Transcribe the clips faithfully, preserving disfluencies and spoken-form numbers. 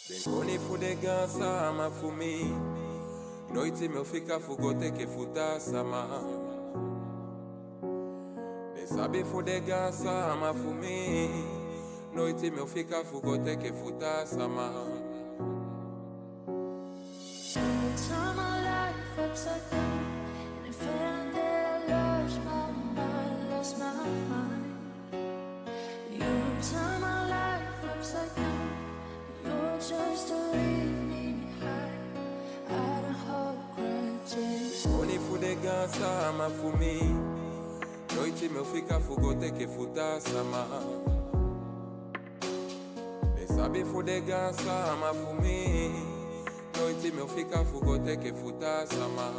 Den koni fu den gaansama fu mi, noiti mi o fika fu go teke fu taa sama. Den sabi fu den gaansama fu mi, noiti mi o fika fu go teke fu taa sama. You turn my life upside down, and if I ever lost my mind, lost my mind. You turn my life upside down. You chose to leave me behind. I don't hold grudges. Koni fu den gaansama fu mi, noiti mi o fika fu go teke fu taa sama. Den sabi fu den gaansama fu mi, noiti mi o fika fu go teke fu taa sama.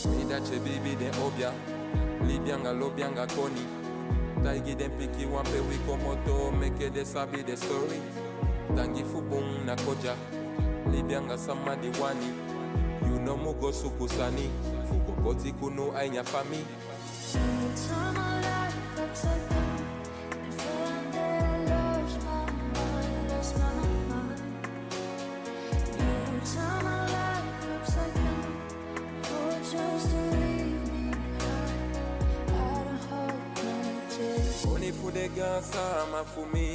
Mi dati e biibi den obia, libi anga lobi anga koni. Taigi den pikin wan pe wi komoto, meke den sabi den story. Tangi fu bun na kodya, libi anga sama di wani. Yu no mu go suku sani, fu go poti kunu a ini a fami. You turn my life upside down. If I ever lost my mind, lost my mind. You turn my life upside down. You chose to leave me behind. I don't hold grudges. Koni fu den gaansama fu mi,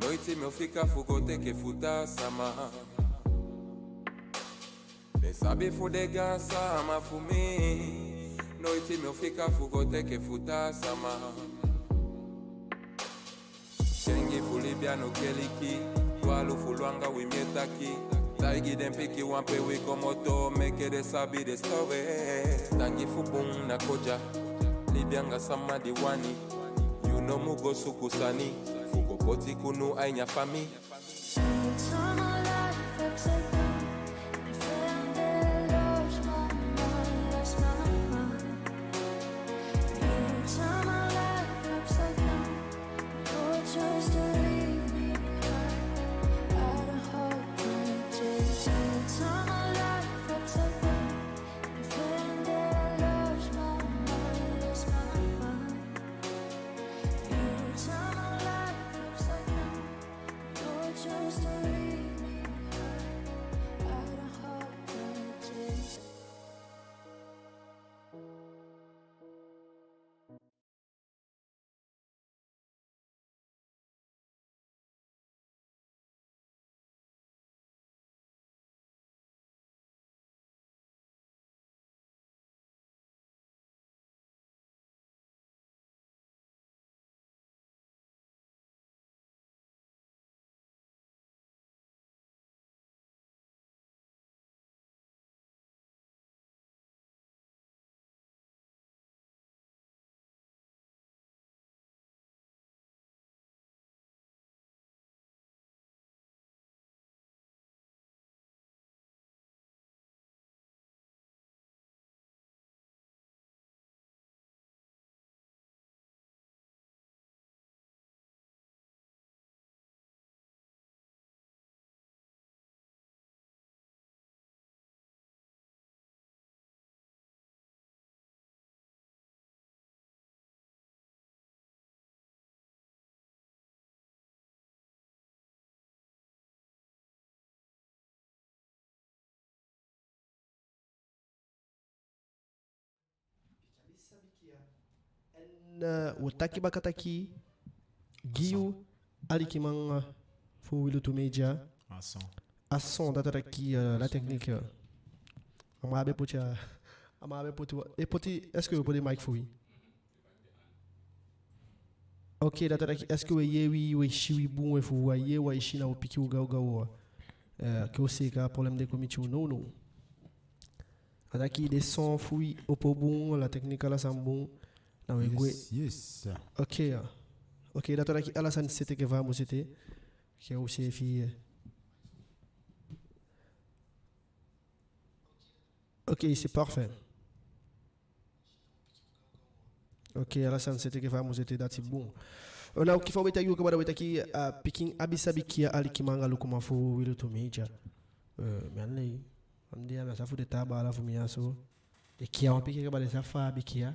noiti mi o fika fu go teke fu taa sama. Den sabi fu den gaansama fu mi, noiti mi o fika fu go teke fu taa sama. Kengi fu libi a no keliki, dwalu fu lon anga wi mi e taki. Taigi den pikin wan pe wi komoto, meke den sabi den story. Tangi fu bun na kodya, libi anga sama di wani. Yu no mu go suku sani, fu go poti kunu a ini a fami. You turn my life upside down. If I ever lost my mind, lost my mind. You turn my life upside down. You chose to leave me behind. I don't hold grudges. You turn my life upside down. If I ever lost my mind, lost my mind. You turn my life upside down. You chose to leave me behind. I don't hold grudges. En, eh, wo taki baka taki gi yu alikiman fu Wi Lutu Media. A son. A son, dati taki, eh, la technique, eh. A man á be poti a, a man á be poti, e poti, est-ce que yo poti mic fu wi? Ok, dati taki, est-ce que we yee wi, we si wi bun, we fu wi, a yee wi, a si na u piki u gaw gaw, eh, ke u seeka problème de comité u, no, no. Dati taki den son fu wi opo bun, la technique ala sani bun, na we gwe. Yes, yes. Ok, ya. Ok, dati taki ala sani sete enke fa a mu sete. Ke u seefi, eh. Ok, c'est parfait. Ok, ala sani sete enke fa a mu sete, dati bun. Eh, na, enke fa u be taigi u kaba, da we taki, eh, pikin abi sabi kiya, alikiman anga lukuman fu Wi Lutu Media. Eh, mi á lei. Wan dei ya mi á sa fu den taa baala fu mi ya so. Den kiya wan pikin kaba, den sa fa a be kiya.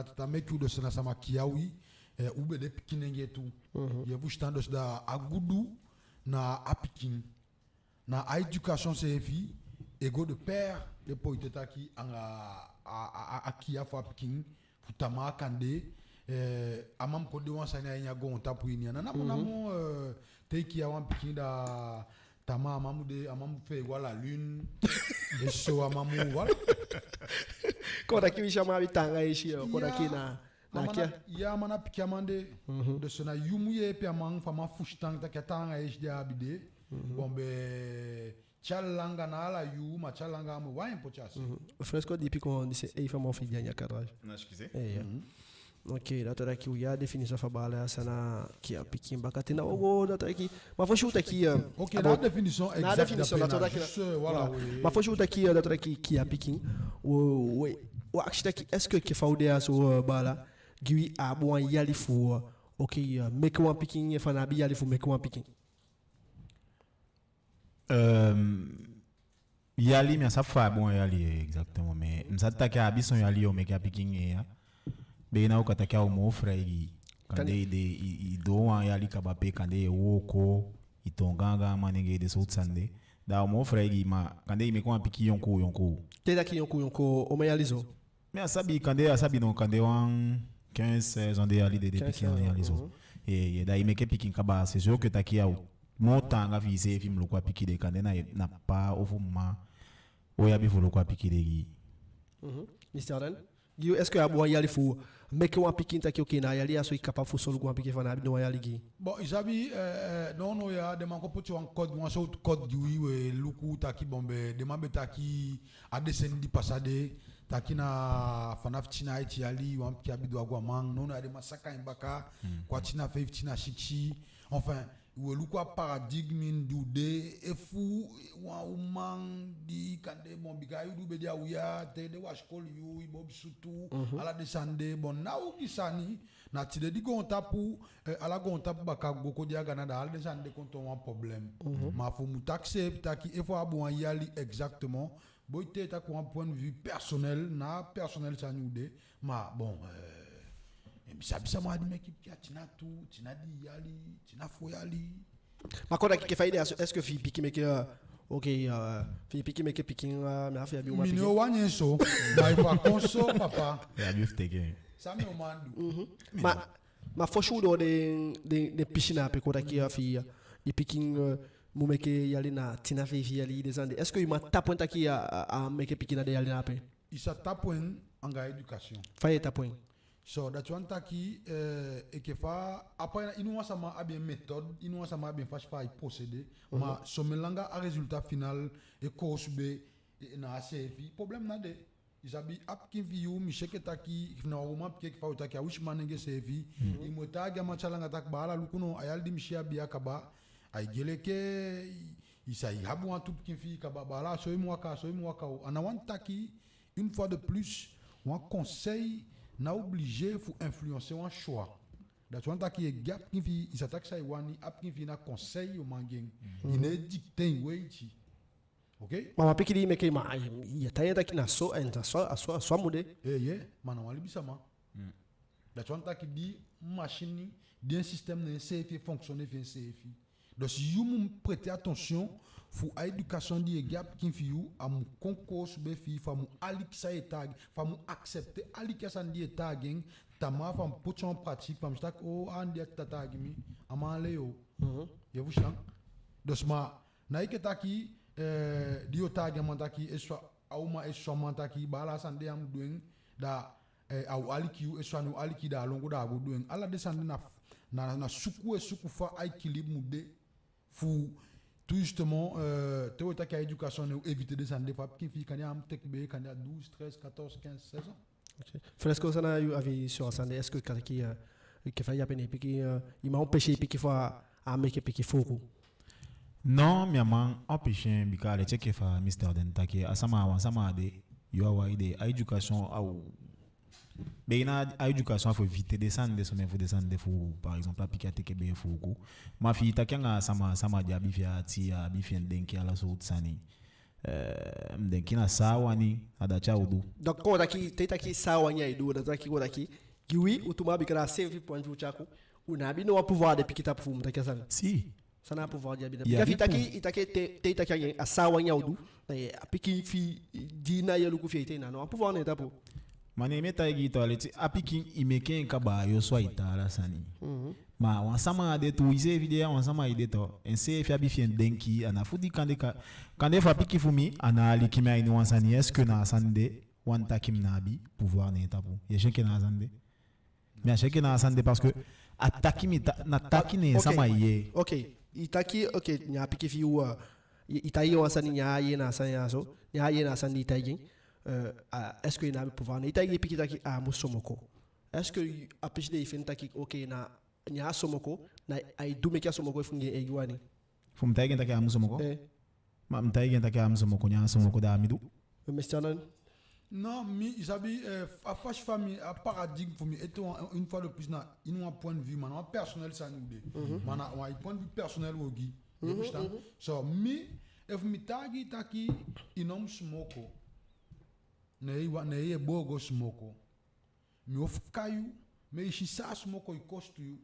na tata meke u, dus na sama kiya wi, eh, u be de pikinenge tu. Mhm. Ye fusutan, dus da a gudu na a pikin. Na a éducation seefi e go de pair, den poi te taki anga a, a, a, a kiya fu a pikin, fu tamaa kande, eh, a man kon de wan sani a ini a goontapu ini ya. Na namo, mhm, namo, eh, te i kiya wan pikin da tamaa a man mu de, a man mu fee go à la lune. E so a man mu, voilà. Kon taki wi si a man abi taanga yesi, eh, kon taki na, na a man kiya. Ya, a man na pikin a man de. Mhm. Dus na yu mu yeepi a man fu a man fusutan taki a taanga yesi di a abi de. Mhm. Bon, be, tyali langa na ala yuu, ma tyali langa a mu wan en poti a se. Mhm. Fresco, dipi kon disi, ei, fa man fi di a ini a cadrage. Na excusez. Eh, ya. Mhm. Ok, da a taki u yee a définition fu a baala ya san na kiya pikin. Baka ten na wo go, da a taki, ma fosi u taki, eh, ok, na a définition, na a exact, définition, da a taki, juste, eh, voilà, voilà. Oui. Ma fosi u taki, eh, da a taki kiya pikin, wo, wo, wo akisi taki, est-ce que enke fa u de ya so, eh, baala, gi wi a abi wan yali fu, eh, ok, eh, meke wan pikin, efu a ná abi yali fu meke wan pikin? Ehm, yali, mi á sabi fa a abi wan yali, eh, exactement, mais mi sabi taki a abi son yali yo meke a pikin, eh, ya. Be na u kan taki a o moo fii gi i. Kande i de, i, i doo wan yali kaba pe, kande i e wooko, i toon gaangaan manengee, den sowtu sani de. Da a o moo fii gi i, ma kande i meke wan pikin yonku yonku. Te i taki yonku yonku, omen yali so? Mi á sabi, kande, á sabi no, kande wan quinze, seize ans de yali, den de pikin, seize ans, yali so. Mhm. Ye, ye, da i meke pikin kaba, c'est sûr que taki a o moo taanga fi iseefi mu luku a pikin de, kande na, na pa ofu mma o abi fu luku a pikin de gi i. Mhm. Mister Allen, gi yu, est-ce que a abi wan yali fu meke wan pikin taki, ok, na a yali ya so i capable fu solugu wan pikin, efu a ná abi no wan yali gi i? Bon, i sabi, eh, eh, nownow ya, den man kon poti wan code, wan sowtu code di wi e luku taki, bon, be, den man be taki a deseni di pasa de, taki na fanafu tina aiti yali wan pikin abi doo a gwe a man. Nownow ya den man saka en baka, mm, kon a tina feifi, tina sikisi. Enfin, we luku a paradigme di u de, efu wan uman di kande, bon, bika yu du be de a uya, te den wasi koli yu, i bobi sutu, ala den sani de, bon, na ogii sani, na tide di goontapu, eh, ala goontapu baka go kon de a Ghana, da ala den sani de kon toon wan problème. Ma fu mu taki seefi taki, efu a abi wan yali exactement, boi, te i taki wan point de vue personnel, na personnel sani u de, ma bon, eh, mi sabi sama di meke pikin a tina tu, tina dii yali, tina fo yali. Ma kon taki enke fa i de a so, est-ce que fi i pikin meke, euh, ok, euh, fi i pikin meke pikin, euh, mi á, fi i abi uman pikin. Mi ná wani en so, ma efu a kon so, papa. Ya, abi fu teke en. San mi o man du? Ma, ma fosi u doo den, den, den pisi na ape, kon taki, euh, fi i, euh, i pikin, euh, mu meke yali na tina feifi yali, den sani de. Est-ce que i man tapu en taki a, a, a meke pikin na den yali na ape? I sa tapu en anga éducation. Fa i e tapu en? So, dati wani taki, eh, enke fa, après, iniwan sama abi en méthode, iniwan sama abi en fasi fa ai procéder, ma somen langa a résultat final e koosube, eh, na a seefi. Problème ná de. I sabi, a pikin fi yu, mi si enke taki, efu na wan uman pikin, enke fa u taki, a wisi manenge seefi, i mu e taigi a man tyalanga taki, baala, luku no, a yali di mi si i abi ya kaba, ai gei enke, i sa, i abi wantu pikin fi i kaba, baala, a so i mu waka, a so i mu waka o. A ná wani taki, une fois de plus, wan conseil ná obligé fu influencer wan choix. Dati wani taki, i e gi a pikin fi i, i sa taki san i wani, a pikin fi i na conseil yo man gi en. I ná e dicter en weiti. Ok? Ma wan pikin di i meke, ma, ai, i e taigi en taki na so, en a so, a so, a so a mu de. Eh, ye, ma na wan libisama. Dati wani taki di machine, di en système na enseefi e fonctionner fi enseefi. Donc, yu mu prêter attention fu a éducation di i e gi a pikin fi yu, a mu kon koosube fi i, fu a mu aliki san i e taigi, fu a mu accepter aliki a sani di i e taigi en, tamaa fu a mu poti en en pratique, fu a mu si taki, oh, a sani di a tata taigi mi, a man lei o. Ye fusutan? Donc, ma, na enke taki, eh, di yo taigi a man taki, e so a, a uman e so a man taki, baala, a sani de ya mu du en, da, eh, a o aliki yu, e so a ná o aliki, da a lon go, da a go du en. Ala den sani de na, na, na suku e suku fa a équilibre mu de fu, tout justement, eh, te we taki a éducation, ne u éviter den sani de, fu a pikin fi i, kande a mu teke bee, kande a douze, treize, quatorze, quinze, seize ans. Ok. Fresco, san na yu avis sur a sani de? Est-ce que, kon taki, eh, enke fa i de ape, ne i pikin, eh, i man empêcher i pikin fu a, a meke pikin fuuku? Non, mi á man empêcher en, bika a leti enke fa Mister Den taki, a sama, a wan sama de, yu á wai de, a éducation, a o, be na a éducation, a fu éviter den sani de, somen fu den sani de fu, par exemple, a pikin á teke bee fuuku. Ma fi i taki anga a sama, a sama di abi fi en ati, a abi fi en denki, ala sowtu sani. Eh, mi denki na san a wani, a dati a o du. Donc, kon taki, te i taki san a wani ai du, dati wani taki, kon taki, gi wi, u tu man, bika na a seefi point di u tyai kon, u ná abi no wan pouvoir de pikin tapu fu u mu taki a sani. Si. San na a pouvoir di i abi? Ya, bika fi i taki, i taki te, te i taki anga en, a san a wani a o du, eh, a pikin fi i, di na yu e luku fi en ete, na no wan pouvoir na en tapu. Ma ne mi e taigi i tu, a leti, a pikin i meke en kaba, a yu o so ai tan ala sani. Ma wan sama de tu, iseefi de ya, wan sama i de tu. Enseefi abi fi en denki, a ná fu di kande ka, kande fu a pikin fu mi, a ná aliki mi a ini wan sani, est-ce que na a sani de, wan taki mi ná abi pouvoir na en tapu? Ye si enke na a sani de. Mi á si enke na a sani de, parce que a taki mi ta, na taki na en sama i yee. Ok, i taki, ok, na a pikin fi yu, uh, i, i taigi en wan sani, ne a yee na a sani ya so, ne a yee na a sani di i taigi en, euh, a, est-ce que i ná abi pouvoir, ne i taigi i pikin taki a á mu somoko? Est-ce que a pisi de i feni taki, ok, na, ne a somoko, na ai du meke a somoko efu anga en eigi wani? Fu mi taigi en taki a á mu somoko? Eh. Ma mi taigi en taki a á mu somoko, ne a somoko, da a mu du. Mister Den? Non, mi, i sabi, eh, a fasi fa mi, a paradigme fu mi, ete wan, une fois de plus, na ini wan point de vue, ma na wan personnel sani u de. Ma na wan point de vue personnel wo gi. Ye fusutan? So, mi, efu mi taigi i taki i ná mu somoko, ne i wa, ne i e boo go somoko. Mi o fika yu, ma i si san a somoko e kostu yu.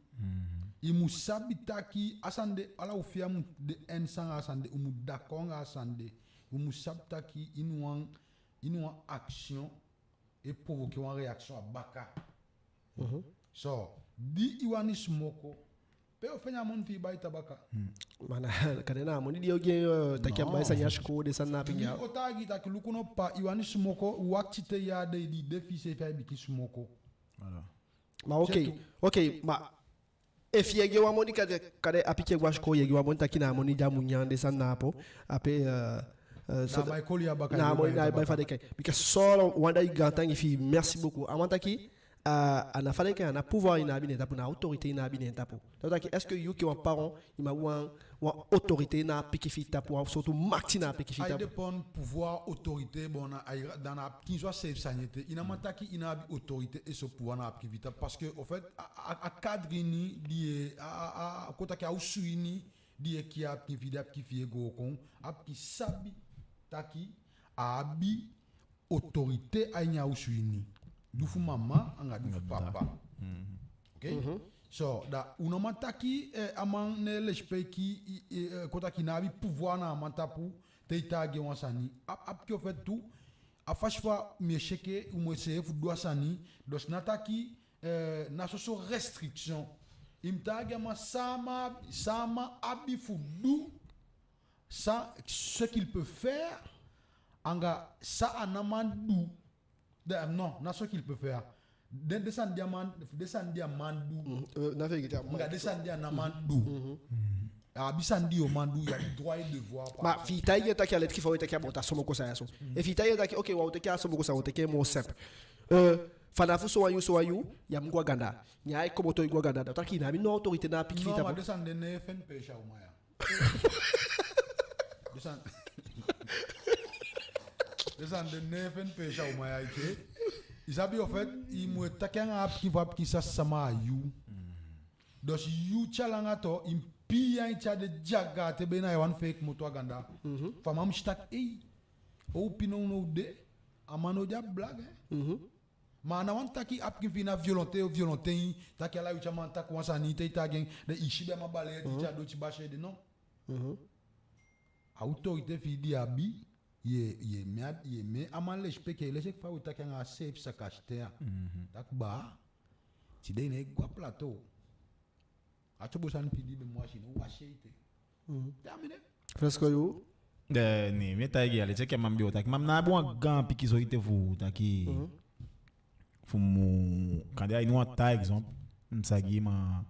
I mu sabi taki a sani de, ala u fi a mu de eens anga a sani de, u mu d'accord anga a sani de. U mu sabi taki ini wan, ini wan action e provoquer wan réaction a baka. So, di i wani somoko, pe yo feni a moni fi i bai tabaka? Ma na, kande na a moni di yo gi en, euh, taki a bai sani a sikoo, den sani na a pikin ya. Mi o taigi i taki luku no, pa, i wani somoko, wakiti te i á de, di de fi i seefi ai bigin somoko. Voilà. Ma ok, ok, ma efi ye gi en wan moni, kande, kande a pikin e go a sikoo, ye gi en wan moni taki na a moni di a mu nyan, den sani na ape, ape, euh, euh, so na a bai koli ya baka, na a moni, na a bai fa den kai. Bika so wan dei gaantangi fi i, merci beaucoup. A man taki, a, a ná fa den e kai en, a ná pouvoir i na abi na en tapu, na autorité i na abi na en tapu. Dati wani taki, est-ce que yu enke wan parent, i mu abi wan, wan autorité na a pikin fi i tapu, wan sowtu makiti na a pikin fi i tapu? Ai dépend pouvoir, autorité, bon, na, ai, dan na a pikin so a seefi sani ete. I ná man taki i na abi autorité e so pouvoir na a pikin fi i tapu. Parce que, au fait, a, a, a cadre ini di e, a, a, a, kon taki a osu ini di e kiya a pikin fi i, di a pikin fi i e goo kon, a pikin sabi taki a abi autorité a ini a osu ini. Du fu mama anga du fu papa. Ok? So, da u ná man taki, eh, a man ná e lesipeki, i, i, eh, kon taki i ná abi pouvoir na a man tapu, te i taigi en wan sani. A, a pikin, au fait, tu, a fasi fa mi e si enke u mu e seefi fu du a sani, dus ná taki, eh, na soso restriction. I mu taigi a man san a man, san a man abi fu du, san, ce qu'il peut faire, anga san a ná man du. Da, non, na ce qu'il peut faire. Den, den sani di a man, den sani di a man du. Mm, eh, na fegete a man. Anga den sani di a ná man du. A abi sani di yo man du, i abi droit et devoir. Ma fi i taigi en taki a leti ki fa we taki about a somokosa ya so. E fi i taigi en taki, ok, wa o teke a somokosa, wo teke en moo simple. Eh, fanafu sowan yuu, sowan yuu, ya mu go a ganda. Neen ai komoto, i go a ganda. Da taki i ná abi no autorité na a pikin fi i tapu. Non, ma den sani de ná e feni peesi a uman ya. Den sani, den sani de ná e feni peesi a uman ya ete. I sabi, au fait, i mu e taki anga a pikin fu a pikin sa sama a yu. Dus yu te a langa to, i mu pii en te a de dyaga te be na i wani fee komoto a ganda. Fu a man mu si taki, ei, o u pii nownow de, a man no de a blague, hein. Ma a ná wani taki a pikin fi i na violente, o violente en, taki ala yuu te a man taki wan sani, te i taigi en, da i si be a man bali en, te i si a doti basi ede, non. A autorité fi i di i abi, ye, ye meke a, ye meke a man lesipeki, lesipeki fa we taki anga a seefi sakasiten ya. Taki baa, tide i ná e go a plateau. A tyobo sani fi i di i be mu wasi, i ná wasi en ete. Terminé. Fresco, yu? Eh, ne mi e taigi i, a leti enke a man be o taki, ma mi ná abi wan gaan pikin so ete fu taki, fu mu, kande a ini wan taa exemple, mi sa gi i, ma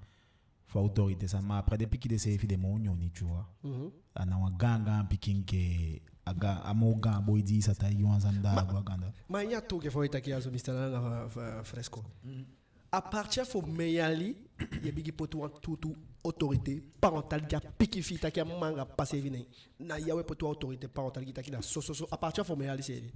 fu autorité sani, ma après den pikin de seefi de moo nyoni, tu vois. A ná wan gaan gaan pikin enke a gaan, a moo gaan boi di i sa taigi wan sani da a go a ganda. Ma a ini a tu enke fa we taki a so, Mister Langa, fa, fa, Fresco. À partir fu omen yali ye bigin poti wan tuutuu autorité parentale gi a pikin fi i, taki a mma anga ppa seefi, ne na ya we poti wan autorité parentale gi, taki na so so so, à partir fu omen yali seefi?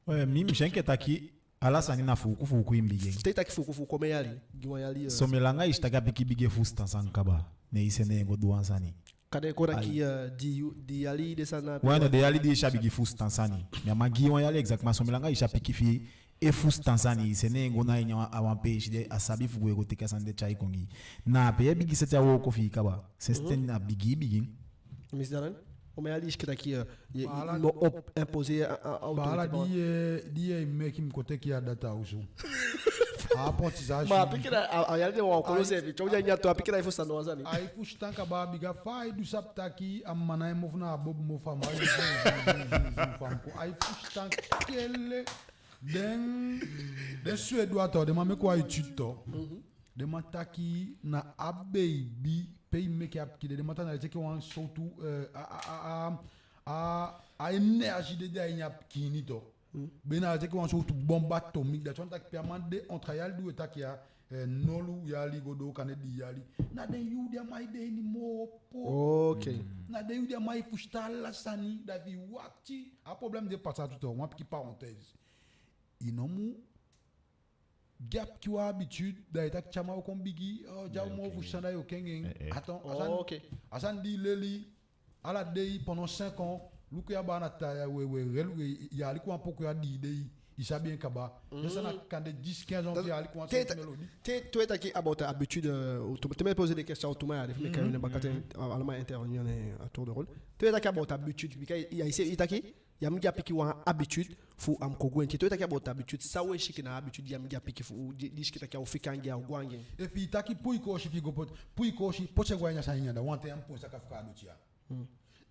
Ouais, mi, mi si enke taki ala sani na fuuku fuuku i mu bigin en. Te i taki fuuku fuuku, omen yali? Gi wan yali, eh. Somen langa i si taki a pikin bigin e fusutan sani kaba, ne i sende en go du wan sani. Kande kon taki, eh, dii, dii yali, den sani na... Ouais, no, dii yali di i si a bigin fusutan sani. Mi á man gi i wan yali exact, ma somen langa i si a pikin fi i e fusutan sani, i sende en go na ini a wan peesi de, a sabi fu go e go teke a sani de tyai kon gi i. Na ape ye bigin seti a wooko fi i kaba. Sensi ten a bigin bigin. Mister Dalan, omen yali i si enke taki, eh, ye, i mu op-, imposer a, a, a autorité. Baala, di ye, di ye meke mi kon teke i a data osu. A apprentissage. Ma a pikin na, a, a yali de wan kolo seefi, tu, a pikin na e fusutan wan sani. Ai fusutan kaba, bika fa ai du sabi taki a mma na en mofu na a bobo mofu a man. Ai fusutan kele. Den, den Suédois tu, den man meke wan étude tu. Den man taki na a beibi, pe i meke a pikin de, den man taki na leti enke wan sowtu, eh, a, a, a, a, a, a énergie de, de a ini a pikin ini tu. Be na leti enke wan sowtu bombe atomique. Dati wani taki pe a man de entre a yali di we taki ya, eh, nolu yali go doo kande dii yali, na den yuu de a man e de ini moo opo. Ok. Na den yuu de a man e fusutan ala sani, da fi i wakiti. A problème de pasa tu tu, wan pikin parenthèse. I no mu gi a pikin wan habitude, da i taki te a man o kon bigi, oh, di a o moo fusutan, da yo kengi en. Attends, a sani, a sani di i leli ala dei pendant cinq ans, luku ya, baala, na taa ya we, we, we, ya aliki wan poku ya dii dei, i sabi en kaba. Den sani na kande dix, quinze ans, ya aliki wan sowtu mélodie. Te, te we taki about habitude, eh, te mi e poser des questions, tu, ma ya de fu mi kan yu ne bakadati, ala man intervenir en à tour de rôle. Te we taki about habitude, bika ya i si, i taki ya mu gi a pikin wan habitude fu a mu kon gwenti. Te we taki about habitude, san we si enke na habitude ya mu gi a pikin fu, di, di i si enke taki a o fika anga en, a o go anga en. Efi i taki puu i koosi fi i go poti, puu i koosi, poti en go a ini a sani ini anda, wanten ya mu puu en saka fika a doti ya.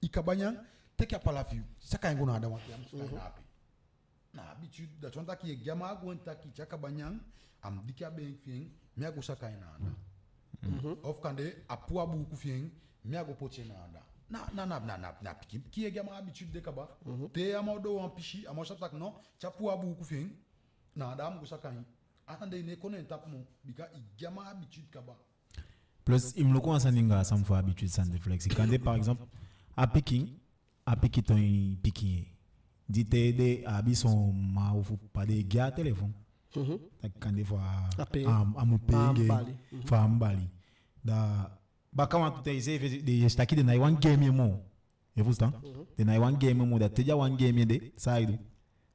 I kaba nyan, teke a pala fi i, saka en go na anda, wanten ya mu fika en na ape. Na habitude, dati wani taki ye gi a man a gwenti taki te a kaba nyan, a mu diki a beenki fi en, mi á go saka en na anda. Ofu kande a puu a buuku fi en, mi á go poti en na anda. Na, na, na, na, na, na pikin pikin ye gi a man habitude de kaba. Te a man o doo wan pisi, a man o sabi taki no, te a puu a buuku fi en na anda, a mu go saka en. A sani de i ná e kon na en tapu moo, bika i gi a man habitude kaba. Plus, i mu luku wan sani anga a sani fu habitude sani de, Flexi. Kande, par exemple, a pikin, a pikin toon i pikin ye. Di te de a abi son mma ofu papa di e gi a telefon. Mhm. Taki kande fu a, a pe, a, a mu pe a anga en, bali. Mhm. Fu a mu bali. Da, baka wantu ten i seefi, den e si taki den ná e wani gi en moo. I e fusutan? Mhm. Den ná e wani gi en moo, da te den á wani gi en de, san ai du?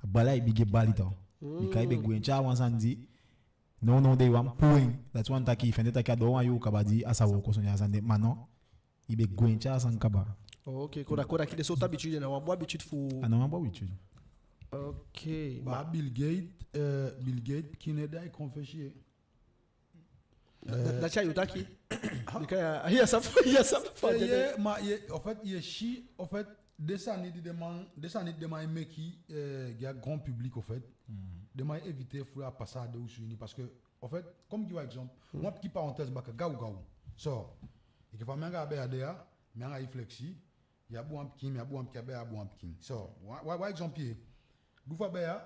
A bali ai bigin e bali tu. Mm. Bika i be gwenti a wan sani di, no, no, den e wani puu en. Dati wani taki, i fende taki a doo wan yuu kaba di a sa wooko soni a sani de, ma no. I be gwenti a sani kaba. Ok, kon taki, kon taki den sowtu habitude, na wan bun habitude fu... A ná wan bun habitude. Ok. Baa, Bill Gates, eh, Bill Gates, pikin ná e daai kon fesi ye. Da, da, dati a yu taki. Bika ya, ya sabi, ya sabi fa... Eh, den ye, ma ye, en fait, ye si, en fait, den sani di den man, den sani di den man e meke, eh, gi a grand public, en fait. Mhm. Den man e éviter fu a pasa a den osu ini, parce que, en fait, comme gi wan exemple, mhm, wan pikin parenthèse baka, gaw, gaw. So, enke fa mi anga a be e de ya, mi anga i, Flexi, i abi wan pikin, mi abi wan pikin, a be abi wan pikin. So, wan, wan, wan exemple ye. Di fu a be ya,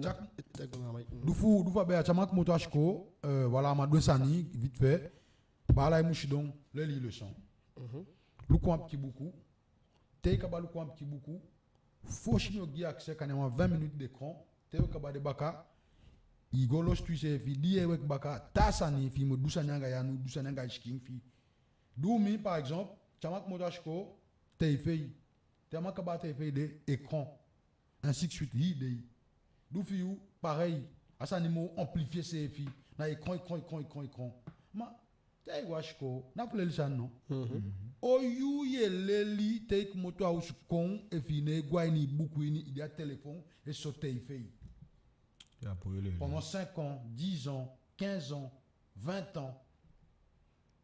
tyak, di fu, di fu a be ya, te a man komoto a sikoo, euh, voilà, a man du en sani, vite fait. Baala, i mu sidon, leli i leçon. Mhm. Luku wan pikin buku. Te i kaba luku wan pikin buku, fosi mi o gi i accès, kande wan vingt minutes d'écran. Te yo kaba de baka, i go losutu iseefi, di ye weki baka, taa sani fi i mu du sani anga i anu, du sani anga i sikin fi i. Di u mi, par exemple, te a man komoto a sikoo, téléphone. Te a man kaba téléphone de, écran. Ainsi de suite, hii dei. Di fi yu, pareil. A sani mu amplifier seefi. Na écran, écran, écran, écran, écran. Ma, te i go a sikoo, na fu leli sani, no? Mhm. O yuu ye leli, te i komoto a osu kon, efi i ná e go a ini i buku ini, i de a téléphone, e so téléphone. Ya, pour leli. Pendant cinq ans, dix ans, quinze ans, vingt ans.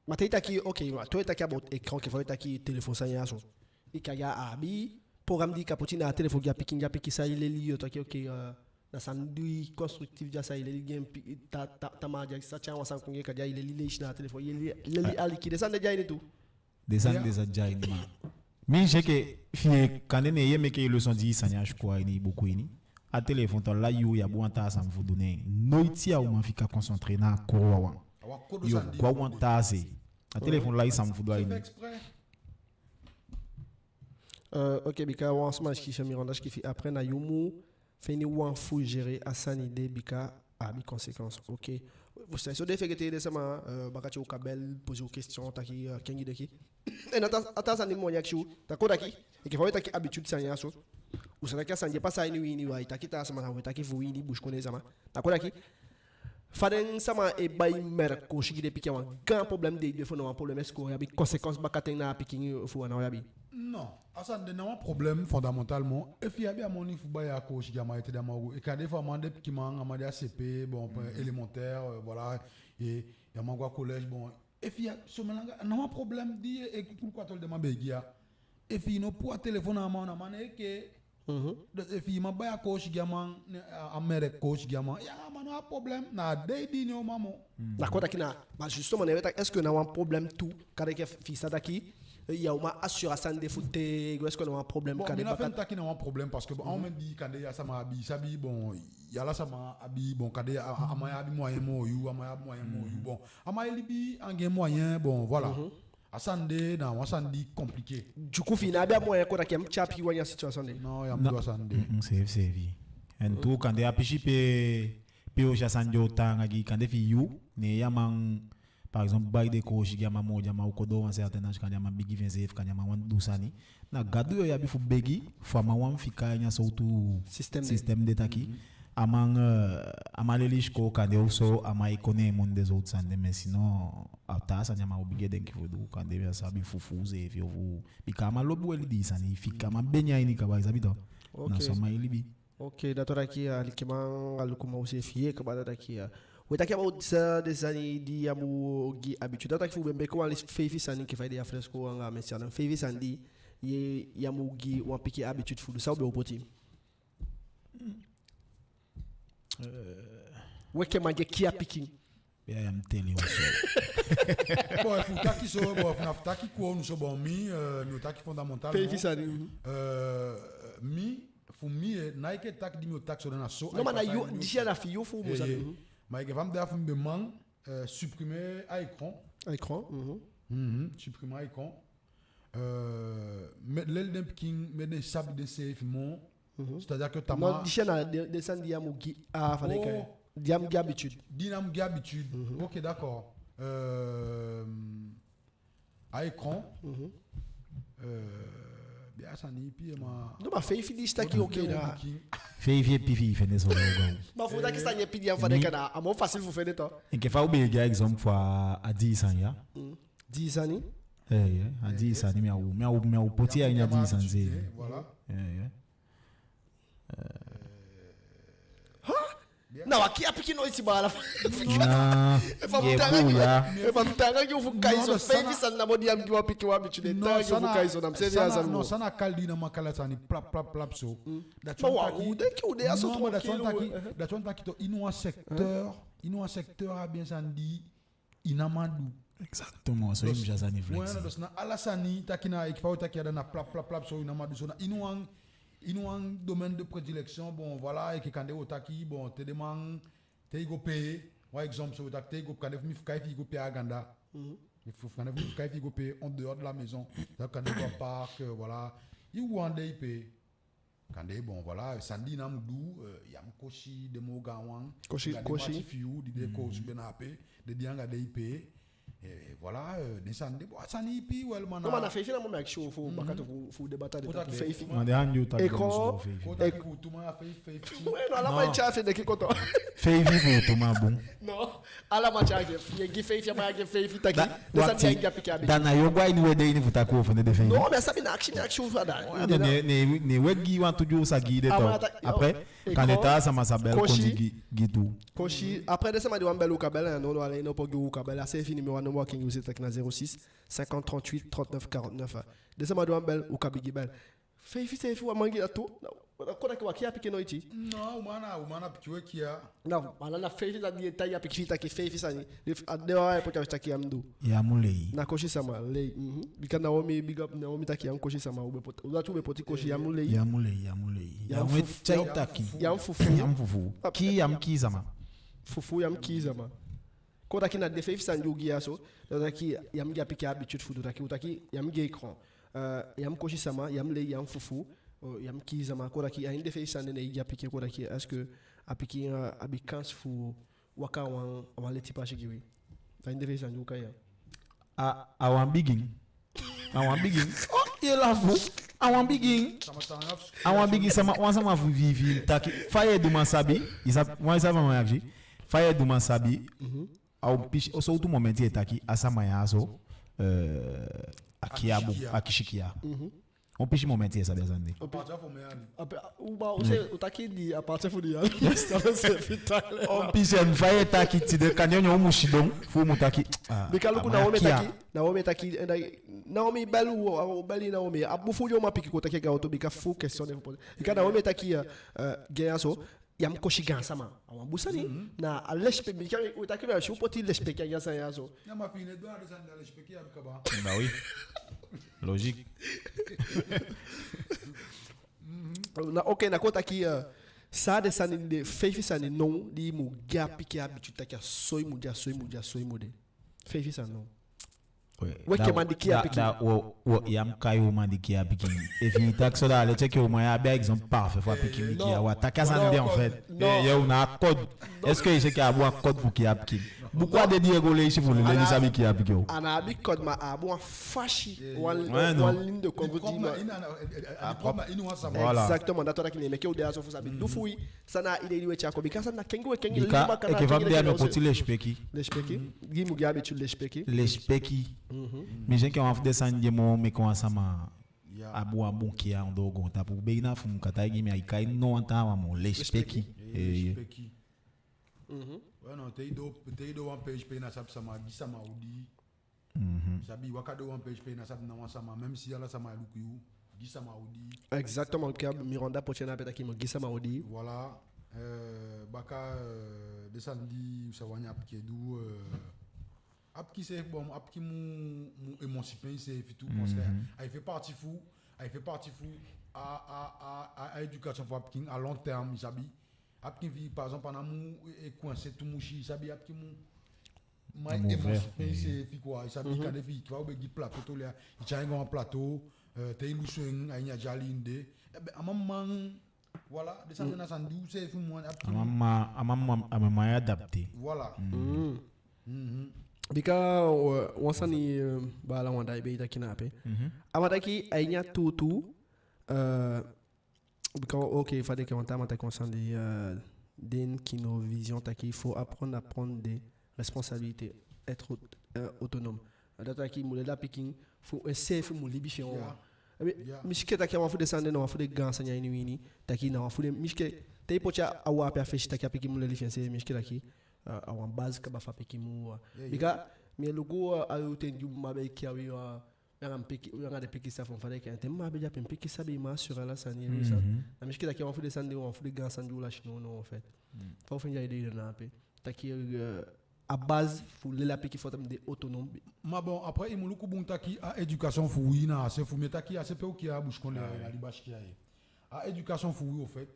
Ma te i taki, ok, ma te i taki about écran, enke fa i taki téléphone sani ya so. I kan ya abi programme di i kan poti na a téléphone gi a pikin, gi a pikin sa e leli, yo taki, ok, euh, na sani di constructif di a sa e leli gi en pi-, ta, ta, tamaa di a sa tyai wan sani kon gi en, kande ai leli leisi na a téléphone, ye leli, leli aliki, den sani de de a ini tu. Den sani, ya, den sani de a ini, ma mi si enke fi i, kande ne ye meke i leçon di i sani a sikoo a ini i buku ini. A téléphone, te a lai yu, i abi wan taa sani fu du neen. Noiti a o man fika concentré na a cours wawan. Yo go a wan taa se. A téléphone lai sani fu du a ini. Euh, ok, bika wan sama sikiifi, Miranda sikiifi, après na yu mu feni wan fu gérer a sani de, bika a abi conséquence. Ok. Fu sa so den fegete, den sama, euh, baka te u kan bel, poser u question, taki, euh, kengi deki. En a taa, a taa sani mi wani akisi u, da kon taki, enke fa we taki habitude sani ya so. U sa taki a sani di e pasa a ini wi ini, we taki taa sama, we taki fu wi ini busikondee sama. Da kon taki, fa den sama e bai merk koosi gi den pikin, a wan gaan problème de, de fu na wan problème, est-ce que a abi conséquence bakaten na a pikin fu a ná abi? Non, a sani de ná wan problème fondamentalement. Efi i abi a moni fu bai a koosi gi a man ete, da a man o go. E kan de fu a man de pikinman, a man de a C P, bon, élémentaire, euh, voilà, e, e a man go a collège, bon. Efi i abi so, ma anga, ná wan problème di e, e kuku a toli den man be e gi ya. Efi i no puu a téléphone a man, a man enke. Mhm. Donc, efi i man bai a koosi gi a man, ne, a, a merk koosi gi a man, ya, a man ná abi problème, na a dei di i ná o man moo. Mm. Da kon taki na, ma justement, ne we taki, est-ce que na wan problème tu, kande enke fi i sa taki, eh, ya o man assurer a sani de fu te, est-ce que na wan problème? Bon, kande mi ná feni taki na wan problème, parce que, bon, a omen di kande ya sama abi, sabi, bon, ya ala sama abi, bon, kande a, a, a man ya abi moyen moo yu, a man ya abi moyen moo yu, bon, a man e libi anga en moyen, bon, voilà. Mhm. A sani de na wan sani di compliqué. Du coup, fi i ná abi a moyen, kon taki ya mu tyai a pikin wan a ini a situation de. Non, ya mu du a sani de. Mm, mm, seefi, seefi. En tu kande a pisi pe, pe o si a sani de o taanga gi, kande fi yu, ne ya man, par exemple, bai den koosi gi a man moo, di a man o kon doo wan certain âge, kande a man bigi fi enseefi, kande a man wani du sani. Na gadu yo i abi fu begi, fu a man wani fika a ini a sowtu système de, système de taki. Mhm. A man, euh, a man leli sikoo kande ofuso a man e kon ne en moni, den sowtu sani de, mais sinon, a taa sani a man o bigin e denki fu du, kande ya sabi fu, fu seefi ofu, bika a man lobi weli di sani, fika a man beni a ini kaba, i sabi tok. Ok. Na so a man e libi. Ok, da kon taki, euh, alikiman, alukuman, u seefi e kaba, da kon taki, euh, we taki about, euh, den sani di ya mu gi habitude. Da kon taki fu be meke wan list feifi sani enke fa i de ya, Flexi, kon anga Messiah, dan feifi sani di ya mu gi wan pikin habitude fu du, san u be o poti? Euh. We enke man di e kiya pikin. Ya, ya mu teli wan so. Bon, efu u taki so, bon, efu na fu taki kon so, bon, mi, euh, mi o taki fondamental. Feifi sani. Euh, mi, fu mi, eh, ná enke taki di mi o taki so, na so. Non, ma na yu, disi ya na fi yu fu u mu sani. Mhm. Ma enke fa mi de a fu mi be man, euh, supprimer a écran. A écran, mhm. Mhm, supprimer a écran. Euh, meke leli den pikin, meke den sabi denseefi moo. Mhm. C'est-à-dire que tama... Non, disi na den, den sani di a mu gi, a, fa den e kai. Oh. Di a mu gi habitude. Di a mu gi habitude. Mhm. Ok, d'accord. Euh, a écran. Mhm. Euh, be a sani ipi, ma... Non, ma feifi di i si taki, ok, da. Feifi e pii fi i fende so, go. Ma fu taki sani e pii di a fa den e kai, a moo facile fu fende tu. Enke fa u be gi a exemple fu a dii sani ya. Mm. Dii sani? Eh, eh, a dii sani, mi á o, mi á o, mi á o poti a ini a dii sani se. Voilà. Eh, eh. Ha? Na wan kiya pikin noiti, baala. Na, efu a mu taanga gi u, efu a mu taanga gi u fu kai so, feifi sani namo di a mu gi wan pikin wan habitude, taanga gi u fu kai so, na mi seefi a sani. No, san a kali di na ma kali a sani plap, plap, plap so. Mm. Ma wa, u denki u de a so tu, ma dati wani taki, eh, dati wani taki tu, ini wan secteur, ini wan secteur a abi en sani di i ná man du. Exactement, so i mu si a sani flexi. Ouais, non, dus na ala sani taki na, enke fa u taki a da na plap, plap, plap, so i ná man du. So na ini wan, ini wan domaine de prédilection, bon, voilà, enke kande wo taki, bon, te den man, te i go pee, wan exemple, so wo taki te i go, kande fu mi fu kai fi i go pee a ganda. Mhm. Efu, kande fu mi fu kai fi i go pee en dehors de la maison. Kande go a parc, euh, voilà. I wani de i pee. Kande, bon, voilà, sani di i ná mu du, euh, ya mu kosi den moo gaan wan. Kosi, kosi. Anga den mati fi yu di den e kosi, ben ape, den de anga den i pee. Eh, voilà, euh, den sani de, bon, a sani ipi wel, ma na... Non, ma na feifi namo mi akisi fu baka tu fu, fu débat de taki feifi. Ma den andi u taki... Eko, fu feifi. Eko. Fu tu ma feifi, feifi. Ouais, non, ala man e tyai fi en denki koto. Feifi fu tu ma bun. Non. Ala man tyai gi, ye gi feifi, a man ya gi feifi taki. Da, den sani di a gi a pikin abi. Da na yu o go a ini we de ini fu taki wo fende den feifi. Non, mi á sabi, na akisi, mi akisi u fa da. Ouais, ne, ne, ne we gi wantu di u sa gi de tu. Après, kande taa sama sa bel kon di gi, gi tu. Kosi, après den sama di wani bel u kan bel, non, non, ala ini opo gi u kan bel. A seefi numéro a namo a kengi u se taki na zéro six, cinquante, trente-huit, trente-neuf, quarante-neuf. Den sama di wani bel u kan bigin bel. Feifi seefi wan man gi a tu. Na, na kon taki wan kiya pikin noiti. Non, u man na, u man na pikin we kiya. Na, ma na feifi sani di e taigi a pikin fi i taki feifi sani. Di a de wan e poti a taki ya mu du. Ya mu lei. Na kosi sama, lei. Mhm. Bika Naomi, big up Naomi taki ya mu kosi sama, u be poti, u dati u be poti kosi, ya mu lei. Ya mu lei, ya mu lei. Ya mu fufu. Ya mu fufu. Ya mu kii sama. Fufu, ya mu kii sama. Kon taki na den feifi sani di u gi ya so, da taki ya mu gi a pikin habitude fu du taki, u taki ya mu gi écran. Euh, ya mu kosi sama, ya mu lei, ya mu fufu, euh, ya mu kii sama, kon taki a ini den feifi sani de i gi a pikin, kon taki, est-ce que a pikin, euh, abi kansi fu waka a wan, a wan leti pasi gi wi? A ini den feifi sani di u kai ya. A, a wan bigin. A wan bigin. Oh, ye lafu. A wan bigin. A wan bigin sama, wan sama fu vivi taki. Fa ye du man sabi, i sa, wan i sa fa man akisi. Fa ye du man sabi. Mhm. A on pisi, o sowtu momenti ye taki a sama ya so, euh, a kiya bun, a kisi kiya. Mhm. On pisi momenti ye sabi a sani de. A partir fu mi ani. Ape, u ba, u se, u taki di a partir fu di ya. On pisi en fa ye taki tide, kande u mu sidon fu u mu taki. Ah, bika luku, na wan mi taki, na wan mi taki, eh, na wan mi bel u, a bel na wan mi. A bun fu yu man piki kon taki a oto bika fu question de fu poti. Bika na wan mi taki, euh, euh, gi en ya so. Ya mu kosi gaansama. A wan bun sani. Mhm. Na a lesipeki, mi kan, u taki na si u poti lesipeki a gaansama ya so. Na ma fi i ná du a den sani, da lesipeki ya kaba. Bah oui. Logique. Mhm. Na, ok, na kon taki, euh, san a den sani de, feifi sani now di i mu gi a pikin habitude taki a so i mu de, a so i mu de, a so i mu de. Feifi sani now. We ke man di kiya pikin. Da, wo, wo, ya mu kai u man di kiya pikin. Efi i taki so, da leti enke u man ya abi a exemple parfait fu a pikin di kiya. Wa taki a sani de en fait. Eh, yo, na a code. Est-ce que i si enke a abi wan code fu kiya pikin? Buku a de di i e go leisi fu leli sabi kiya pikin o. A ná abi code, ma a abi wan fasi. Wan, wan ligne de conduite di i man. Voilà. Exactement. Dati wani taki ne meke u de a so fu sabi du fu i. San na a idée di we tyai kon, bika san na kengi we kengi. Bika, enke fa mi de a mi o poti lesipeki. Lesipeki. Gi mu gi a habitude lesipeki. Lesipeki. Mhm. Mi si enke wan fu den sani di e moo meke wan sama abi wan bun kiya ondoo goontapu. Be na fu mi kan taigi mi, ai kai no wan taa wan moo, lesipeki. Lesipeki. Eh, lesipeki. Mhm. Ouais, non, te i doo, te i doo wan peesi pe i ná sabi sama, gi sama odi. Mhm. Sabi, waka doo wan peesi pe i ná sabi na wan sama, même si ala sama e luku yu, gi sama odi. Exactement, ke Miranda poti en ape taki mu gi sama odi. Voilà. Euh, baka, euh, den sani di u sa wani a pikin e du, euh, a pikin seefi, bon, a pikin mu, mu émanciper enseefi tu, parce que ai fait partie fu, ai fait partie fu a, a, a, a, a éducation fu a pikin à long terme, i sabi. A pikin fi i, par exemple, a ná mu e, e coincé tumisi, i sabi, a pikin mu... Ma émotion, i sabi, kande fi i, fa u be gi plateau toli ya, i tyai en go a wan plateau, eh, te i lusu en, a ini a dyali i de. Eh ben, a mama, voilà, den sani de na sani di u seefi mu wani, a pikin... A mama, a mama, a mama e adapté. Voilà. Bika, eh, wan sani, eh, baala wan dei be e taki na ape. A man taki, a ini a tuutuu, eh, Bika, ok, fa den e kai, wan taa man taki wan sani di, eh, den kino vision taki, il faut apprendre à prendre des responsabilités, être aut-, eh, autonome. Dati taki mu leli a pikin fu enseefi mu libi fi en wawan. Eh ben, mi si enke taki a wan fu den sani de na wan fu den gaan sani a ini wi ini, taki na wan fu den, mi si enke te i poti a wan ape a fesi taki a pikin mu leli fi enseefi, mi si enke taki, eh, a wan base kaba fu a pikin mu... Bika mi e luku, eh, a yuu ten di u mma be e kiya wi, eh, anga mi pikin, anga den pikin sabi fa den e kai en. Te mi mma be de ape, mi pikin sabi, mi mma soi ala sani, i sabi. Na mi si enke taki a wan fu den sani de, wan fu den gaan sani di u lasi nownow, en fait. Fa u fende a idée de na ape? Taki, eh, a base fu leli a pikin fu a mu de autonome. Ma bon, après, i mu luku bun taki a éducation fu wi na a se fu, mi e taki a se pe u kiya a busikondee, na liba sikin ya. A éducation fu wi, au fait,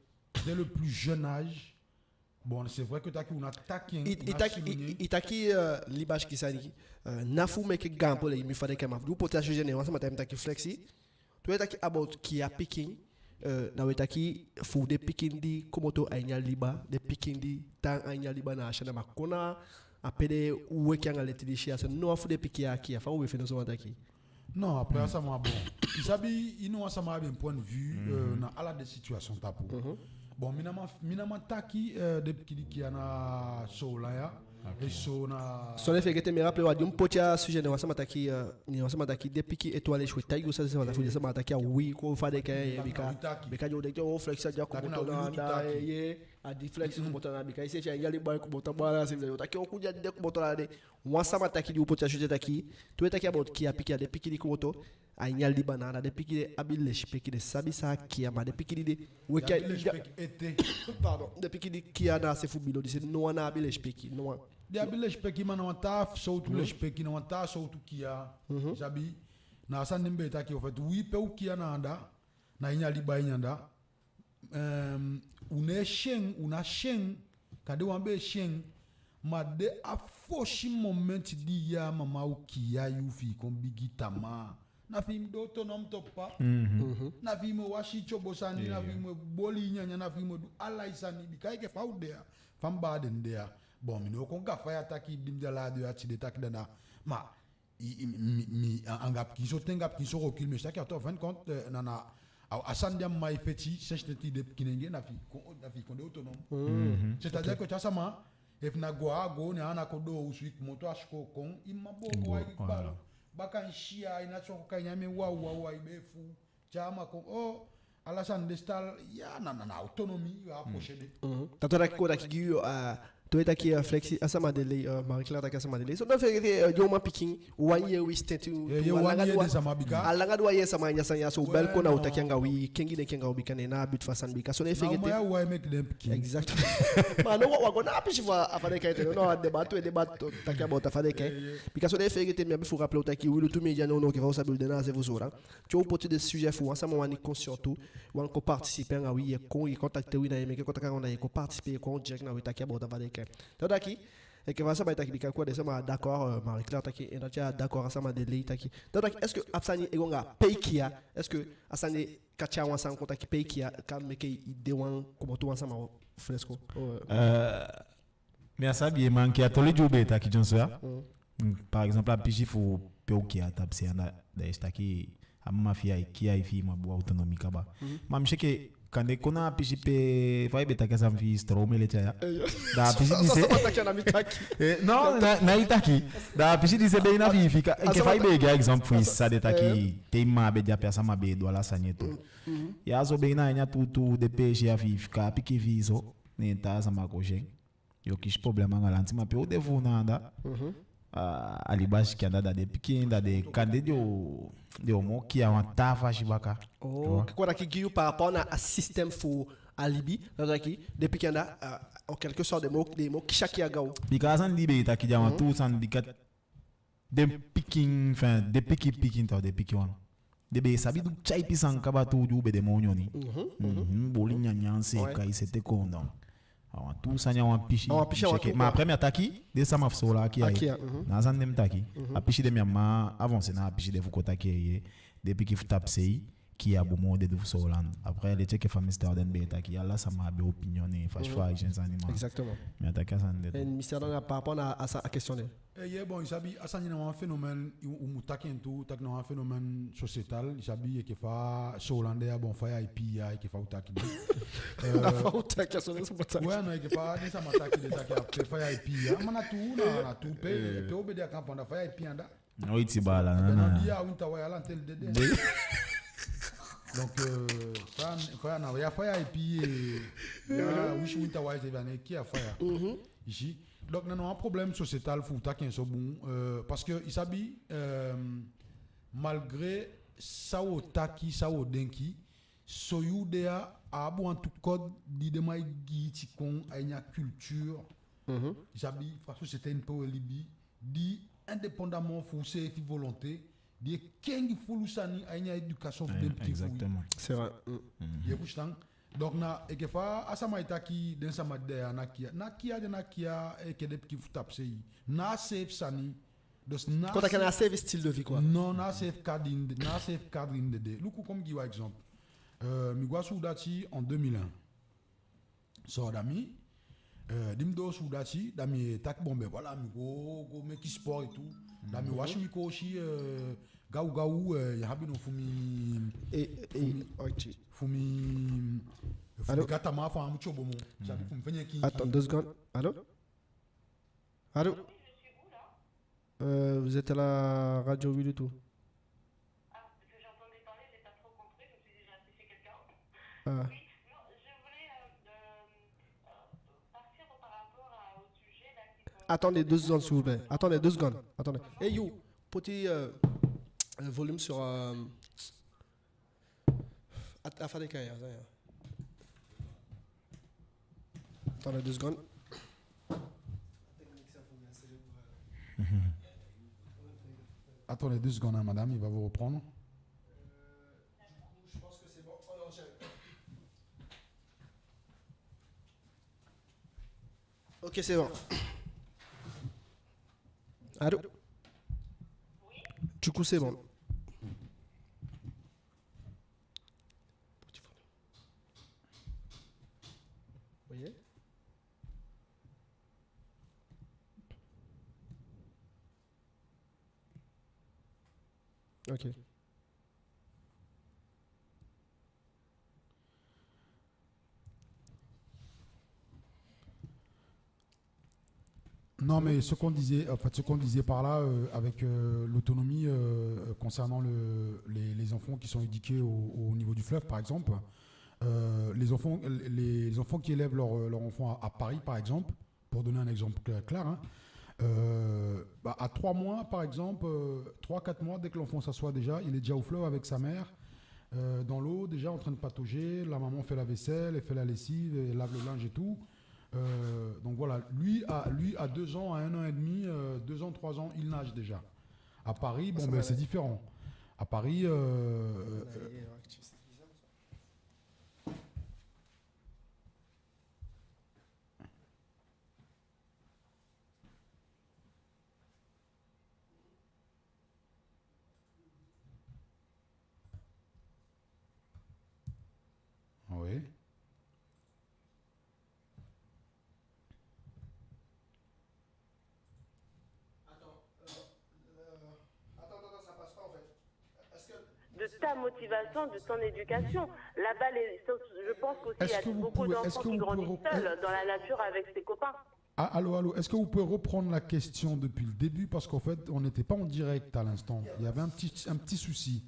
dès le plus jeune âge, bon, c'est vrai que taki u ná taki en, i, i taki, i, i taki, eh, liba sikin sani, eh, ná fu meke gaan problème, mi fa den e kai en, ma di u poti a sujet, ne wan sama taigi mi taki Flexi, te u e taki about kiya pikin, eh, na u e taki fu den pikin di komoto a ini a liba, den pikin di tan a ini a liba na a se anda, ma kon na a pe den weki anga leti disi ya, so no wan fu den pikin ya kiya, fa u e fende so wan taki? Non, après, a sama, bon, i sabi, i no, a sama abi en point de vue, eh, na ala den situation tapu. Bon, mi ná man, mi ná man taki, eh, den pikin di kiya na Soolan ya, e so na... So ná fegete, mi e rappelé wan di u poti a sujet, ne wan sama taki, eh, ne wan sama taki den pikin étoilé, si u e taigi u san, san wan fu den sama taki a wi kon fa den e kai en, bika, bika di u denki o Flexi a di a komoto na anda, eh, a di Flexi komoto na anda, bika i seefi a ini a liba i komoto, baala seefi, u taki o ku di a di den komoto na anda. Wan sama taki di u poti a sujet taki, te u e taki about kiya pikin, a den pikin di komoto a ini a liba na anda, den pikin de abi lesipeki, den sabi san a kiya, ma den pikin di de weki a... Pardon, den pikin di kiya na a se fu bilo, disi no wan abi lesipeki, no wan. Den abi lesipeki, ma na wan taa sowtu lesipeki, na wan taa sowtu kiya. I sabi, na a sani di mi be e taki, au fait, wi pe u kiya na anda, na ini a liba ini anda, eh, u ná e si en, u ná si en, kande wan be e si en, ma de a fosi moment di i a mama, u kiya yu fi i kon bigi tamaa. Na fi i mu de autonome, to papa. Na fi i mu e wasi i tyobo sani, na fi i mu e boli i nyanyan, na fi i mu e du ala i sani, bika enke fa u de ya, fa mi baa den de ya. Bon, mi ná o kon gafa ya taki di mi de a la de ya tide taki dada. Ma i, i, mi, mi, a, anga pikinso, te anga pikinso recul, mi e si taki a, en fin de compte, eh, na, na, a, a sani di a mma e feti sensi ten tide pikinenge, na fi i kon, na fi i kon de autonome. C'est-à-dire que te a sama, efu na go a go, ne a ná kon doo osu, i komoto a sikoo kon, i mma booko, i baka, i si ya, i ná so kon kai nyan mi, waw, waw, waw, i be e fuu. Te a mma kon, o, ala sani de stal, ya, na, na, na autonomie, ya, posséder. Tata taki, kon taki gi yu, a, te u e taki, eh, Flexi, a sama de lei, eh, Marie Claire taki a sama de lei. So ná fegete, eh, yu man pikin, wan yee wi sitenti, eh, tu, a langa di wan yee sama, bika a langa di wan yee sama a ini a sani ya, so u bel kon, na u taki anga wi, kengi den, kengi anga u, bika ne na a but fu a sani, bika so ná fegete. Na u man ya, u wai meke den pikin. Exact. Ma no, wa, wa go na a pisi fu a, a fa den e kai en, no, no, a débat, u e débat, taki about a fa den e kai en. Bika so ná fegete, mi abi fu rappelé u taki Wi Lutu Media, no, no, enke fa u sabi u de na a se fu Soolan. Te u poti den sujet fu wan sama wani kon, surtout wani kon participer anga wi, ye kon, ye contacter wi, na ye meke contact anga wi, na ye kon participer, ye kon direct na wi, taki about a fa den e kai en. Tata taki, enke fa sama e taki, bika kon den sama d'accord, eh, Marie Claire taki, en dati a d'accord, a sama de lei taki. Tata taki, est-ce que a sani e go anga pe i kiya, est-ce que a sani kan tyai wan sani kon taki pe i kiya kan meke i de wan, komoto wan sama fresco? Eh, Mi á sabi, ma enke a toli di u be e taki dyonson ya. Mm, par exemple, a pisi fu pe u kiya a tapu se anda, da i si taki a mma fi i e kiya i fi i mu abi wan autonomie kaba. Ma mi si enke kande kon na a pisi pe fa i be taki a sani fi i, stroom e leti ya. Da a pisi di se... Eh, no, na, na i taki. Da a pisi di se be na fi i fika. Enke fa i be e gi a exemple fu i sa de taki te i mma be de ape, a sama be e du ala sani tu. Ya so be na a ini a tuutuu, den peesi ya fi i fika a pikin fi i so, ne taa sama kon si en. Yo kisi problème anga lanti, ma pe u de fu u na anda, a, a liba sikin anda, da den pikin, da den kande den o, den o moo kiya wan taa fasi baka. Oh, kon taki gi yu par rapport na a système fu a libi, da taki den pikin anda, a, en quelque sorte, den moo, den moo kisi a kiya gaw. Bika a sani di i be e taki de a wan tuu sani, bika den pikin, enfin, den pikin pikin, to, den pikin wan, den be sabi du tyaipi sani kaba tu di u be de moo nyoni. Mhm, boli nyanyan, seeka i, sete kondon. A wan tu sani, a wan pisi. A wan pisi, a wan tu, ma après mi á taki den sama fu Soolan kiya. A kiya, mhm. Na a sani de mi taki. Mhm. A pisi de mi á man avancer na a pisi de fu kon taki ye. Den pikin fu tapusei kiya bun moo den du fu Soolan. Après, le check fa Mister Aiden be taki, ala sama abi opinion ne en fasi, mhm, fa a e si en sani, ma. Exactement. Mi á taki a sani de. En Mister Aiden, par rapport à, à sa, à question de. Eh, ye, bon, i sabi, a sani na wan phénomène, u, u mu taki en tu, taki na wan phénomène sociétal, i sabi, enke fa Soolan de ya, bon, fa ya e pii ya, enke fa u taki de. Eh, fa u taki, a Soolan sama taki. Ouais, non, enke fa den sama taki de, taki a pe fa ya e pii ya, ma na tu, na, na tu pe, eh, pe u be de a kampu anda, fa ya e pii anda. Oiti baala, na, na. Di ya winta wai, ala ten dede. De- Donc, euh, fa, fa ya na, ya fa ya, et puis, euh, ya, wisi winta wai, c'est bien, qui a fire. Mhm. Ici. Donc, na, na wan problème sociétal fu taki en so bun, euh, parce que, i sabi, euh, malgré san u o taki, san u o denki, so yuu de ya, a abi wantu code di den man e gi iti kon a ini a culture. Mhm. I sabi, fa société ini pe u e libi, di indépendamment fu u seefi volonté, di e kengi fulu sani a ini a éducation fu den pikin fu u. Exactement. C'est vrai. Mm. Mhm. Ye fusutan? Donc na enke fa a sama e taki, den sama di de ya ná kiya, ná kiya den ná kiya enke den pikin fu tapusei. Na a seefi sani. Dus na... Kon taki na a seefi style de vie, quoi. Non, na a seefi cadre ini de, na a seefi cadre ini de. Luku, kon mi gi wan exemple. Euh, mi go a suudati en deux mille un. So da mi, euh, di mi doo suudati, da mi taki bon, ben voilà, mi go, go meke sport et tout. Da mi wasi mi koosi, euh, gaw gaw, euh, i abi no fu mi, eh, eh, fu mi, fu mi gataman fu a mu tyobo moo. I sabi, fu mi fende en kiin. Attends deux secondes. Allô? Allô? Euh, vous êtes à la radio, oui, du tout. Ah, parce que j'entendais parler, j'ai pas trop compris, je me suis dit, j'ai raté chez quelqu'un. Ah. Oui, non, je voulais, euh, euh, euh, partir par rapport à, au sujet là qui concerne... Attendez deux secondes, s'il vous plaît. Attendez deux secondes. Attendez. Hey, you, petit, euh, euh, volume sur, euh, At-, afin de carrière, ça, hein. Attendez deux secondes. Attendez deux secondes, hein, madame, il va vous reprendre. Ok, c'est bon. Allô ? Du coup, c'est bon. Vous voyez ? Ok. Non, mais ce qu'on disait, en fait, ce qu'on disait par là, euh, avec, euh, l'autonomie, euh, concernant le, les, les enfants qui sont éduqués au, au niveau du fleuve, par exemple, euh, les enfants, les, les enfants qui élèvent leur, leur enfant à, à Paris, par exemple, pour donner un exemple cl-, clair, hein, euh, bah, à trois mois, par exemple, euh, trois, quatre mois, dès que l'enfant s'assoit déjà, il est déjà au fleuve avec sa mère, euh, dans l'eau, déjà en train de patauger, la maman fait la vaisselle, elle fait la lessive, elle lave le linge et tout. Euh, donc voilà, lui à, lui à deux ans, à un an et demi, euh, deux ans, trois ans, il nage déjà. À Paris, bon, ben, c'est différent. À Paris, euh, euh, Oui. De ta motivation, de ton éducation. Là-bas, les, je pense qu'aussi, il y a beaucoup d'enfants qui grandissent seuls, dans la nature, avec ses copains. Ah, allô, allô, est-ce que vous pouvez reprendre la question depuis le début ? Parce qu'en fait, on n'était pas en direct à l'instant. Il y avait un petit, un petit souci.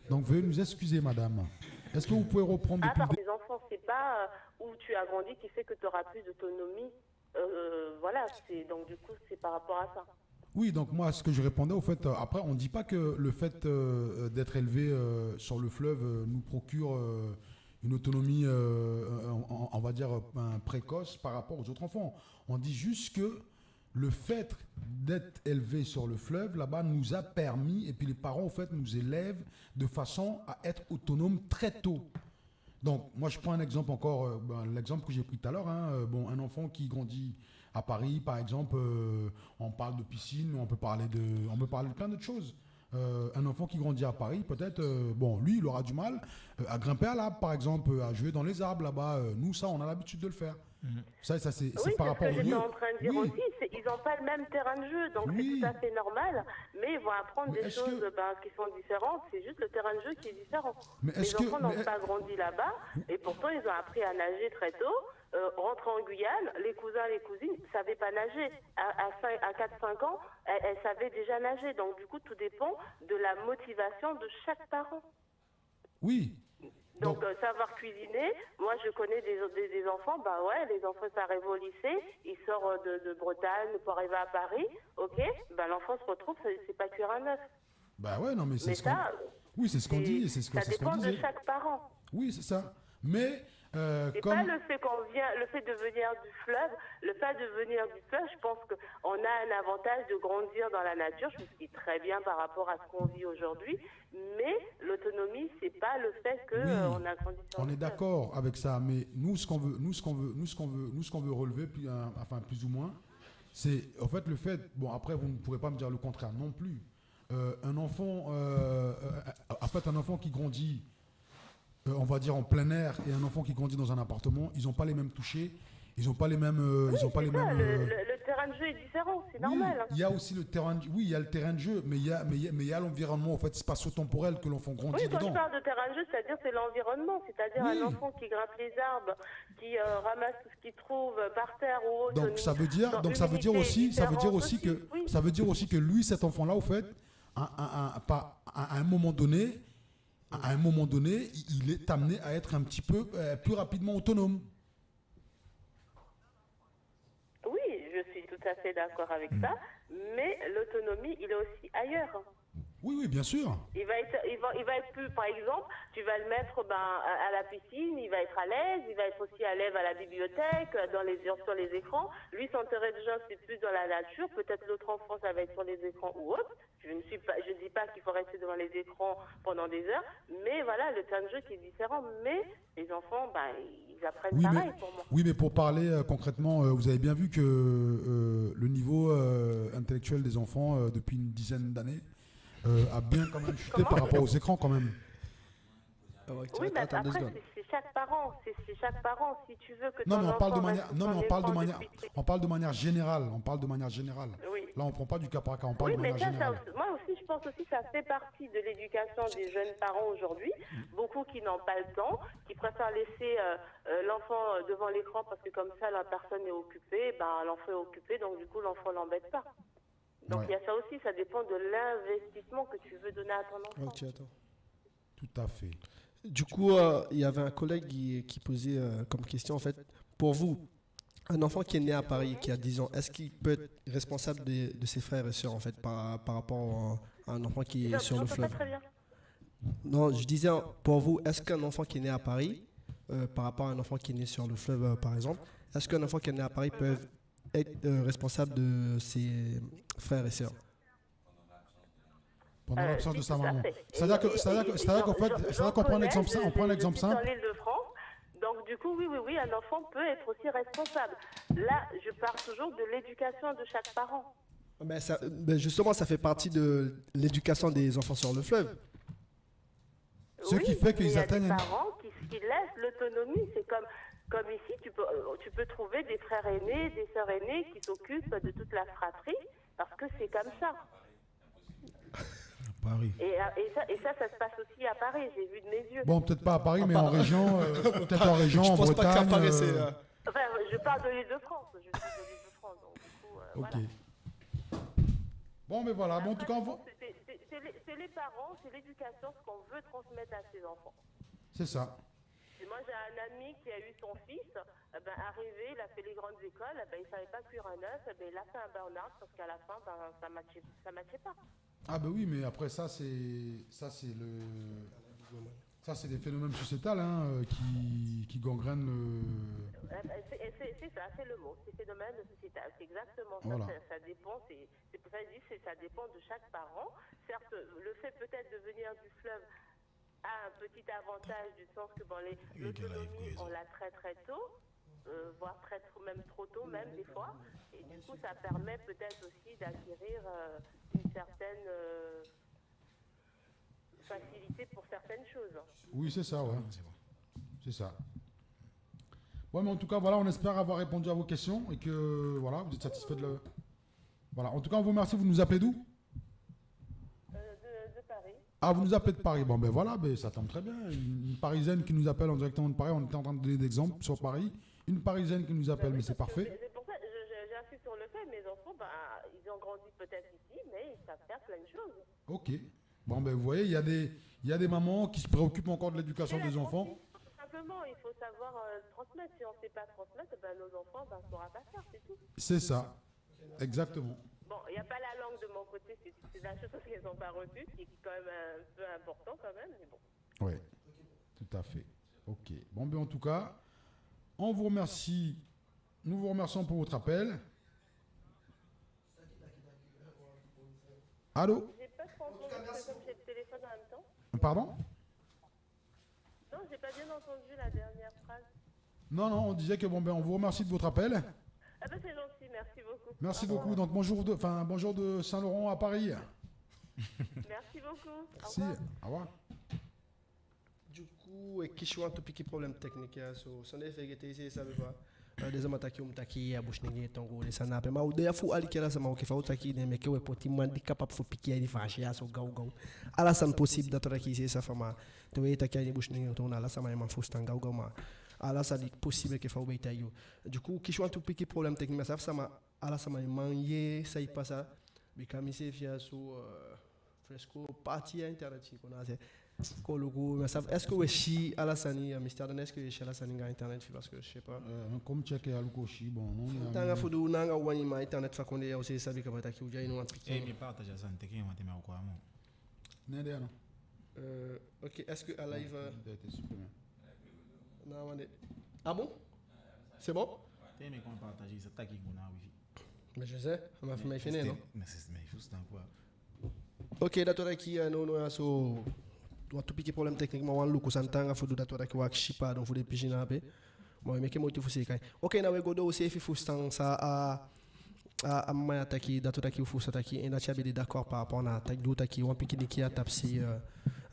Donc, veuillez nous excuser, madame. Est-ce que vous pouvez reprendre depuis le début ? Les enfants, c'est pas, euh, où tu as grandi qui fait que tu auras plus d'autonomie. Euh, voilà, c'est, donc du coup, c'est par rapport à ça. Oui, donc moi, ce que je répondais, au fait, euh, après, on dit pas que le fait, euh, d'être élevé, euh, sur le fleuve, euh, nous procure, euh, une autonomie, euh, on, on va dire, euh, précoce par rapport aux autres enfants. On dit juste que le fait d'être élevé sur le fleuve, là-bas, nous a permis, et puis les parents, au fait, nous élèvent de façon à être autonomes très tôt. Donc, moi, je prends un exemple encore, euh, ben, l'exemple que j'ai pris tout à l'heure, hein, euh, bon, un enfant qui grandit à Paris, par exemple, euh, on parle de piscine, on peut parler de, on peut parler de plein d'autres choses. Euh, un enfant qui grandit à Paris, peut-être, euh, bon, lui, il aura du mal, euh, à grimper à l'arbre, par exemple, euh, à jouer dans les arbres là-bas. Euh, nous, ça, on a l'habitude de le faire. Ça, ça c'est c'est Oui, par c'est ce rapport que au j'étais lieu. en train de dire Oui. Aussi. C'est- Ils n'ont pas le même terrain de jeu, donc Oui. C'est tout à fait normal. Mais ils vont apprendre Mais des est-ce choses que- ben, qui sont différentes. C'est juste le terrain de jeu qui est différent. Mais Les est-ce que- enfants n'ont mais- pas grandi là-bas, et pourtant ils ont appris à nager très tôt. Euh, rentrer en Guyane, les cousins, les cousines ne savaient pas nager. À, à, cinq- à quatre cinq ans, elles, elles savaient déjà nager. Donc du coup, tout dépend de la motivation de chaque parent. Oui. Donc, Donc- euh, savoir cuisiner, moi je connais des, des, des enfants, bah ouais, les enfants ça arrive au lycée, ils sortent de, de Bretagne pour arriver à Paris, ok, bah l'enfant se retrouve, c'est c'est pas cuire un œuf. Bah ouais, non, mais c'est Mais ce qu'on ça, oui, c'est ce qu'on c'est- dit, c'est ce que ça c'est ce qu'on dépend de disait. Chaque parent. Oui, c'est ça. Mais euh, C'est comme pas le fait qu'on vient, le fait de venir du fleuve, le fait de venir du fleuve, je pense qu'on a un avantage de grandir dans la nature, je me suis dit très bien par rapport à ce qu'on vit aujourd'hui, mais l'autonomie, c'est pas le fait que Oui, euh, on a grandi sur on le est fleuve. D'accord avec ça, mais nous ce qu'on veut, nous ce qu'on veut, nous ce qu'on veut, nous ce qu'on veut relever, puis, euh, enfin plus ou moins, c'est en fait le fait. Bon, après vous ne pourrez pas me dire le contraire non plus. Euh, un enfant, euh, euh, en fait un enfant qui grandit, euh, on va dire en plein air, et un enfant qui grandit dans un appartement, ils n'ont pas les mêmes touchés, ils n'ont pas les mêmes, euh, ils ont pas les C'est ça, mêmes. le, euh, le- le terrain de jeu est différent, c'est oui, normal. Hein. Il y a aussi le terrain, de- oui, il y a le terrain de jeu, mais il y a, mais il y a, mais il y a l'environnement en fait spatio-temporel que l'enfant grandit Oui, quand dedans. Je parle de terrain de jeu, c'est-à-dire c'est l'environnement, c'est-à-dire Oui. Un enfant qui grimpe les arbres, qui euh, ramasse tout ce qu'il trouve euh, par terre ou autre. Donc ça veut dire, dans donc ça veut dire humidité aussi, ça veut dire différente aussi que, Oui. ça veut dire aussi que lui, cet enfant-là, au fait, à, à- à- pas- à- à un moment donné, à un moment donné, il il est amené à être un petit peu euh, plus rapidement autonome. Oui, je suis tout à fait d'accord avec ça, mais l'autonomie, il est aussi ailleurs. Oui, oui, bien sûr. Il va être, il va, il va être plus, par exemple, tu vas le mettre ben, à, à la piscine, il va être à l'aise, il va être aussi à l'aise à la bibliothèque, euh, dans les, sur les écrans. Lui, son terrain de jeu, c'est plus dans la nature. Peut-être l'autre enfant, ça va être sur les écrans ou autre. Je ne suis pas, je dis pas qu'il faut rester devant les écrans pendant des heures, mais voilà, le terrain de jeu qui est différent, mais les enfants, ben, ils apprennent Oui, pareil mais, pour moi. oui, mais pour parler euh, concrètement, euh, vous avez bien vu que euh, le niveau euh, intellectuel des enfants euh, depuis une dizaine d'années euh, a bien quand même chuté par rapport aux écrans quand même. Ah ouais, Oui, mais attends deux après, secondes. c'est c'est chaque parent, c'est c'est chaque parent. Si tu veux que Non, ton mais on parle de enfant manière, reste non, mais ton on parle de enfant manière, depuis- on parle de manière générale, on parle de manière générale. Oui. Là, on prend pas du cas par cas, on parle Oui, de mais manière ça, ça générale. aussi- moi aussi, je pense aussi que ça fait partie de l'éducation des jeunes parents aujourd'hui. Beaucoup qui n'ont pas le temps, qui préfèrent laisser euh, euh, l'enfant euh, devant l'écran parce que comme ça, la personne est occupée, ben, l'enfant est occupé, donc du coup, l'enfant l'embête pas. Donc Ouais. il y a ça aussi, ça dépend de l'investissement que tu veux donner à ton enfant. Ok, attends. Tout à fait. Du coup, euh, il y avait un collègue qui, qui posait euh, comme question, en fait, pour vous, un enfant qui est né à Paris, qui a dix ans, est-ce qu'il peut être responsable de, de ses frères et sœurs, en fait, par, par rapport à, à un enfant qui est Je- sur le j'entends pas fleuve ? Très bien. Non, je disais, pour vous, est-ce qu'un enfant qui est né à Paris, euh, par rapport à un enfant qui est né sur le fleuve, euh, par exemple, est-ce qu'un enfant qui est né à Paris peut être euh, responsable de ses frères et sœurs ? Pendant Euh, l'absence de si, sa tout à maman. fait. C'est-à-dire que, Et- c'est-à-dire et- que, c'est-à-dire qu'en j'en- fait, j'en c'est-à-dire qu'on prend un connais, exemple je- simple, on prend un je- exemple je suis sur simple. L'Île-de-France, donc du coup, oui, oui, oui, un enfant peut être aussi responsable. Là, je parle toujours de l'éducation de chaque parent. Ben, ça, ben, justement, ça fait partie de l'éducation des enfants sur le fleuve. Ce Oui, qui fait mais qu'ils il y a atteignent des un- parents qui, qui laissent l'autonomie. C'est comme, comme ici, tu peux, euh, tu peux trouver des frères aînés, des sœurs aînées qui s'occupent de toute la fratrie parce que c'est comme ça. Paris. Et, euh, et ça, et ça, ça se passe aussi à Paris, j'ai vu de mes yeux. Bon, peut-être pas à Paris, mais en région, euh, peut-être en région, Je en pense pas qu'à Bretagne. Paris, euh, c'est. Euh, Enfin, je parle de l'Île-de-France, je suis de l'Île-de-France, donc du coup, euh, Ok. voilà. Bon, mais voilà. Bon, en tout Après, cas, on je va- pense que c'est- c'est c'est les, c'est les parents, c'est l'éducation, ce qu'on veut transmettre à ses enfants. C'est ça. Et moi, j'ai un ami qui a eu son fils, eh ben, arrivé, il a fait les grandes écoles, eh ben, il savait pas cuire un œuf, eh ben, il a fait un burn-out parce qu'à la fin, ben, ça matchait, ça matchait pas. Ah ben oui, mais après ça, c'est ça, c'est le ça, c'est des phénomènes sociétals hein, euh, qui, qui gangrènent le. Eh ben, c'est- C'est c'est ça, c'est le mot, c'est phénomène sociétal, c'est exactement ça, Voilà. ça, ça dépend, c'est c'est pour ça que je dis que ça dépend de chaque parent. Certes, le fait peut-être de venir du fleuve, a un petit avantage du sens que, bon, les, l'autonomie, on l'a très, très tôt, euh, voire très, même trop tôt même des fois. Et du coup, ça permet peut-être aussi d'acquérir, euh, une certaine, euh, facilité pour certaines choses. Oui, c'est ça, ouais. C'est ça. Bon, mais en tout cas, voilà, on espère avoir répondu à vos questions et que, voilà, vous êtes satisfait de le... Voilà, en tout cas, on vous remercie. Vous nous appelez d'où ? Euh, de, de Paris. Ah, vous nous appelez de Paris. Bon, ben voilà, ben, ça tombe très bien. Une, une Parisienne qui nous appelle en directement de Paris. On était en train de donner des exemples sur Paris. Une Parisienne qui nous appelle, Ben oui, mais c'est parce que parfait. C'est c'est pour ça, je- je- j'insiste sur le fait, mes enfants, ben, ils ont grandi peut-être ici, mais ils savent faire plein de choses. Ok. Bon, ben, vous voyez, il y a des, il y a des mamans qui se préoccupent encore de l'éducation C'est la des enfants. Transmission, tout simplement, il faut savoir, euh, transmettre. Si on ne sait pas transmettre, ben, nos enfants, ben, on ne saura pas faire, c'est tout. C'est ça. Exactement. Bon, il n'y a pas la langue de mon côté, c'est c'est la chose qu'ils n'ont pas reçue, qui est quand même un peu important quand même, mais bon. Oui, tout à fait. Ok. Bon, ben, en tout cas, on vous remercie. Nous vous remercions pour votre appel. Allô ? J'ai pas trop entendu, c'est comme j'ai le téléphone en même temps. Pardon ? Non, j'ai pas bien entendu la dernière phrase. Non, non, on disait que, bon, ben, on vous remercie de votre appel. Ah ben, c'est gentil, merci beaucoup. Merci Au revoir. Beaucoup. Donc, bonjour de, enfin, bonjour de Saint-Laurent à Paris. Merci beaucoup. Au Merci. Revoir. Au revoir. Du coup, e kisi wantu pikin problème technique ya so, san de fegete i seefi sabi fa. Eh, den sama taki u mu taki a Businenge tongo, den sani ape. Ma u de ya fu aliki ala sama, oke, fa u taki den, meke we poti man di capable fu piki a ini Faansi ya so gawgaw. Ala sani possible, dati wani taki i seefi sabi fa, ma te we taki a ini Businenge tongo, na ala sama e man fusutan gawgaw, ma ala sani possible enke fa u be e taigi u. Du coup, kisi wantu pikin problème technique, ma sabi sama, ala sama e man yee san e pasa. Bika mi seefi ya so, eh, fresco parti a internet fi kon na se. Kon luku, ma sabi, est-ce que we si ala sani, eh, Mister Dan, est-ce que we si ala sani anga internet fi, parce que je sais pas. Euh, comme check ya luku si, bon, non, Taanga fu du na anga wani, ma internet fa kondee ya, u seefi sabi kaba taki u de a ini wan pikin. Eh, mi partage a sani, teke en, ma te mi a o ko a mo. Ne de, non. Euh, ok, est-ce que a live, euh, Peut-être supprimé. na wan de. Ah bon? C'est bon? Te mi kon partage, sa taki go na wifi. Mais je sais, ma fi mi fini, non? Mais c'est, mais juste en quoi? Ok, dati wani taki, eh, no, no, ya so, wantu pikin problème technique, ma wan luku san taanga fu du, dati wani taki wi akisi paadon fu den pisi na ape. Ma we meke moiti fu seeka en. Ok, na we go doo, u seefi fusutan san a, a, a man ya taki, dati wani taki u fusutan taki, en dati a be de d'accord par rapport na taki, du taki wan pikin di kiya tapu sei, eh,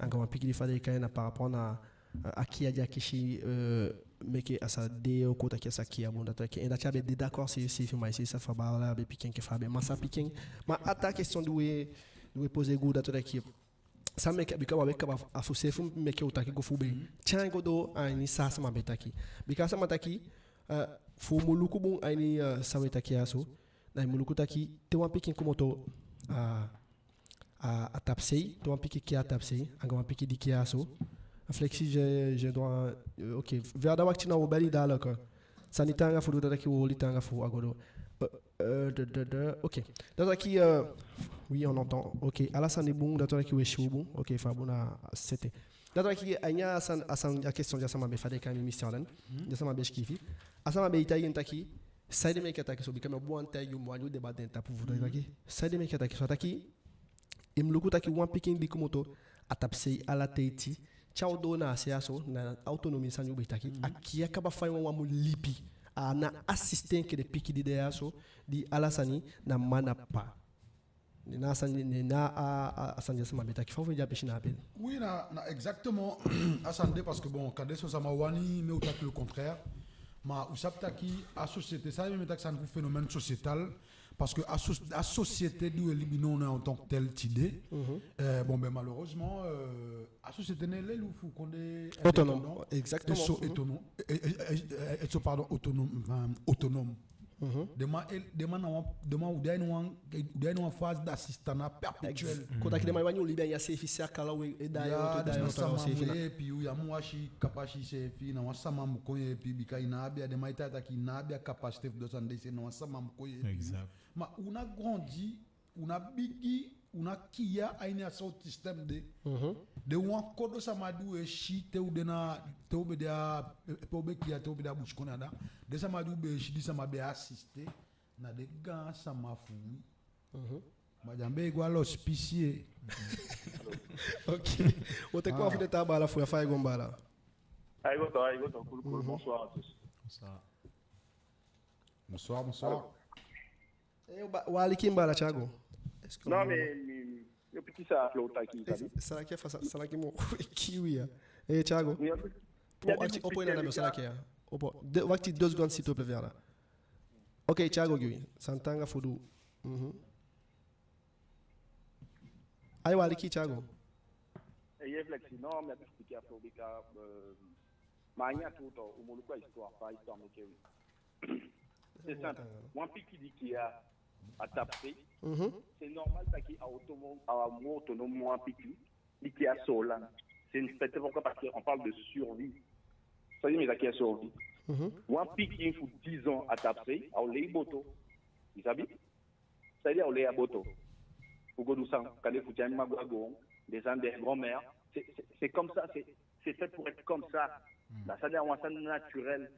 anga wan pikin di, fa den e kai en, na par rapport na, eh, a kiya di a kisi, eh, meke a sa de, u kon taki a sa kiya bun, dati wani taki, en dati a be de d'accord, seefi, seefi, ma seefi sabi fa baala be piki en enke fa a be masaa piki en. Ma a taa question di we, di we poser go, dati wani taki, san meke, bika wi be kaba, a fu seefi meke u taki go fu be tyai en go doo a ini san a sama be taki. Bika a sama taki, eh, fu u mu luku bun a ini, eh, san we taki ya so, na i mu luku taki te wan pikin komoto a, a, a tapu sei, te wan pikin kiya a tapu sei, anga wan pikin di kiya so. Flexi, je, je dois, euh, ok. Verda, wakti, na u o beli daaliki. Sani taanga fu du, dati wani taki u oli taanga fu a go doo. Euh, euh, de, de, de, ok. Dati wani taki, euh, oui, on entend. Ok, ala sani bun, dati wani taki we si u bun. Ok, fa bun, a sete. Dati wani taki, a ini a sani, a sani, a question di a sama be, fa den e kai en, Mister Dan. Di a sama be sikiifi. A sama be e taigi en taki, saide meke a taki so, bika mi abi wan taigi u, mi wani u débat den tapu fu, dati wani taki, saide meke a taki so, a taki, i mu luku taki wan pikin di komoto a tapu sei ala ten, te a o doo na a se ya so, na autonomie sani u be taki, a kiya kaba fa i wani, wan mu libi. A ná assister enke den pikin di de ya so, di ala sani na mama na papa. Ne na a sani, ne na a, a, a sani di a sama be taki, fa u fende a pisi na ape. Oui, na, na exactement a sani de, parce que bon, kande son sama wani meke u taki le contraire. Ma u sabi taki a société, san meke mi taki sani fu phénomène sociétal, parce que a so-, a société di we libi nownow en tant que tel tide, euh, bon, ben, malheureusement, euh, a société ná e leli u fu kondee Autonome, exactement. E so, autonome, e, e, e, e so, pardon, autonome, enfin, autonome. Den man, e, den man na wan, den man, u de a ini wan, u de a ini wan phase d'assistanat perpétuel. Kon taki den man wani u libi a ini a seefi se, a kala we, e, da, ya, u, da, da, ya, na u, sama mu yeepi u, ya mu wasi kaba si iseefi, na wan sama mu kon yeepi, bika i ná abi a, den man e taigi taki i ná abi a capacité fu du a sani de, se na wan sama mu kon yeepi u. Exact. Ma u ná grandi, u ná bigi, u ná kiya a ini a sowtu système de. Den wan kodo sama di u e si te u de na, te u be de a, pe u be kiya, te u be de a busikondee anda. Den sama di u be e si, di sama be e assister, na den gaansama fu wi. Madame be go a l'hospice. Ok. O te kon fu den taa baala fu ya, fa i go, baala? Ai go to, ai go to, cool, cool. Bonsoir à tous. Bonsoir. Bonsoir, bonsoir. Allô? Eh, ba, wali kin baala Thiago. Est-ce que... Non, mais, mais, mais, yo piki san a Flo taki, eh, taki. San a ke fa, san a ke mo kiwi ya. Eh, Thiago. Opo, wakti, opo, en a mi o san a ke ya. Opo, wakti deux secondes, s'il te plaît, Viana. Ok, Thiago, gi wi san taanga fu du. Mhm. Ai, wali kin, Thiago. Eh, ye, Flexi, non, mi abi fu piki a Flo bika, euh, ma a ini a tuu to, u mu luku a histoire, fa a histoire meke wi. C'est simple. Wan pikin di kiya a tapu se, c'est normal taki a autonome, a mu autonome wan pikin di kiya a Soolan. C'est une, c'est pourquoi, parce qu'on parle de survie. Ça veut dire, mais a kiya survie. Wan pikin fu dix ans a tapu se, a o lei boto. I sabi? C'est-à-dire, a o lei a boto. Fu go du san, kande fu tyai mma go a goon, descendre des grands-mères. C'est, c'est, c'est comme ça, c'est, c'est fait pour être comme ça. Na sani, a wan sani naturel.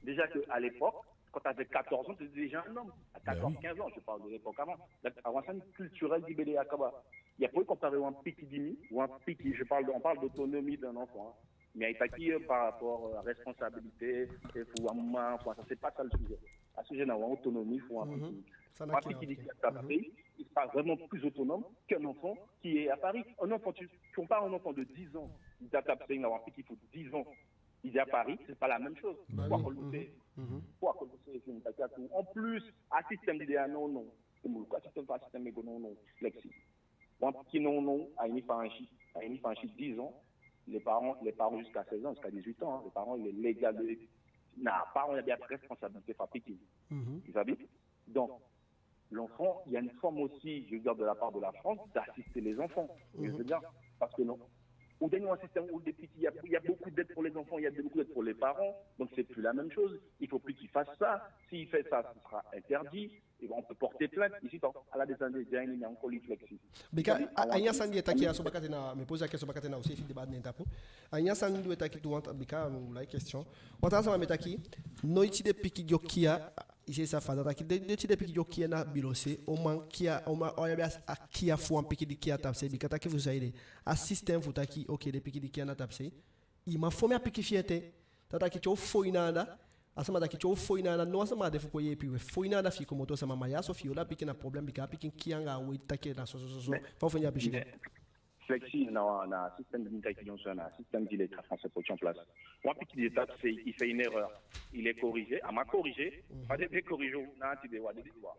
Déjà que à l'époque, quand t'avais quatorze ans, t'étais déjà un homme. À quatorze, quinze ans, je parle de l'époque avant. Donc, a wan sani culturel di be de ya kaba. Ya poi comparer wan pikin di mi, wan pikin, je parle de, on parle d'autonomie d'un enfant, hein. Mais i taki, euh, par rapport, euh, à responsabilité, et fu wan mma, fu wan san, c'est pas ça le sujet. A sujet na wan autonomie fu wan pikin. Wan pikin di kiya a tapu se, il sera vraiment plus autonome qu'un enfant qui est à Paris. Un enfant, tu, tu compares un enfant de dix ans, di a tapu se, anga wan pikin fu dix ans, di de à Paris, c'est pas la même chose. Bah oui. Kwa kolouse, kwa kolouse, c'est une attaque. En plus, a système di de ya nownow, a système, a système économique, Flexi. Wan pikin nownow, a ini Faansi, a ini Faansi, dix ans, les parents, les parents jusqu'à seize ans, jusqu'à dix-huit ans, hein, les parents, il est légal de, na parent ya abi responsabilité fu a pikin. I sabi? Donc, l'enfant, il y a une forme aussi, je veux dire, de la part de la France, d'assister les enfants. Je veux dire, parce que non, on a un système où depuis qu'il y a, il y a beaucoup d'aide pour les enfants, il y a beaucoup d'aide pour les parents, donc c'est plus la même chose. Il faut plus qu'il fasse ça. S'il fait ça, ce sera interdit. Et ben, on peut porter plainte ici, donc, à la descente des Jaini, mais encore Flexi. Bika, a, a ini a sani di e taki ya so, bakadina, mi e poser a question so, bakadina, aussi, fi débat nen tapu. A ini a sani di e taki tu, want, bika, mi like question. Want, a sama mi e taki, noiti den pikin di o kiya, i si san fa a taki, den, noiti den pikin di o kiya na bilo se, o man kiya, o man, o abi a kiya fu wan pikin di kiya a tapu se, bika taki fu saide. A système fu taki, ok, den pikin di kiya na tapu se, i man fon a pikin fi i ete. Te a taki te u fon i na anda, a sama taki te u fon i na anda, no wan sama á de fu kon yeepi i, we fon i na anda fi i komoto, sama, ma ya so fi i o, da pikin na problème, bika a pikin kiya anga a wei taki na so, so, so, so. Mais, fa u fende a pikin? Mais, Flexi, na, na système di mi taki, na système di l'État français poti en place. Wan pikin di e tapu se, il fait une erreur, il est corrigé, a man corrigé, fa den be corrigé, na tide, wa de, wa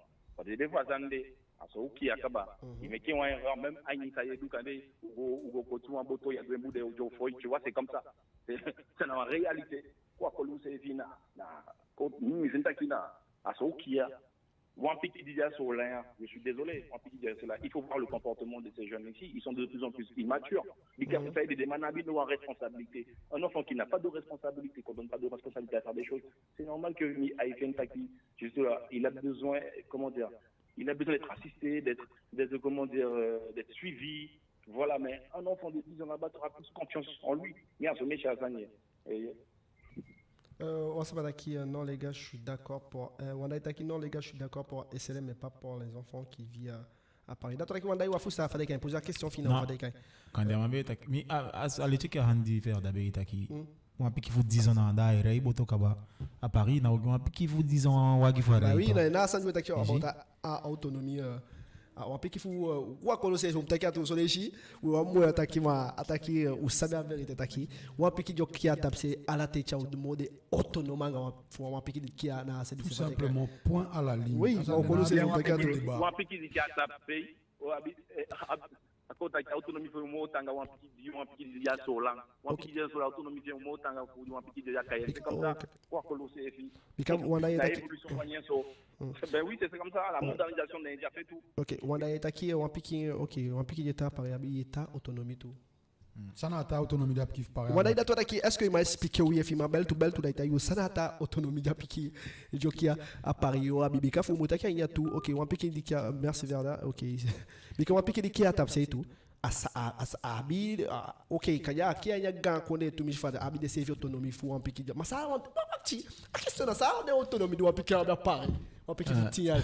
de, wa de, wa de, a so u kiya kaba. I meke wan erreur, même a ini san ye du, kande u go, u go koti wan boto, ya du en bun, den o fon i, tu vois, c'est comme ça. C'est, c'est une réalité. Kwa kolouse, fi na, na, ko, mi, mi fende taki na, a so u kiya. Wan pikin di de a Soolan ya, je suis désolé, wan pikin di de a Soolan, il faut voir le comportement de ces jeunes ici, ils sont de plus en plus immatures. Bika fu saide den man á abi no responsabilité. Un enfant qui n'a pas de responsabilité, qu'on donne pas de responsabilité à faire des choses, c'est normal que mi, ai fende taki, juste là, il a besoin, comment dire, il a besoin d'être assisté, d'être, d'être, comment dire, euh, d'être suivi. Voilà, mais un enfant de dix ans là-bas, t'auras plus confiance en lui. Bien sûr, mais cher Zanier. Et euh, wan sama taki, euh, non, les gars, je suis d'accord pour, euh, wan dai taki, non, les gars, je suis d'accord pour S L M, mais pas pour les enfants qui vivent à, à Paris. Da taki wan dai, wa fu sa fa den kan poser la question finale, fa den kan. Kande a man be taki, mi, a, a, a leti ke a handi fer da be taki. Wan pikin fu dix ans na anda, ai rei boto kaba. A Paris, na wan pikin fu dix ans, wan wagi fu a rei. Bah oui, na, na a sani we taki about a, a autonomie, euh, a wan pikin fu, euh, wa kolouse, so mi taki a tu so leisi, we wan moi taki ma, a taki, euh, u sabi a vérité taki. Wan pikin di o kiya a tapu se, ala te tya u du moo de autonome anga wan, fu wan pikin di kiya na se di. Tout simplement, point à la ligne. Oui, wa kolouse, so mi taki a tu. Wan pikin di kiya a tapu se, o abi, eh, ab-, A kon taki autonomie fu en moo taanga wan pikin di, wan pikin di de a Soolan. Wan pikin di de a Soolan, autonomie fu en moo taanga fu wan pikin di de a Cayenne. C'est comme ça. Wa kolouse, et puis, bika wan dai ye taki évolution wan nyen so. Ben oui, c'est comme ça, la modernisation des médias fait tout. Ok, wan dai ye taki, wan pikin, ok, wan pikin di e tan a Paris abi, ye tan autonomie tu. San na a tan autonomie di a pikin fu Paris? Wan dai dati wa taki, est-ce que i man expliquer u, efi i man bel tu, bel tu, da i taigi u san na a tan autonomie di a pikin di o kiya a Paris o abi, bika fu u mu taki a ini a tu, ok, wan pikin di kiya, merci Verda, ok. Bika wan pikin di kiya a tapu se tu, a sa, a, a sa abi, a, ok, kande a kiya a ini a gaan kondee tu, mi si fa a abi den seefi autonomie fu wan pikin di, ma san a wan, a question na san a wan autonomie di wan pikin abi a Paris, wan pikin fu tin yali.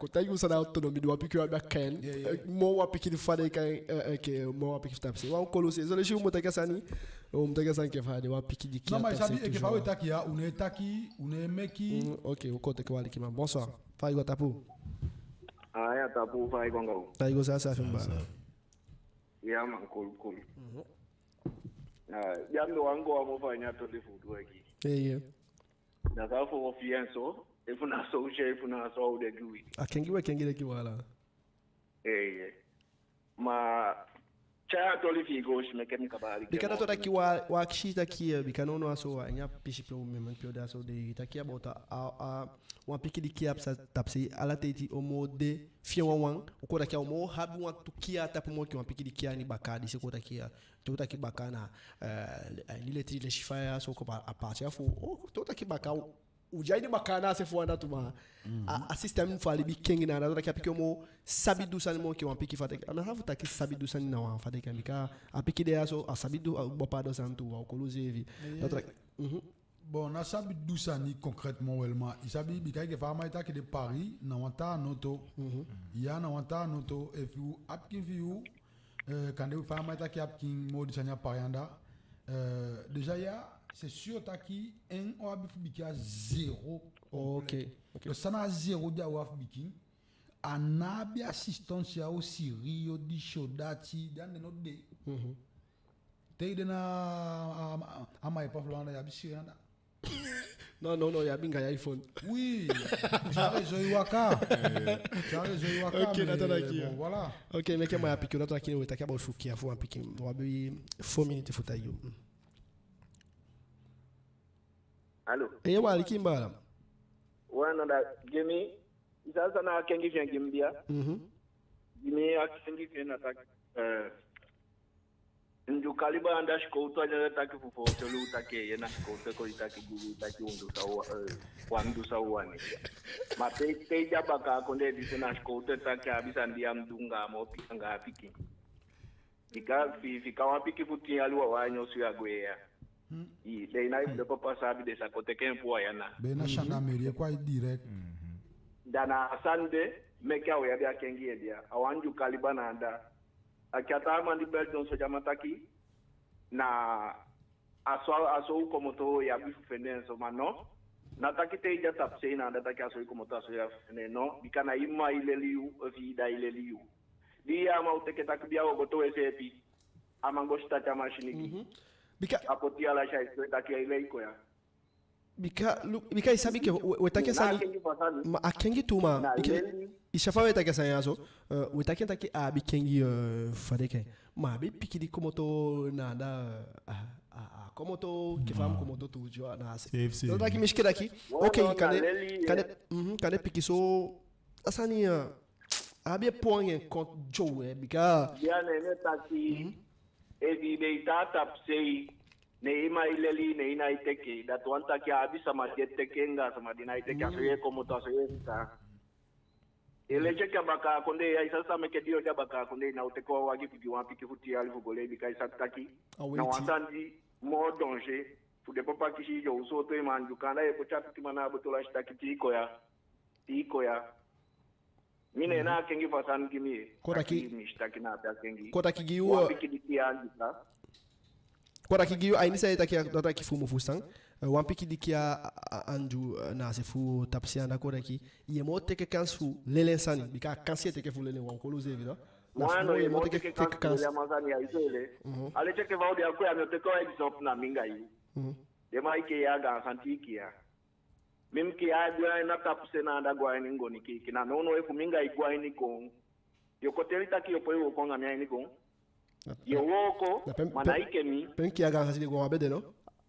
kon taigi u san na autonomie, di wan pikin wan be a kan. Yeah, yeah. Eh, moo wan pikin di fa den kan, eh, eh, enke moo wan pikin fu tapu se. Wan kolo se, so den si u mu taki a sani, u mu taki a sani enke fa den wan pikin di kan. Non, ma i tapu se sabi, enke fa we taki ya, u ne taki, u ne meki. Mm, ok, u kon teke wan alikiman. Bonsoir. Fa i go, a tapu? Ah, ya tapu, fa i go anga u? Fa i go, saafi, saafi, mi baala. Ya man, cool, cool. Mhm. Ah, ya mi wani go wan moo fa ini a toli fu u du enke. Eh, yeah. Na san fu u fi en so, efu na so u si en, efu na so a o de gi wi. A kengi we kengi den gi wi ala. Eh, yeah. Ma tyai a toli fi i go, si meke mi kaba aliki. Bika na to taki wan, wan akisi taki, eh, bika nownow a so, a ini a pisi pe u, moment pe u de a so, den e taki about a, a, a wan pikin di kiya a pasa tapu se, ala ten di o moo de fi en wawan, u kon taki a o moo abi wantu kiya a tapu moo enke wan pikin di kiya a ini bakaa, disi kon taki a, te u taki bakaa na, eh, a ini leti di den si faya, so kon a, a paati a fu, o, te u taki bakaa, u de a ini bakaa na a se fu anda tu, ma a, a système fu a libi kengi na anda, so taki a pikin o moo sabi du sani moo enke wan pikin, fa taki, a ná fu taki sabi du sani na wan fa taki, bika a pikin de ya so, a sabi du, a, bepaalde sani tu, a o kolo seefi. Da taki, mhm. Bon, ná sabi du sani concrètement, wèlman. I sabi, bika enke fa a man e taki de, Paris na wan taa noto. Mhm. Ya na wan taa noto, efu a pikin fi yu, eh, kande fa a man e taki a pikin moo di sani a Paris anda. Eh, déjà ya, c'est sûr taki en o abi fu bigin a zéro. Ok, ok. Donc san na a zéro di a o abi fu bigin, a ná abi assistance ya, o siri, o disi, o dati, den nen o de. Mhm. Te i de na a, a, a, a man e pafula anda, i abi siri anda. Non, non, non, i abi anga i iPhone. Oui, tyai réseau e waka. Tyai réseau e waka, ok, mais na tan dati, bon, voilà. Ok, meke mi á piki u, na tan dati, we taki about fu kiya fu wan pikin. U abi fo miniti fu taigi u. Mm. Allô? Eh, wan alikiman baala. Wan anda, gi mi, i sa san na a kengi fi en gi mi bia? Mhm. Gi mi a kengi fi en na taki, eh, Ndyuka liba anda sikowtu, a den e taki fu foseli u taki, ye, na sikowtu e kon e taki gi wi taki u mu du san u wa-, eh, u á mu du san u wani. Ma te, te i de a bakaa kondee disi, na sikowtu e taki a abi sani di a mu du anga a moo pikin, anga a pikin. Bika fi, fika wan pikin fu tin yali wawan a ini osu ya gwe ya. Hmm. I, den ná e, den papa sa abi, den sa kon teke en puu a ya na. Be na gendarmerie e kon a i direct. Mhm. Da na a sani de meke a o abi a kengi ede ya. A wan Ndyuka liba na anda. A ke a taa man di beli, dyonson, di a man taki, na a so, a so u komoto, i abi fu fende en so, ma no. Ná taki te i de a tapusei na anda taki a so i komoto, a so i abi fu fende en, no. Bika na i mma e leli yu, efu i dda e leli yu. Di i yee a man o teke taki bia, u o go towe seepi. a man go sitati a masini gi. Mhm. Bika a poti ala si a i si taki ai lei kon ya. Bika, lu-, bika i sabi ke, we, we taki a sani. Na a kengi fu a sani. Ma a kengi tu, ma. Na i ke, leli. I si fa we taki a sani ya so, eh, we taki taki a abi kengi, eh, fa den kai. Ma a abi pikin di komoto na anda, eh, a, a, a komoto, ke fa a mu komoto tu, tu, na a se. Seefi, seefi. So taki mi si ke taki. Wala, ok, na kande, leli, kande, eh. Mhm, kande pikin so, a sani, eh, a abi e poi en kont dyo, eh, bika. Ya, ne, ne, taki. Mhm. Efu i be e tan a tapusei, ne i man e leli, ne i ná e teke, dati wani taki a abi sama di e teke anga sama di ná e teke, a so yu e komoto, a so yu e tan. Leti enke a bakaa kondee ya, i sabi san meke di yo de a bakaa kondee, i ná o teke wan wagi fu gi wan pikin fu tin yali fu go lei, bika i sabi taki na wan sani di moo danger fu den papa kisi i. Yo, u sooto i man, yu kanda, ye poti a pikin man na a boto, a si taki tii kon ya, tii kon ya. Mi ne na a kengi fu a sani gi mi. Kon taki, mi si taki na a kengi. Kon taki gi yu, wan pikin di kiya andi sa. Kon taki gi yu, a ini san i taki, a taki fu mu fusutan. Eh, wan pikin di kiya a, a, andu, eh, na a se fu tapusei anda, kon taki i e moo teke kansi fu leli en sani. Bika a kansi i e teke fu leli en, wan kolu seefi, no? Na fu i e moo teke, teke kansi. Leli a man sani ya, i si, leli. Mhm. A leti enke fa u de a kon ya, mi o teke wan exemple na mi anga yu. Mhm. Den man e kee a gaan sani, tii kon ya. Mi mu kiya, a gwe a ini a tapusei na anda, go a ini ngoni kiki. Na nownow efu mi anga i go a ini goon, yo kon teli taki yo poi wooko anga mi a ini goon? Yo wooko, ma na enke mi. Pe mi kiya gaan sani de, goon á be de, no?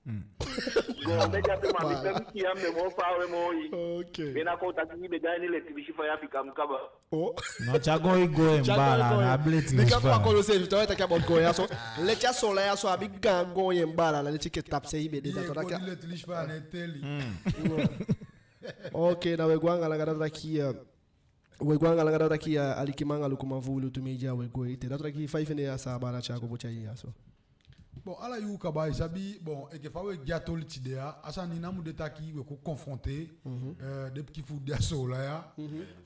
Goon be de ape, ma mi pe mi kiya, mi be moo faawe moo i. Ok. Mi ná kon taki mi be de a ini eletilisi, faya fika mi kaba. Oh. No, tya goon, i goon en baala, na a be eletilisi faya. Bika fa a kolo seefi, to, i taki about goon ya so. Leti a Soolan ya so, a abi gaan goon en baala, na leti enke tapusei i be de, da to taki. Eletilisi faya ne teli. Ok, na we go anga langa, da to taki, eh, we go anga langa, da to taki, eh, alikiman anga lukuman fu Wi Lutu Media, we go ete. Da to taki fa i fende a san a baala Thiago poti a ini ya so. Bon, ala yuu kaba, i sabi, bon, enke fa we de a toli tide ya, a sani ná mu de taki we kon confronter, eh, den pikin fu di a Soolan ya,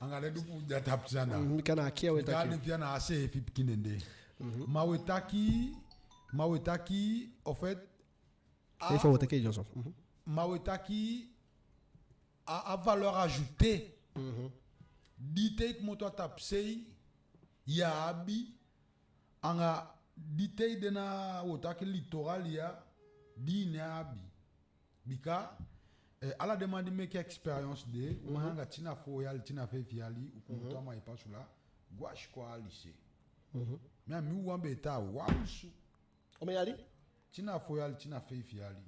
anga den du fu di a tapusei anda. Mhm, bika na a kiya we taki. Bika den fi a na a seefi pikin den de. Ma we taki, ma we taki, en fait, a, ma we taki a, a valeur ajoutée. Di te i komoto a tapusei, ya abi, anga di te i de na, wo taki, littoral ya, di i ná abi. Bika, eh, ala den man di meke expérience de, u man anga tin a fo yali, tin a feifi yali, u komoto a Maripasoula, go a sikoo a lycée. Mi a mi wan be e tan a wan osu. Omen yali? Tin a fo yali, tin a feifi yali.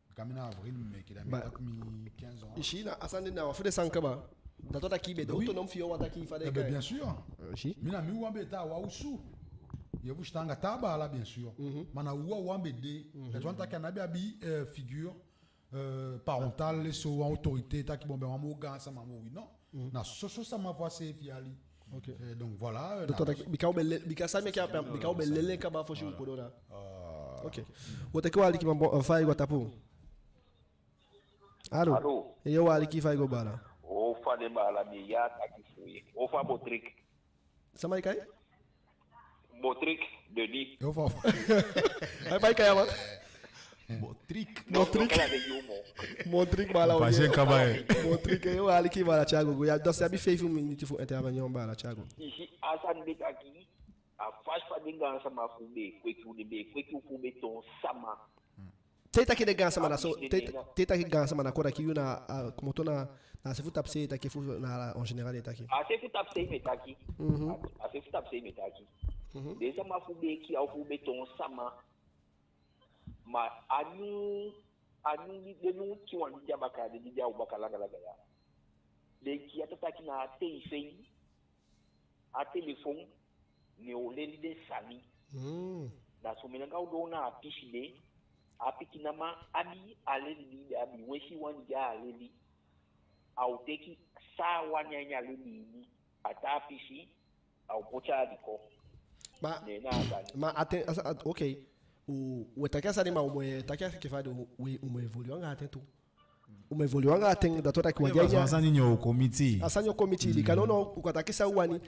Bika mi na avril mi meke, da mi taki mi quinze ans. I si, na a sani de na wan fu den sani kaba. Da to taki i be de autonome fi i wan taki fa den kai. Eh ben, bien sûr. I si. Mi na mi wan be e tan a wan osu. Ye fusutan, anga taa baala, bien sûr. Ma na u wan be de. Dati wani taki a ná be abi, eh, figure, eh, parentale, so wan autorité taki bon, be wan moo gaan sama moo wi, non. Na soso sama fu a seefi yali. Ok. Eh, donc voilà, eh, na taki, bika u be le-, bika san meke a pe, bika u be leli en kaba fosi u kon doo na. Ok. Wo teke wan alikiman, bon, eh, fa i go a tapu. Alo. Alo. Eeye, wan aliki, fa i go, baala? O fa de, baala, mi ya taki fu i. O fa Botrik? Sama i kai? Botrik Denis. Yo, fa, fa i kai a man? Botrik. Botrik. Botrik, baala. Botrik, eeye, wan aliki, baala Thiago. Ya, donc, i abi feifi miniti fu intervenir, baala Thiago. I si, a sani be taki, a fasi fa den gaansama fu be kweki u, den be kweki u fu be toon sama. Te i taki den gaansama na so, te, te i taki gaansama na kon taki yu na, a, komoto na, na a se fu tapusei i e taki, fu na en général i e taki? A se fu tapusei mi e taki. A, a se fu tapusei mi e taki. Den sama fu be kiya u fu be toon sama. Ma a nyun, a nyun di, den nyun kiwan di de a baka, den di de a u baka langa langa ya. Den kiya, da to taki na a teifei, a telefon, ne o leli den sani. Na so mi anga u doo na a pisi de, a pikin, a man abi a leli di i be abi, winsi i wani gi en a leli, a o teki san a wani a ini a leli ini, a taa pisi, a o poti a diko. Ma, ne na a sani. Ma a ten, a sa-, a, ok. U, we taki a sani, ma u mu e taki a sani enke fa a de, u, u mu évoluer anga a ten tu. U mu évoluer anga a ten, da to taki wan dei a sani o kon miti. A sani o kon miti, bika nownow, u kan taki san u wani.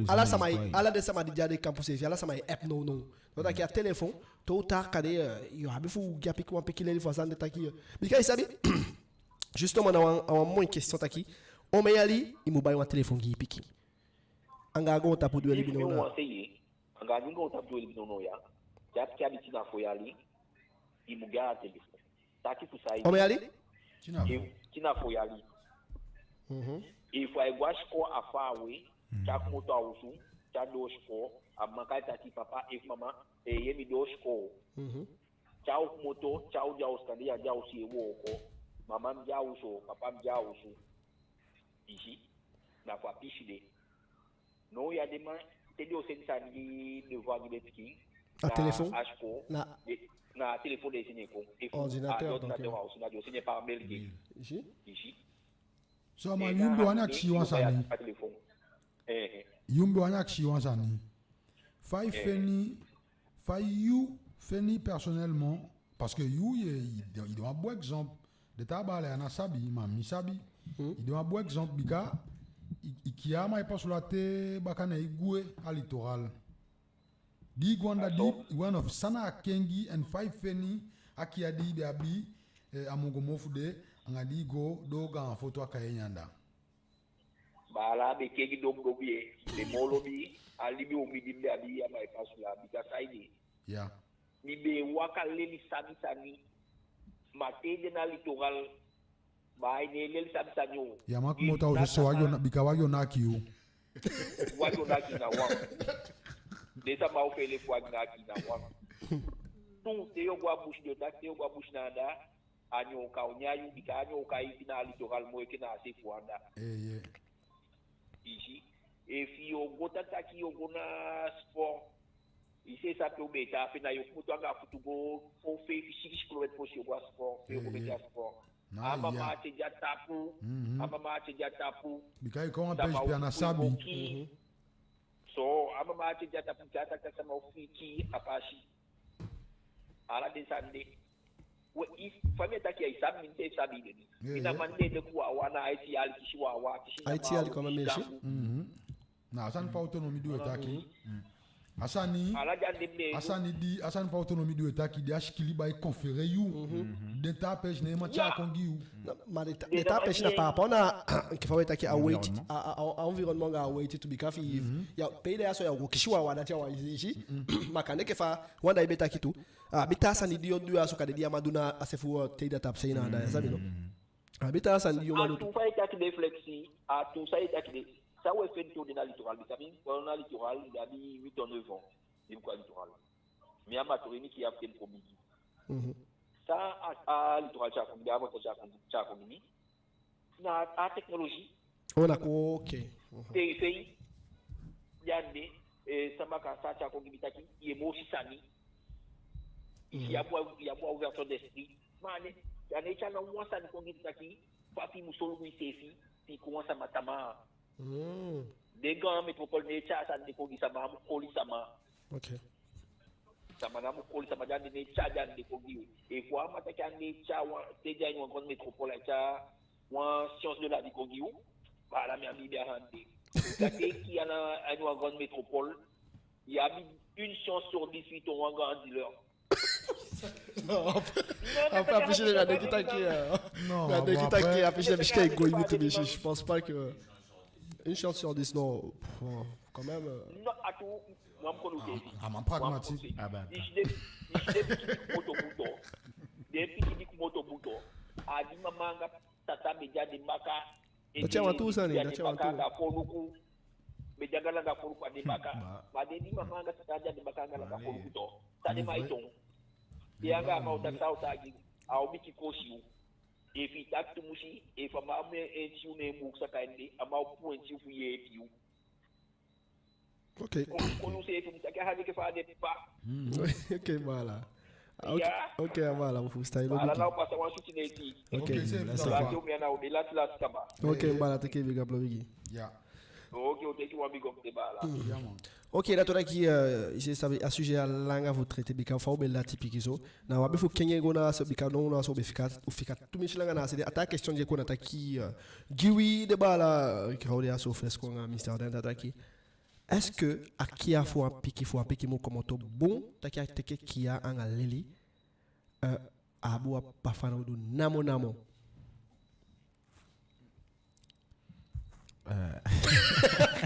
Ala sama e, ala den sama di de a den kampu seefi, ala sama e app nownow. Da to taki a telefon, tôt ou tard kande, eh, yo abi fu gi a pikin wan pikin leli fu a sani de taki, eh. Bika i sabi, justement, na wan, a wan moi question taki, omen yali i mu bai wan telefon gi i pikin? Anga a goontapu di we libi nownow. Anga a goontapu di we libi nownow ya. Te a pikin abi tina fo yali, i mu gi a telefon. Taki fu saide. Omen yali? Tina fo. Tina fo yali. Mhm. Efu ai go a sikoo a faawe, te a komoto a osu, te a doo sikoo, a man kai taki: "Papa, efu mama, ee, mi doo sikoo." Mhm. Te a o komoto, te a o de a osu, kande ya de a osu e wooko. Mama, mi de a osu, papa, mi de a osu. I si, na fu a pisi de. Now ya den man, te den o seni sani gi devoir gi den pikin, a telefon? Na a sikoo, na a telefon den e seni kon. Efu ordinateur, a ordinateur, donc, a osu, na den o seni par mail gi. I si? I si. So, ma yu be wani akisi wan sani. A telefon. Eh, eh. Yu be wani akisi wan sani. Fa i feni, fa yu feni personnellement, parce que yu, i, i, i de wan bon exemple. Den taa baala ya ná sabi, ma mi sabi. Hmm. I de wan bon exemple, bika i, i kiya a Maripasoula te baka, ne i gwe a Littoral. Di i go anda, di wan of san na a kengi, en fa i feni a kiya di i be abi, eh, a mongo mofu de, anga di i go doo gaan foto a Cayenne anda. Baala, a be kengi dobu dobu ye. Den moo lobi a libi u mi di mi be abi a Maripasoula, bika saide? Ya. Mi be e waka leli sabi sani. Ma te i de na Littoral, baa, i ná e leli sabi sani o. Ya, ma komoto a osu so, wagi o na, bika wagi o naki yu. Wagi o naki na wan. Den sama o feele fu wagi naki na wan. Tu, te yo go a busi, den o taki te yo go a busi na anda, a nyoka o nyan yu, bika a nyoka e ibi na a Littoral moo enke na a se fu anda. Eh, ye. I si, efu yo go taki yo go na sport, i si, sape u be e tan ape, na yo komoto anga futu go fo, feifi, sigisi kilomètre fosi yo go a sport, pe yo go meke a sport. A mama ati e de a tapu, a mama ati e de a tapu. Bika i kon a pesi pe a ná sabi. So, a mama ati e de a tapu, bika a taki sama o fii kii a pasi. Ala den sani de. We, i, fa mi e taki ya, i sabi mi, mi sabi den. Mi na man di e meke wawan na aiti yali, kisi wawan, kisi na aiti yali, kon meke mi si. Na a sani fu autonomie di we taki. A sani, a sani di, a sani fu autonomie di we taki, di a sikiliba e conférer yu. Den taa pesi ná e man tyai kon gi yu. Ma den taa pesi na par rapport na enke fa we taki a weiti, a, a environnement anga a weiti tu, bika fi ya pe i de ya so, ya o go kisi wawan, dati a wan, i si. Ma kande enke fa wan dei be taki tu, a abi taa sani di yo du ya so, kande di ya man du na a se fu, eh, te i de a tapu se na anda, ya sabi, no? A abi taa sani di yo man du tu. A tu fa i taki de, Flexi, a tu san i taki de. San we feni tu de na Littoral, bika mi kon na Littoral, mi abi huit ans, neuf ans. Di mi kon a Littoral, mi a Maturin, mi kiya fu ten kon bigi. San a, a Littoral tyai kon gi mi, a Maturin tyai kon, tyai kon gi mi, na a technologie. O, na ko, ok. Te i feni, ya de, eh, sama kan sa tyai kon gi mi taki ye moo si sani. Ya mu a, ya mu a ouverture d'esprit. Ma a ná e tyai, a ná e tyai ná wan sani kon gi mi taki fa fi i mu solugu iseefi fi i kon wan sama tamaa. Den gaan métropole ná e tyai a sani de kon gi sama, a mu koli sama. Ok. Sama ná mu koli sama, den á e tyai den de kon gi yu. Efu a man taki a ná e tyai wan, te i de a ini wan grande métropole, a e tyai wan science de la vie kon gi yu, baala, mi á biibi a sani de. Te i kiya na a ini wan grande métropole, i abi une chance sur dix fi i toon wan grand dealer. Non, en fait, a pisi de, a denki taki, euh, non, a denki taki, a pisi de, mi si ke go, mi tu, mi si, je pense pas que une chance sur dix, non, pff, quand même, euh. Non, a tu, wan kon u te. Ah, a man pragmatique. Ah ben, attends. Di den, di den pikin di komoto buto. Den pikin di komoto buto. A di mama anga tata be de a den baka. Dati a wan tuu sani, dati a wan tuu. Anga foluku. Be de anga langa foluku a den baka. Ma den di mama anga tata de a den baka anga langa foluku tu, san den man e toon? Den anga a man o taki san o taigi, a o miki kosi yu. Efi i taki tumisi, efu a man abi en tiu ne en buuk saka en de, a man o puu en tiu fu yeepi yu. Ok. Kon, kon u seefi mu taki a sani enke fa a de, papa. Ok, voilà. Ok, ok, voilà, mi fusutan i. Voilà, lobi. Na u pasa wan switi neti. Ok, merci. Voilà, te u mi ana u de lati lati kaba. Ok, voilà, teke big up, lobi gi. Ya. Ok, u teke wan big up de, voilà. Ya, man. Ok, da tu taki, euh, i si, sabi, a sujet a langa fu traiter, bika fa u be lati piki so. Na u abi fu kengi en go na a se, bika now na so u be fika, u fika tumisi langa na a se de. A taa question di e kon na taki, euh, gi wi den baala, euh, crowd ya so, fresko anga Mister Dan, da taki. Est-ce que a kiya fu wan pikin, fu wan pikin mu komoto bun, taki a teke kiya anga leli, euh, a abi wan papa fanowdu namo namo?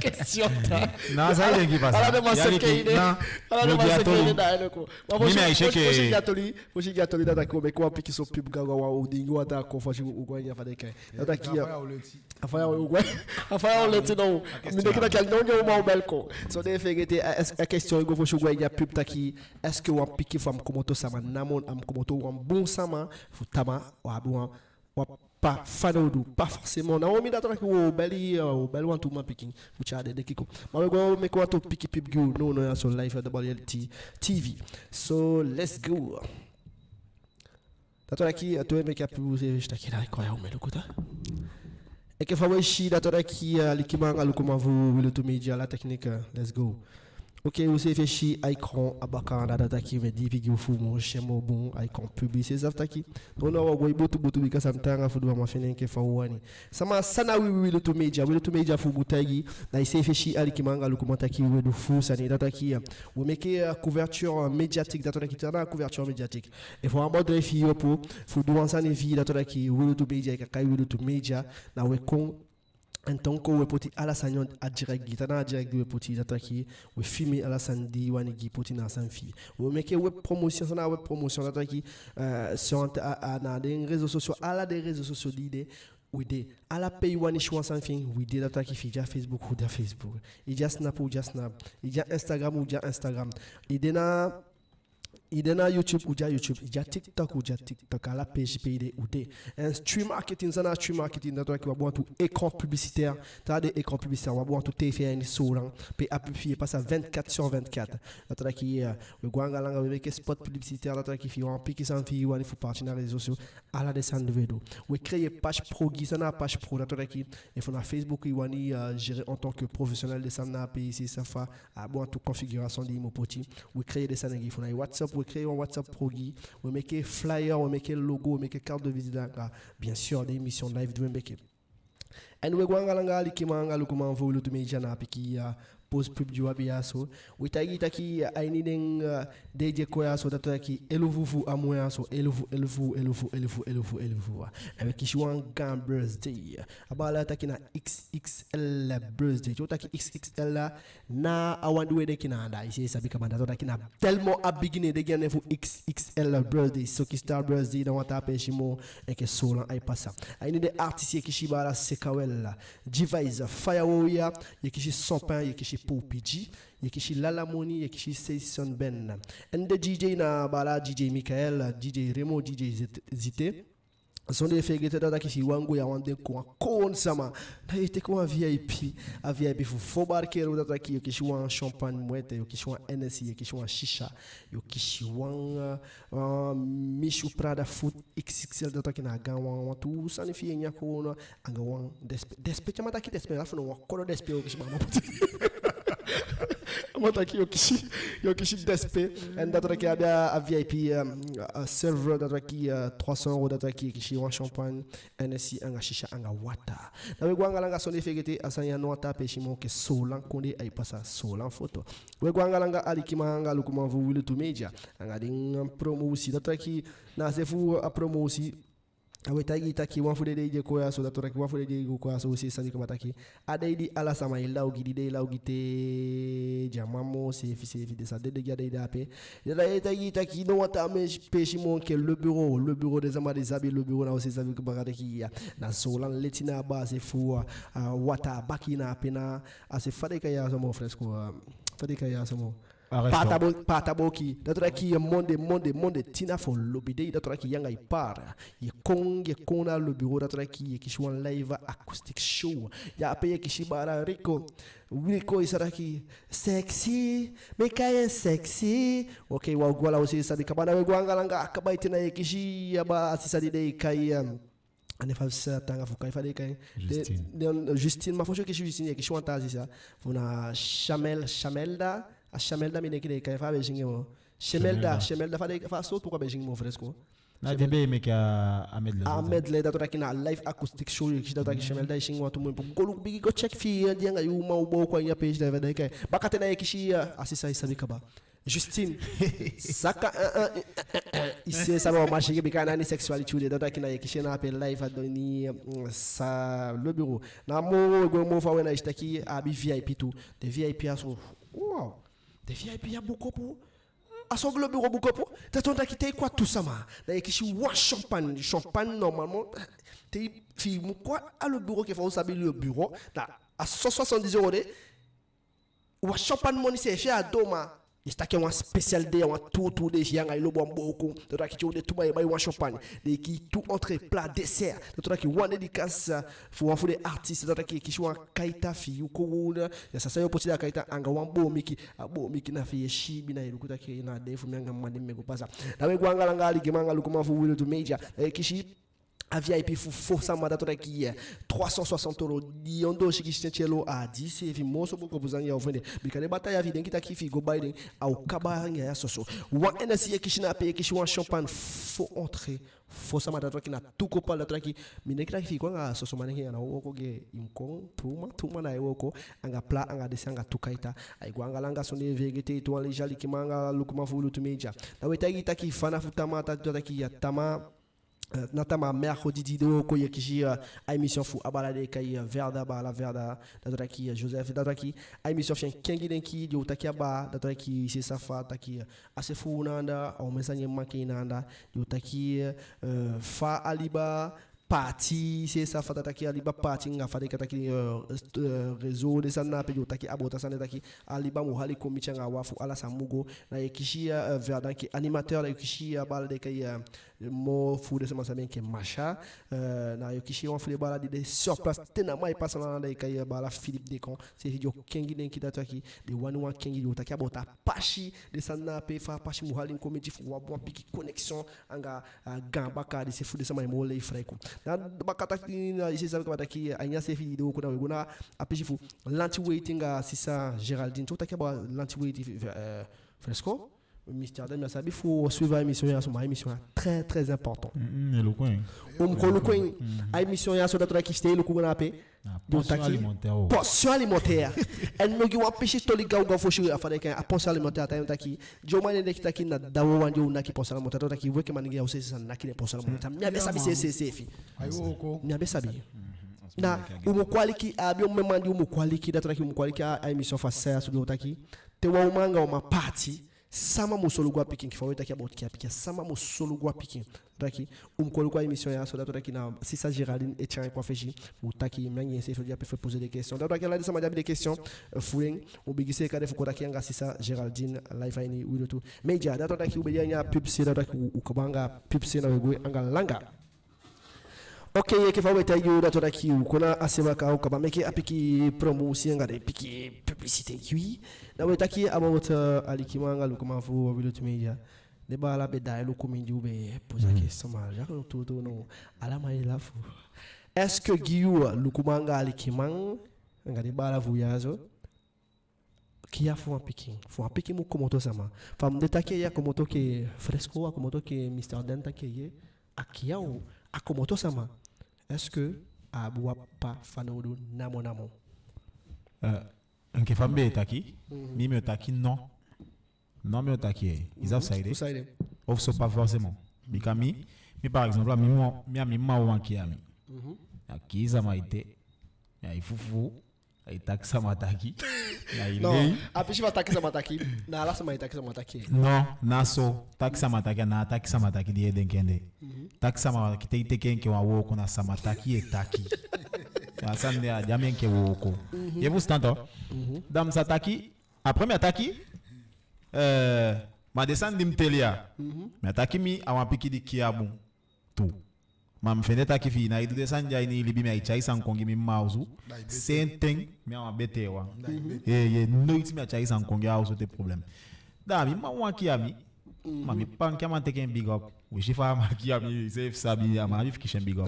Question ta. Na, san i denki pasa? Ala den man seke ede. Ala den man seke ede, da ede ko. Ma fosi, fosi, fosi gi a toli, fosi gi a toli, dati taki u o meke wan pikinso pub gaga, wan u dingi wan taa kon fosi u go a ini a fa den e kai. Dati taki a faya o leti. A faya o leti now. Mi denki taki a now ne u man o bel kon. So den fegete a, a question go fosi u go a ini a pub taki, est-ce que wan pikin fu a mu komoto sama namo, a mu komoto wan bun sama fu tamaa, wan abi wan wan papa fanowdu, pas forcément. Na u o meke dati taki u o beli, eh, u o beli wantu umanpikin fu tyai den denki kon. Ma we go meke wantu pikin pub gi u nownow ya so live a W L T T V. So, let's go. Dati taki, eh, te we meke a pub, u seefi e si taki na kon ya u mu e luku, ta. Enke fa we si, dati taki, eh, alikiman anga lukuman fu Wi Lutu Media, la technique, eh, let's go. Oke, u seefi e si a écran a baka anda, dati taki u mu e diipi gi u fu u mu si en moo bun, a écran pub, i seefi sabi taki. Nownow u o go e butu butu bika sani taanga fu du, a man fende en enke fa u wani. Sama, san na wi, wi, Wi Lutu Media? Wi Lutu Media, fu u mu taigi, na i seefi e si, alikiman anga lukuman, taki we du fuu sani, dati taki, eh, we meke, eh, couverture médiatique, dati taki, san na couverture médiatique. Efu wan bedrijf e opo fu du wan sani fi i, dati taki Wi Lutu Media, i kan kai Wi Lutu Media, na we kon en tant que we poti ala sani a direct gi i, tan na a direct di we poti, dati taki we filmer ala sani di i wani gi i poti na a sani fi i. We meke web promotion, san na web promotion, dati taki, eh, sur ant-, a, a, na den réseaux sociaux, ala den réseaux sociaux di de, we de. Ala pe i wani si wan sani fi en, we de, dati taki fi i de a Facebook, u de a Facebook. I de a Snap, u de a Snap. I de a Instagram, u de a Instagram. I de na I de na YouTube, u de a YouTube. I de a TikTok, u de a TikTok. Ala peesi pe i de, u de. En stream marketing, san na stream marketing? Dati taki u abi wantu écran publicitaire. Te a de écran publicitaire, u abi wantu tv a ini Soolan, pe a pub fi i e pasa vingt-quatre sur vingt-quatre. Dati taki, eh, we go anga langa, we meke spot publicitaire, dati taki fi i wan pikin sani fi i wani fu paati na réseaux sociaux, ala den sani di we du. We créer page pro gi i, san na page pro? Dati taki efu na Facebook i wani, eh, gérer en tant que professionnel, den sani na a pe i seefi sabi fa a abi wantu configuration di i mu poti. We créer den sani gi i. Efu na i WhatsApp, we créer wan WhatsApp pro gi i. We meke flyer, we meke logo, we meke carte de visite anga, bien sûr, den émission live di we meke. En we go anga langa, alikiman anga lukuman fu Wi Lutu Media, na a pikin, eh, pause pub di u abi ya so. We taigi i taki, eh, a ini den, eh, dei di e kon ya so, dati taki elufu fu a mun ya so, elufu, elufu, elufu, elufu, elufu, elufu, eh, na we kisi wan gaan birthday. A baala taki na X X L birthday. Te u taki X X L, na a wan di we denki na anda, i seefi sabi kaba, dati taki na tellement a bigi nen, den gi a nen fu X X L birthday, Sokistar birthday, na wan taa peesi moo enke Soolan ai pasa. A ini den artiste ye kisi baala Sekawel, Device, Fire Warrior, ye kisi Sopin, ye kisi Poupie G, ye kisi Lala Moni, ye kisi Seison Ben. En den D J na baala D J Michael, D J Remo, D J Zit-, Zite. Sondee fegete, dati taki fi i wani go ya, wan den kon, wan kon sama, na ye teke wan V I P, a V I P fu fo barkelu, dati taki yo kisi wan champagne Moët, yo kisi wan Hennessy, yo kisi wan shisha, yo kisi wan, eh, eh, Michou Prada fu X X L, dati taki na a gaan wan, wantu sani fi i e nyan kon anga wan despe, despe, te a man taki despe, a fu na wan kodo despe yo kisi, mama. A man taki yo kisi, yo kisi despe. En dati taki a abi a V I P, eh, eh, serveur, dati taki, eh, trois cents euros, dati taki ye kisi wan champagne, Hennessy anga shisha anga wataa. Na we go anga langa, sondee fegete, a sani ya na wan taa peesi moo enke Soolan kondee ai pasa, Soolan foto. We go anga langa, alikiman anga lukuman fu Wi Lutu Media, anga den promosi, dati taki na a se fu a promosi. A we taigi i taki wan fu den dei di e kon ya so, dati taki wan fu den dei di e kon ya so, u seefi sabi kaba taki a dei di ala sama e lawgi, di den e lawgi te dyaman moo seefi seefi, den sa dede gi a dei dape. Dati taki, taki na wan taa peesi moo enke Le Bureau, Le Bureau, den sama di sabi Le Bureau, na u seefi sabi kaba taki ya, na Soolan leti na a base fu, eh, wataa baki na ape na a se, fa den e kai a so moo, fresco, eh, fa den e kai a so moo. Paata Bo-, Paata Boki, dati taki, eh, monde, monde, monde, tin a fo lobi dei, dati taki yu anga i para, ye kon, ye kon na Le Bureau, dati taki ye kisi wan live acoustic show. Ya ape ye kisi baala Rico, Rico i sa taki, sexy, mi e kai en sexy. Oke, u o go ala, u seefi sabi kaba. Na we go anga langa, a kaba ete, na ye kisi a baala, a sisa di den e kai, eh, a nen fu a sisa taanga fu kai, fa den e kai en? Justine. Den, den, Justine, ma fosi yo kisi Justine, ye kisi wan taa sisa fu na Chamel, Chamelda, a Chamelda mi denki den e kai en, fa a be e singi en moo. Shemelda, Shemelda. Shemelda, fa den, fa a sowtu kon a be e singi en moo, fresco? Na den be e meke a, a medley. A medley, dati taki na live acoustic show, ye kisi, dati taki Shemelda e singi wantu moi. Go luku bigi, go check fi i, di yu anga yu uman o booko a ini a peesi, da fa den e kai en. Bakaten na ye kisi, eh, a sisa, i sabi kaba. Justine. Saka, eh, eh, eh, eh, eh. I si sama o machine bika na ni sexualité de, dati taki na i e kisi en ape live a doni, mm, sa le bureau. Na moo go moo fa we, na i si taki a abi V I P tu. Den V I P a so. Wow. Den V I P a bukopu. A so le bureau bukopu. Dati wani taki te i kon a tu sama, na i e kisi wan champagne. Champagne, normalement, te i fi i mu kon a le bureau, enke fa u sabi le bureau, na a so soixante-dix euros de. Wan champagne moni seefi a doo, ma i si taki a wan spécial de, a wan tuutuu de, i si anga i lobi wan booko. Dati taki te u de tu, ma i e bai wan champagne. Den e kisi tu entrée, plat, dessert. Dati taki wan dédicace, eh, fu wan fu den artiste. Dati taki i e kisi wan kaita fi i, u kon u na, ya sa san yo poti da kaita, anga wan boomiki. A boomiki na fi i e siibi, na i luku taki na a dei fu mi anga mi man di mi e go pasa. Da we go anga langa, alikiman anga lukuman fu Wi Lutu Media. Eh, kisi a V I P fu fo sama, dati taki, eh, trois cent soixante euros, di ondoo sigisi tenti euros, a di seefi moo so bukopu sani ya o fende. Bika den bataa ya, fi i denki taki fi i go bai den, a o kaba anga ya soso. Wan N S I i e kisi na ape, i e kisi wan champagne, fo entrée, fo sama, dati taki na tu kopa. Dati taki, mi denki taki fi i kon anga soso man enke ya, na wooko gi i, i mu kon tu man, tu man na i e wooko, anga plat, anga dessert, anga tu kaita. Ai go anga langa sondee feegete i tu wan leisi, alikiman anga lukuman fu Wi Lutu Media. Da we taigi i taki fanafu tamaa, dati taki ya tamaa, eh, na tamaa mercredi di den o kon, i e kisi, eh, a émission fu a baala di e kai, eh, Verda, baala Verda, dati taki, eh, Joseph, dati taki a émission fi en Kengi Denki, di o taki abaa, dati taki seefi safa taki, eh, a se fu u na anda, a omen sani e manke i na anda, di o taki, eh, fa a liba paati, seefi safa, dati taki a liba paati anga fa den kan taki, eh, st-, eh, réseau, den sani na ape, di o taki a boto sani, taki a liba mu hali kon miti anga wan fu ala san mu go. Na i e kisi, eh, Verda enke animateur, na i e kisi a baala di e kai, eh, moo fu den sama sabi en enke Masha, eh, na i e kisi wan fu den baala di de sur place, te na mai pasa na anda, di e kai, eh, baala Philippe Decon, seefi di o kengi denki, dati taki den wani wan kengi, di o taki a boto a pasi, den sani na ape, fa a pasi mu hali kon miti fu wan bun pikin connexion anga, eh, gaan bakaa di seefi fu den sama e moo lei frai kon. Na baka taki na i seefi sabi kaba taki, eh, a ini a seefi di o kon, na we go na a pisi fu Lanti Weiti anga sisa Géraldine. Te u taki abaa Lanti Weiti, eh, Fresco. Mister Dan, mi á sabi efu u suivre a émission ya so, ma a émission ya très, très important. Mm, mm, e luku en. U mu kon luku en. Mm. A émission ya so, dati taki te i luku go na ape, a di o taki pension alimentaire, o. Pension alimentaire. En mi o gi wan pisi toli gawgaw fosi, a fa den e kai en, a pension alimentaire, a tan taki, di o man e denki taki na da wawan di o naki pension alimentaire, dati taki weki man gi a o seefi sa naki den pension alimentaire. Mi á be sabi seefi seefi. Ai wooko. Mi á be sabi. Mm. Na, u mu kon aliki, a abi omen man di u mu kon aliki, dati taki u mu kon aliki a, a émission fu a sisa ya so di o taki, te wan uman anga uman paati, sama mu solugu a pikin, enke fa we taki about kiya pikin, sama mu solugu a pikin. Taki, u mu kon luku a émission ya so, dati taki na sisa Géraldine e tyai en kon a fesi, u taki, mi anga en seefi o de ape fu poser des questions. Dati taki ala den sama di abi den question, eh, fu en, u bigin seeka den fu kon taki anga sisa Géraldine live a ini Wi Lutu Media. Dati taki u be de a ini a pub se, dati taki u, u kaba anga pub se, na we gwe anga langa. Ok, enke fa we taigi u, dati taki u kon a se baka, u kaba meke a pikin promosi anga den pikin publicité, wi. Da we taki about, eh, alikiman anga lukuman fu Wi Lutu Media. Den baala be daai luku mi di u be poser a question, ma ya kon tuutuu no. Ala man e lafu. Est-ce que gi yu, lukuman anga alikiman anga den baala fu u ya so, kiya fu wan pikin, fu wan pikin mu komoto sama. Fa mi de taki, a komoto enke Fresco, a komoto enke Mister Dan taki, a kiya, o, a komoto sama. Est-ce que a abi wan papa fanowdu namo namo? Eh, enke fa mi be taki, mhm, mi, mi o taki non. Non, mi o taki, eh, i sabi saide? Fu saide? Ofuso pas forcément. Bika mi, mi par exemple, a mi mo-, mi a mi mma wawan kiya mi. Mhm. A kii sama ete, a e fufuu, a e taki sama taki, a e lei. Non, a pisi fu a taki sama taki, na ala sama e taki sama taki. Non, ná so, taki sama taki, a ná taki sama taki di i e denki en de. Mhm. Taki sama taki, te i teke en enke wan wooko, na sama taki i e taki. A sani de, a á de a mi enke wooko. Mhm. I e fusutan to? Mhm. Da mi sa taki, après mi á taki, eh, ma den sani di mi teli ya, mhm, mi á taki mi a wan pikin di kiya bun tu. Ma mi fende taki fi i ná e du den sani di a ini i libi, mi á e tyai sani kon gi mi mma a osu. Seen ten, mi a wan betee wan. Ee, ee, noiti mi á tyai sani kon gi a osu te problème. Da mi mma wawan kiya mi, ma mi papa kiya man teke en big up. Wi si fa a man kiya mi, seefi sabi, a man abi fu kisi en big up.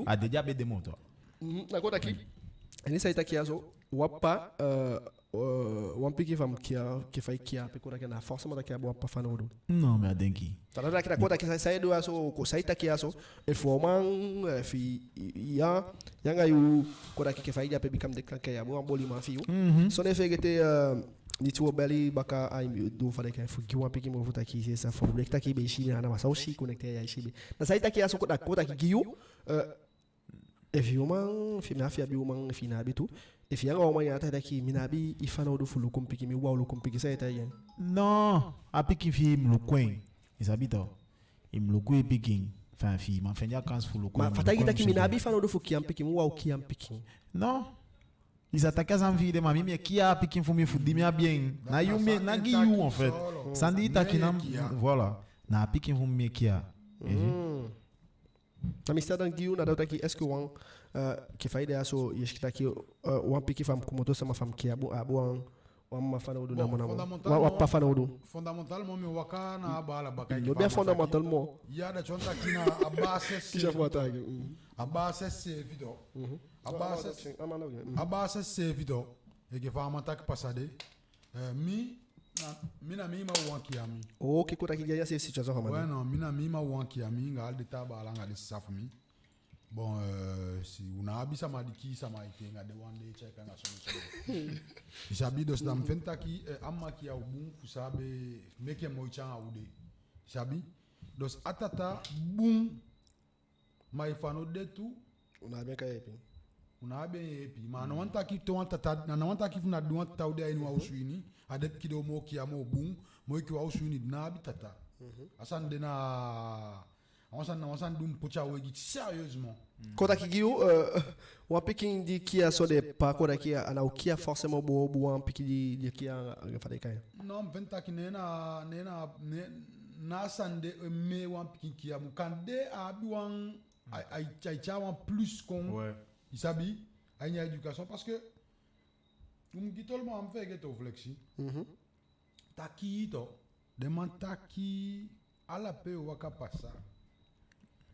A de di a be de moo tu. Mhm, na kon taki. A ini san i taki ya so, wan papa, eh, eh, wan pikin fa mu kiya, enke fa i kiya, pe kon taki na forcément taki a abi wan papa fanowdu. Non, mi á denki. Tata taki na kon taki san, san i du ya so, kon san i taki ya so, efu a man, eh, fi i, i, ya, yu anga yu, kon taki enke fa i de ape bika mi denki taki i abi wan boliman fi yu. Mhm. Sondee feegete, eh, Di tu o beli baka, ai, mi du fa den kan fu gi wan pikin moo fu taki se sa fu leki taki i be e si mi ana, ma san o si connecté ya i si mi. Na san i taki ya so, kon taki gi yu, eh, efu i uman, efu i ná abi uman, efu i ná abi tu, efu i anga uman ya, a taki taki mi ná abi i fanowdu fu luku mi pikin, mi wani luku mi pikin, san i e taigi en? No, a pikin fi i mu luku en. I sabi to. I mu luku i pikin, enfin, fi i man fende a kans fu luku en, ma fa i taigi taki mi ná abi fanowdu fu kiya mi pikin, mi wani kiya mi pikin. No. I sa taki a sani fi i de, ma mi, mi e kiya a pikin fu mi fu di mi abi en. Na yu mi, na gi yu, en fait. San di i taki na, voilà. Na a pikin fu mi mi e kiya. Mhm. Na mi sa dan gi yu, na da taki, est-ce que wan, eh, enke fa i de ya so, i e si taki, eh, wan pikin fa mi komoto sama fa mi kiya, a abi wan, wan mma fanowdu namo namo. Wan, wan ppa fanowdu. Fondamentalement, mi waka na a baala baka. No, enke fa a fondamentalement. Ya, dati wani taki na a basis. Kisa fu a taki. Mm. A basis seefi tu. Mhm. A basis, a basis seefi tu. Enke fa a man taki pasa de. Eh, mi, na, mi na mi mma wan kiya mi. Ok, kon taki gi a seefi situation fa a man de. Ouais, non, mi na mi mma wan kiya mi, anga ala den taa baala anga den sisa fu mi. Bon, eh, si u ná abi sama di kii sama ete, anga den wan de e tyai anga solution. I sabi, dus da mi feni taki, eh, a mma kiya u bun fu sa be meke moiti anga u de. I sabi? Dus a tata bun, ma efu a no de tu, u ná abi en kan yeepi. U ná abi en yeepi. Ma a ná wani taki te wan tata, a ná wani taki fu na di wan tata o de a ini wan osu ini, a de pikin de o moo kiya moo bun, moo enke wan osu ini di ná abi tata. Mhm. A sani de na, a wan sani, na wan sani di u mu poti a wegi sérieusement. Kon taki gi yu, eh, wan pikin di kiya so de pa, kon taki a ná o kiya forcément bun, bun wan pikin di, di kiya, fa den e kai en. Non, mi feni taki ne na, ne na, ne na a sani de, eh, mi wan pikin kiya mu kande a abi wan, ai, ai, ai tyai wan plus kon. Ouais. I sabi, a ini a éducation, parce que u mu gi toli, ma a mu feegete o flexi. Mhm. Taki to, den man taki ala pe i o waka pasa.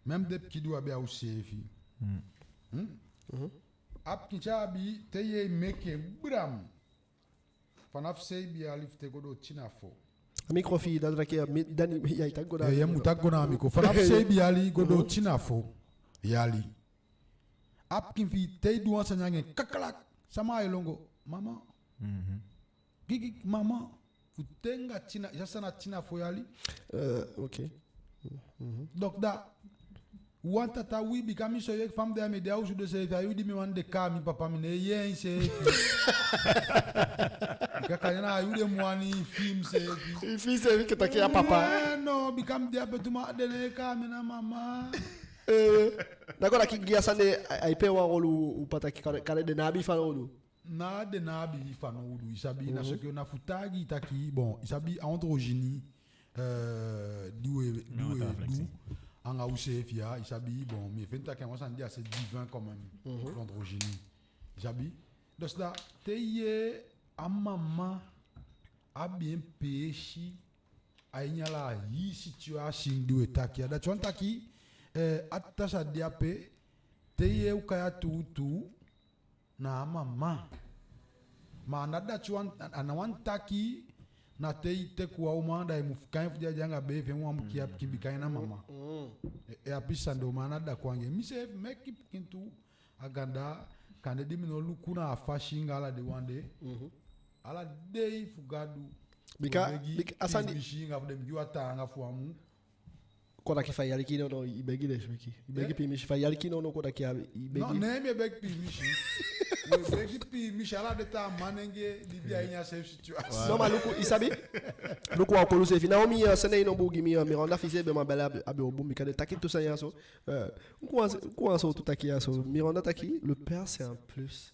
Même den pikin di u abi a u seefi. Hmm? Mhm. A pikin te a abi, te i e meke bram. Fanafu seibi yali fu te go doo tin na fo. A micro fi i, da taki a mi, da i, ya, i taki go na. Eh, i mu taki go na a micro. Fanafu seibi yali go doo tin na fo yali. A pikin fi i te i du wan sani anga en, kakalak, sama ai lon go. Mama. Mhm. Gigi, mama. Fu te anga tin na, i sa san na tin na fo yali. Eh, ok. Mhm. Donc da, wan tata, wi, bika mi so, i yee fa mi de, a mi de a osu de seefi, a yuu di mi wani de kaa mi papa, mi ná e yee en seefi. Bika kande na a yuu de mi wani fii mi seefi. I fii seefi enke taki a papa. Eh, non, bika mi de ape tu, ma den ná e kaa mi na mama. Eh, d'accord, a ki gi a sani de, a, ai pee wan rôle, u, u pa taki kande, kande den ná abi fanowdu. Na den ná abi fanowdu, i sabi, na so ke na fu taigi taki, bon, i sabi, a androgynie, euh, di we, di we du anga u seefi ya, i sabi, bon, mi e feni taki a wan sani di a se divin quand même, l'androgynie. I sabi, dus da, te i yee a mama abi en peesi a ini ala hii situation di we taki ya. Dati wani taki, eh, a tata sa de ape, te i yee u kai a tuutuu, na a mama. Ma a ná dati wani, a ná wani taki na te i teke wan uman da i mu fika en fu di a de anga bee fi en, wan mu kiya pikin bika en na mama. Mm. E, e a pisi sani de, ma a ná dati wani gi en. Mi seefi meke pikin tu, a ganda, kande di mi no luku na a fasi anga ala den wan de. Mhm. Ala dei fu Gadu. Bika, bika a sani, piimisi anga fu den gi u a taanga fu a mu Kon taki fa i aliki nownow, i begi den swiki. I begi piimisi fa i aliki nownow, kon taki i begi. Non, ne mi e begi piimisi. We begi piimisi ala den taa manenge di de a ini a seefi situation. Non, ma luku, i sabi. Luku, a kolu seefi. Naomi, euh, sende i nombuu gi mi, euh, Miranda fi i seefi be man beli a be, a be o bun, bika den taki tu sani ya so. Euh, kon wan, kon wan sowtu taki ya so. Miranda taki, le père c'est un plus.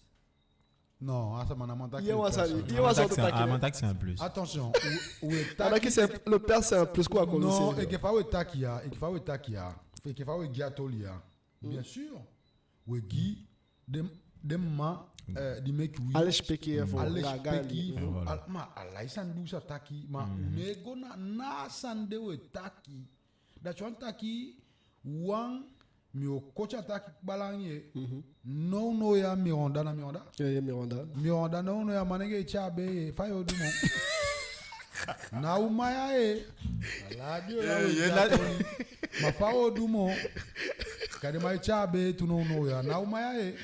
Non, a sama ná man taki. Ye, le père, c'est un plus. Attention, u, u e taki. Le père, c'est un plus, quoi, comme... Non, enke fa we taki ya, enke fa we taki ya, enke fa we gi a toli ya. Bien sûr, we gi den, den mma, euh, di meke wi. A lesipeki fu, a lesipeki fu, ma ala i sani di u sa taki, ma u ná e go na, na a sani de we taki. Dati wani taki, wan, mi o koti a taki kaba langa ye. Nownow ya Miranda, na Miranda? Ye, ye, Miranda. Miranda, nownow ya manenge e tyai bee, fa yo du moo? Na uman ya ye. Ala di o ya we tyai bee. Ma fa yo du moo? Kande man e tyai bee tu nownow ya. Na uman ya ye.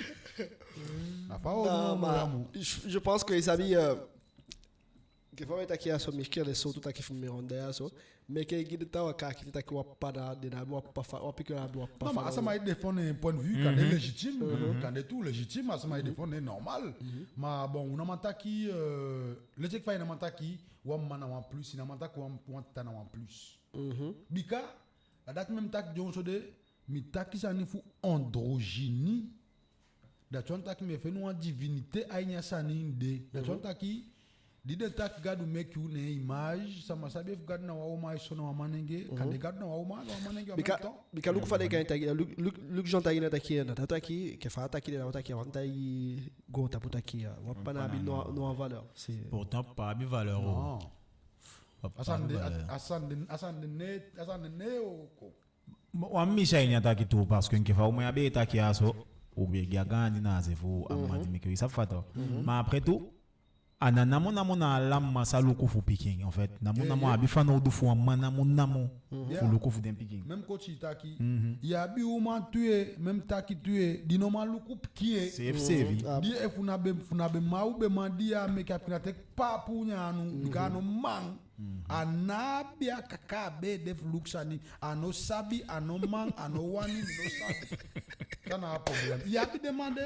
Na fa yo du nownow ya moo? Je, je pense que i sabi, euh, Enke fa we taki ya so, mi kele sowtu taki fu mi anda ya so. Meke gi den taa wan kaakiti taki wan papa na den abi wan papa fa, wan pikin abi wan papa. Non, ma fa a sama e défendre un point de vue, kande légitime, kande tout légitime, a sama e défendre normal. Ma bon, u ná man taki, euh, leti enke fa i ná man taki wan mma na wan plus, i ná man taki wan, wan tata na wan plus. Bika, a dati meke mi taki dyonson de, mi taki sani fu androgynie. Dati wani taki mi e feni wan divinité a ini a sani de. Dati wani taki, di den taki Gadu meke u na en image, sama sabi efu Gadu na wan uman, a so na wan manenge, kande Gadu na wan uman, na wan manenge en même temps. Bika luku fa den kan taki, luku, luku, luku Jean taki na taki, na taki, enke fa a taki de, na taki, a wani taki goontapu taki, a wan papa na abi no, no valeur. C'est... Pourtant, papa abi valeur o. Non. Papa abi valeur. A sani de, a sani de, a sani de ne, a sani de ne o ko. Wan mi si a ini a taki tu, parce que enke fa u man ya be e taki ya so, u be e gi a gaandi na a se fu a mma di meke wi, i sabi fa tu. Mais après tout, a ná namo namo na ala mma sa luku fu pikin, en fait. Namo namo a abi fanowdu fu wan mma namo namo fu luku fu den pikin. Même koti taki, i abi uman tu, même taki tu, di no man luku pikin. Seefi seefi. Di efu na be, fu na be mma u be mandi ya meke a pikin, a teke paapu nyan anu, bika a no man. A ná abi a kaka, a be de fu luku sani. A no sabi, a no man, a no wani, mi no sabi. San na a problème? I abi den man de,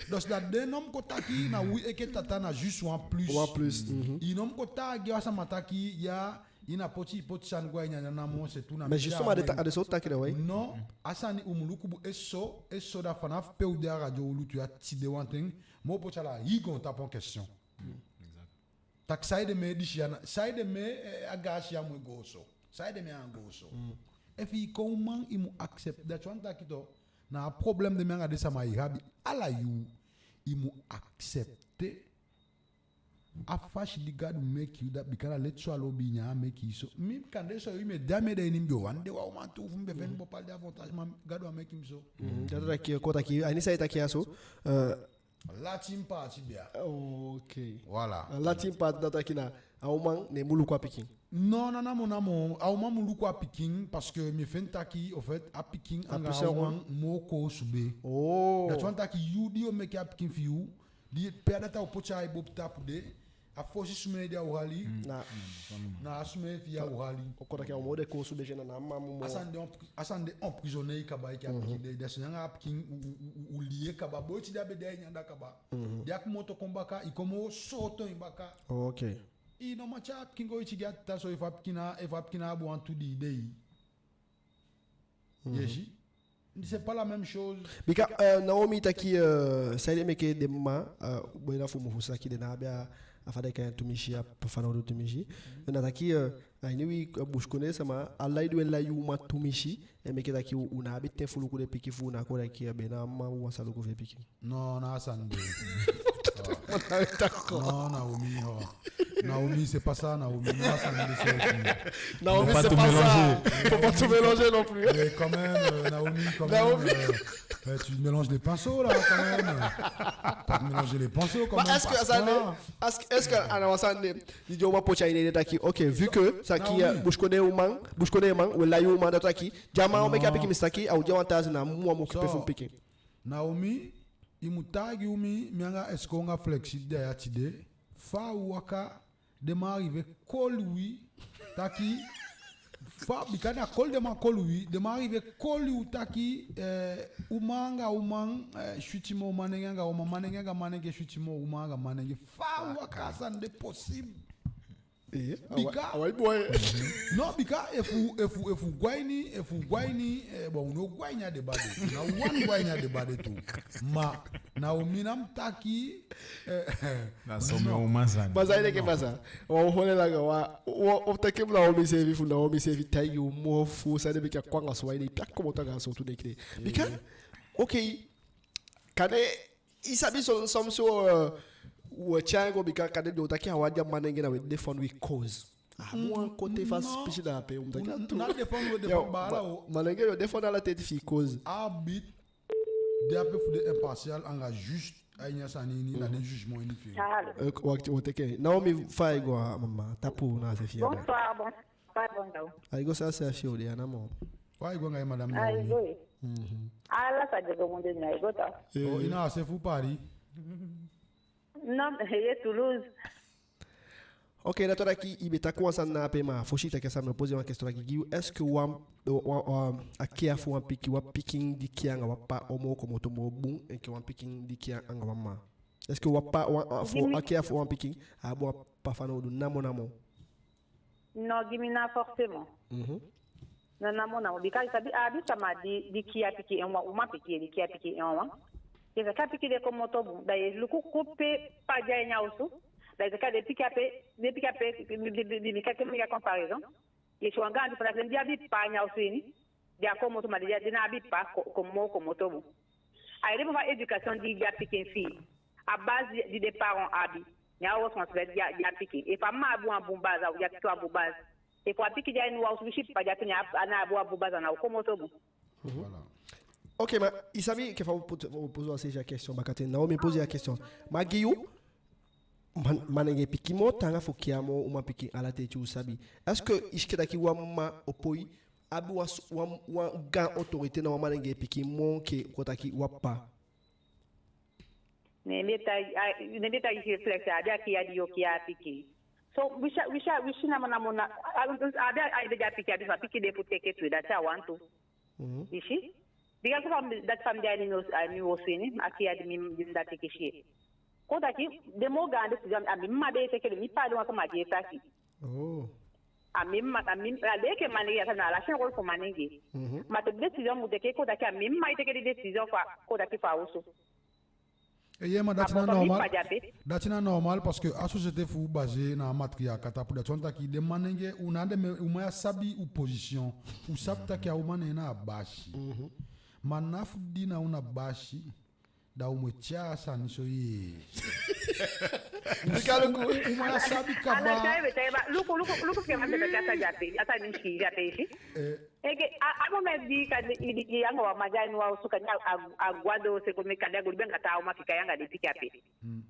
dus dati den no mu kon taki na wi enke tata na juste wan plus. Wan plus. I no mu kon taigi a sama taki ya, i ná poti, i poti sani go a ini a nyan namo, c'est tout, na... Mais justement, a de ta-, a de so taki de, oui. Non, a sani u mu luku bun, e so, e so, da fanafu pe u de a radio u lutu ya tide wanten, mi o poti ala hii goontapu en question. Taki saide meke disi ya na, saide meke, eh, a gaasi ya mu e go so. Saide meke a e go so. Efi i kon uman, i mu accepter. Dati wani taki tu, na a problème de mi anga den sama e abi ala yuu, i mu accepter a fasi di Gadu meke i, da bika na leti so a lobi i, neen a meke i so. Mi kande so, i mu e de a mi ede ini, mi be o wani de wan uman tu fu mi be feni bopali den avantage, ma Gadu á meke mi so. Dati taki, kon taki, a ini san i taki ya so, euh, Latin paati be ya. Ok. Voilà. A latin paati, dati taki na a uman ne mu luku a pikin. Non, non, namo namo, a uman mu luku a pikin, parce que mi e feni taki, au fait, a pikin anga a uman moo koosube. Oh. Dati wani taki yu di yo meke a pikin fi yu, di pe a data o poti a ai bopu tapu de, a fosi sumee di a o hali, na, na a sumee fi i a o hali. O kon taki a uman o de koosube, na a mma mu moo. A sani de empri-, a sani de emprisonné i kaba, enke a pikin de, da so anga a pikin u, u, u, u lié kaba. Boi, tide a be de a ini anda kaba. Di a komoto kon baka, i kon moo sooto en baka. Ok. I no man tyai a pikin go iti gi a tata so, efu a pikin na, efu a pikin na abi wantu dii dei. Yesi. C'est pas la même chose. Bika, euh, Naomi taki, euh, saide meke den mma, euh, boi, na fu mofu saki, den ná abi a, a fa den e kai en tumisi, a fanowdu tumisi. Na taki, euh, a ini wi, euh, busikondee sama, a lai di we lai uman tumisi e meke taki u, u ná abi ten fu luku den pikin fu u, na kon taki, euh, be na a mma wan sa luku fu en pikin. Non, na a sani de. Non, Naomi, oh. Naomi, c'est pas ça, Naomi. Non, a sani de, c'est... Naomi, c'est pas ça. Faut pas tout mélanger non plus. Mais quand même, euh, Naomi, quand même, euh, euh, tu mélanges les pinceaux, là, quand même. Pas de mélanger les pinceaux, quand même, parce que, est-ce que, est-ce que, est-ce que, a ná wan sani de, di den uman poti a ini den taki, ok, vu que saki, euh, busikondee uman, busikondee man, we lai uman, dati taki, di a mma o meke a pikin, mi saki, a o de a wan taasi, na a mma mu occupé fu en pikin. Naomi, i mu taigi u, mi, mi anga Esco anga Flexi de ya tide. Fa u waka, den man arrivé koli wi taki, fa, bika na koli den man koli wi, den man arrivé koli u taki, eh, uman anga uman, eh, switi moo manenge anga uman, manenge anga manenge switi moo uman anga manenge. Fa u waka, a sani de possible? Eh, bika, awa, awa, boi. Non, bika efu, efu, efu u go a ini, efu u go a ini, eh, bon, u no go a ini a débat de. Na u wani go a ini a débat de tu. Ma, Naomi, na mi taki, eh, na so mi o man sani. Ma san e de enke fa sa. Wa o hole langa, wa, wa o taki fu Naomi seefi, fu Naomi seefi taigi u moo fu san de meke a kon anga so, wa i de, i pe a komoto anga so tu de kide. Bika, ok, kande i sabi son, son so, euh, we tyai go, bika kande den o taki a wan di a manenge na we défendre wi cause. A wan kote fa spécial na ape, u mu taki a tu. Na défendre we défendre baala o. Manenge yo défendre ala teti fi i cause. Arbitre de ape fu de impartial anga juste a ini a sani ini, na den jugement ini fi en. Allô. Euh, wakti, wo teke. Naomi, fa ai go, a mama, tapu na a se fi en. Bonsoir, bonsoir, bonsoir. Ai go, sa se fi en o de, a namo. Fa ai go anga i, madame Naomi? Ai go. Mhm. Ala sa de go munde na i go ta. Eh. Oh, i na a se fu Paris? Non, ye Toulouse. Ok, dati wani taki i be taki wan sani na ape, ma fosi i taki a sani, mi o poser wan question taki gi yu. Est-ce que wan, wan, wan, a kiya fu wan pikin, wan pikin di kiya anga wan ppa o moo komoto moo bun enke wan pikin di kiya anga wan mma? Est-ce que wan ppa, wan, a, fu, a kiya fu wan pikin a abi wan ppa fanowdu namo namo? Non, gi mi ná forcément. Mhm. Non, namo namo, bika i sabi, a abi sama di, di kiya pikin en wan, uman pikin di kiya pikin en wan. I si taki a pikin de komoto bun, da i e luku ku pe ppa de a ini a osu. Da i si taki den pikin ape, den pikin ape, di, di, di, di mi kaki mi a comparaison. I e si wan gaandi fa, den di abi ppa a ini a osu ini, den á komoto, ma den di, den ná abi ppa, ko, ko moo komoto bun. A e depen fu a éducation di, di a pikin fii. A base di, di den parent abi, ne a responsabilité di a, di a pikin. Efu a mma abi wan bun base, a o gi a pikin wan bun base. Efu a pikin de a ini wan osu winsi ppa de ape, ne a, a ná abi wan bun base, a ná o komoto bun. Voilà. Ok, ma i sabi enke fa u put, u poser a question bakaten, na u mi poser a question. Ma gi yu, man, manengee pikin moo taanga fu kiya moo uman pikin, ala ten u sabi. Est-ce que i si enke taki wan mma o poi abi wan, wan, wan gaan autorité na wan manengee pikin moo enke kon taki wan ppa? Ne mi e taigi, a, ne mi e taigi i, flex, a abi a kiya di yu o kiya a pikin. So, winsi, winsi, winsi namo namo na, a, a abi a, a ede di a pikin abi, fa a pikin de fu teke tu, dati a wantu. Mhm. I si? Bika so fa mi, dati fa mi de a ini mi osu, a ini mi osu ini, a kiya di mi, di mi dati kisi. Kon taki, den moo gaan décision, a mi mma be e teke den, mi ppa de wan sama di e taki. Oh. A mi mma, a mi, a leki manengee, a sa na a lasi en rôle fu manengee. Mhm. Ma te décision mu teke, kon taki a mi mma e teke den décision fu a, kon taki fu a osu. Eeye, ma dati ná normal. Dati ná normal parce que a société fu u basé na a matriarcat tapu, dati wani taki den manengee, u na den, u man ya sabi u position. U sabi taki a uman ne en na a basi. Mhm. Ma na fu di na u na basi, da u mu e tyai a sani so, yee. Bika luku, u man ya sabi kaba. Luku, luku, luku, ke man de taki a sani de ape, a sani mi si de ape, i si. Eh. Enke, a, a moment di kande i, i, i anga wan man de a ini wan osu, kande a, a, a go a doose kon, mi kande a go libi anga taa uman, fika yu anga den pikin ape. Hmm.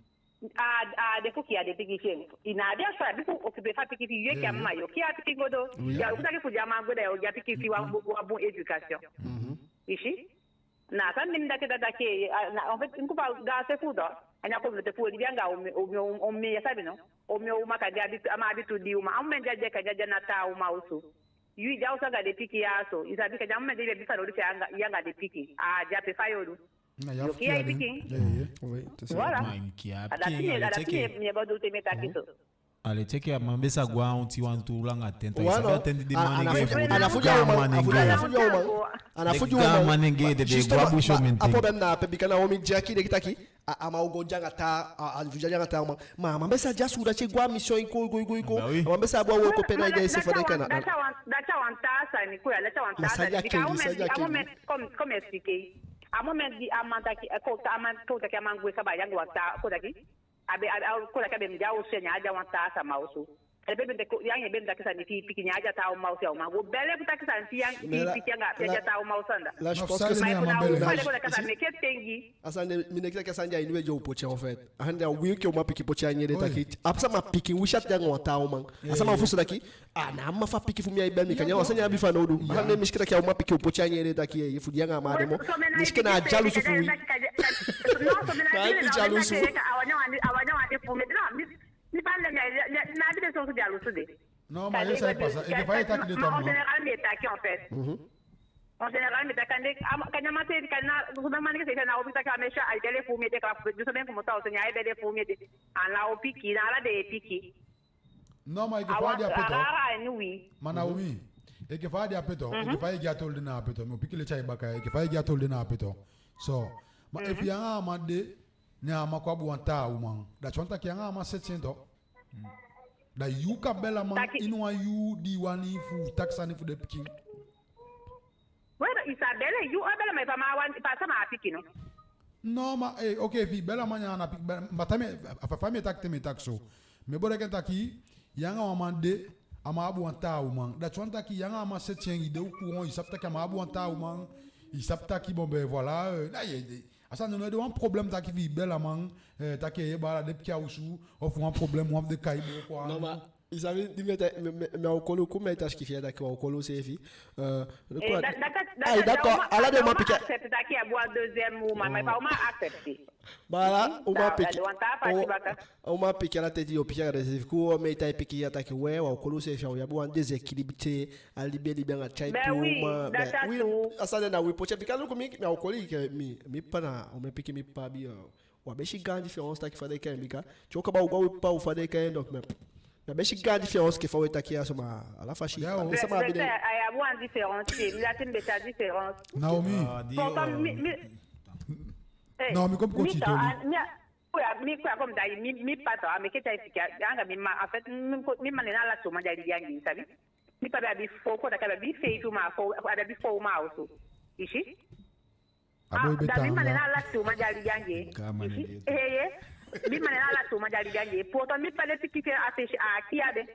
A, a de fu kiya den pikin fi en. I ná abi a sani fu occupé fu a pikin fi yu, enke a mma, yu o kiya a pikin go doo. Oui. Ya o luku taki fu di a man gwe, da yu o gi a pikin fi wan, wan bon éducation. Mhm. I si? Na a sani di mi dati e taki, a, na, en fait, enke fa a se fu doo, a ini a communauté fu u e libi anga omen, omen, omen, ya sabi no? Omen uman kande abi tu, a man abi tu dii uman. A moment di a de, kande a de a ini a taa uman osu. Yu i de a osu anga den pikin ya so. I sabi kande a moment di i be abi fanowdu fi yu anga, yu anga den pikin. A de ape, fa yu o du? Yu o kiya i pikin. Voilà. A dati mi e, a dati mi e, mi e bedoel te mi e taki so. Ale teke a man be sa go a onti wantu langa ten, taki sa a ten di den manengee fu, a na fu di a uman, a na fu di a uman. A na fu di a uman. Manengee de, de go a busi omen ten. A problème na ape, bika na omen di e taki, den e taki, a, a man o go de anga taa, a, a fu di a de anga taa uman. Ma a man be sa de a suudati e go a mission, e go, e go, e go, e go. A man be sa abi wan wooko pe na a de e si fa den kan. Dati a wan, dati a wan taa sani, kuya, dati a wan taa sani. Bika a moment di, a moment, comme, comme expliqué. A moment di a man taki, eh, kon, a man kon taki a man gwe kaba, yu anga wan taa, kon taki. A be, a, a, kon taki a be mu de a osu, ne a de a wan taa sama osu. A be, be de kon, yu anga en be mu taki sani fi i pikin, ne a de a taa uman osu, ya uman go bele fu taki sani fi i anga i pikin anga a de a taa uman osu anda. La, je pense que ça, a sani de, mi denki taki a sani de a ini u ede u poti en, en fait. A sani de a wi enke uman pikin poti en a ini u ede taki, a sama pikin, wi si a de anga wan taa uman. A sama fu si taki, a na a mma fu a pikin fu mi ai beli mi, kande a wan sani a abi fanowdu. A sani de mi si enke taki a uman pikin u poti en a ini u ede taki, eh, fu di anga a man de moo. Mi si enke na a dyalusu fu wi. Non, so mi ná, a wan ná wan de fu mi. Non, mi, mi, mi ná abi den sowtu dyalusu de. Non, ma yu e si a e pasa, enke fa i e taki de, en général mi e taki, en fait. Mhm. En général mi e taki, kande, kande a man seefi, kande na, so den manengee seefi, na o piki taki a mi e si a e beli fu mi ete, kaba fu, so den komoto a osu, ne a e beli fu mi ete. A ná o piki, na ala dei e piki. Non, ma enke fa a de ape tu. Ma na wi. Enke fa a de ape tu. Enke fa i e gi a toli de na ape tu. Mi o piki leti a i baka, enke fa i e gi a toli de na ape tu. So, ma efu yu anga a man de, ne a man kon abi wan taa uman. Dati wani taki yu anga a man seti en tu. Da yu kan beli a man ini wan yuu di i wani fu taki sani fu den pikin. We, i sa beli, yu o beli a man, efu a man wani, efu a sama abi pikin, no? Non, ma, eh, ok, efu i beli a man, yu anga a pikin, ma fa mi e taki, te mi e taki so. Mi e boli enke taki, yu anga wan man de, a man abi wan taa uman. Dati wani taki, yu anga a man seti en, i de au courant, i sabi taki a man abi wan taa uman, i sabi taki, bon, ben, voilà, euh, na, ye, ye, a sani no e de wan problème taki efu i beli a man, eh, taki, eh, baala, den pikin a osu, ofu wan problème, wan fu den kai booko anda. Non, ma, I sabi di mi e ta-, mi, mi, mi á o koli u, ku mi e taki fi i taki u á o koli useefi. Eh, da, da, da, ai, da, d'accord, da, ala den uman pikin accepte taki a abi wan deuxième woman, ma i fa uman accepte. Bala, uman pikin, uman pikin ala ten di yo pikin anga denseefi, ku u e taki pikin ya taki we, u á o koli useefi, u abi wan déséquilibre te, a libi e libi anga tyaipi uman, ben oui, a sani de na wi poti en, bika luku mi, mi á o koli i, ke mi, mi papa na, uman pikin mi papa abi, eh, u á be si gaan différence taki fa den e kai en, bika te u kaba u go a wi papa, u fa den e kai en, donc, mais mi á be si gaan différence enke fa u e taki ya so, ma ala fasi. Ya, o. Sama abi den. A abi wan différence, mi dati mi be si a différence. Naomi. Pourtant, mi, mi, eh, Naomi, kon mi, mi, kon mi, mi, kon mi taki, mi, mi papa, a meke tyai pikin anga mi mma, en fait, mi, mi mma neen a lasi uman di a libi anga en, i sabi. Mi papa be abi fo, kon taki a be abi feifi uman, fo, a be abi fo uman a osu. I si? A boi be taa. Da mi mma neen a lasi uman di a libi anga en. Ka mani. Eh, eh. Mi mma neen a lasi uman di a libi anga en. Pourtant mi papa, den pikin fi en a fesi, a kii a den.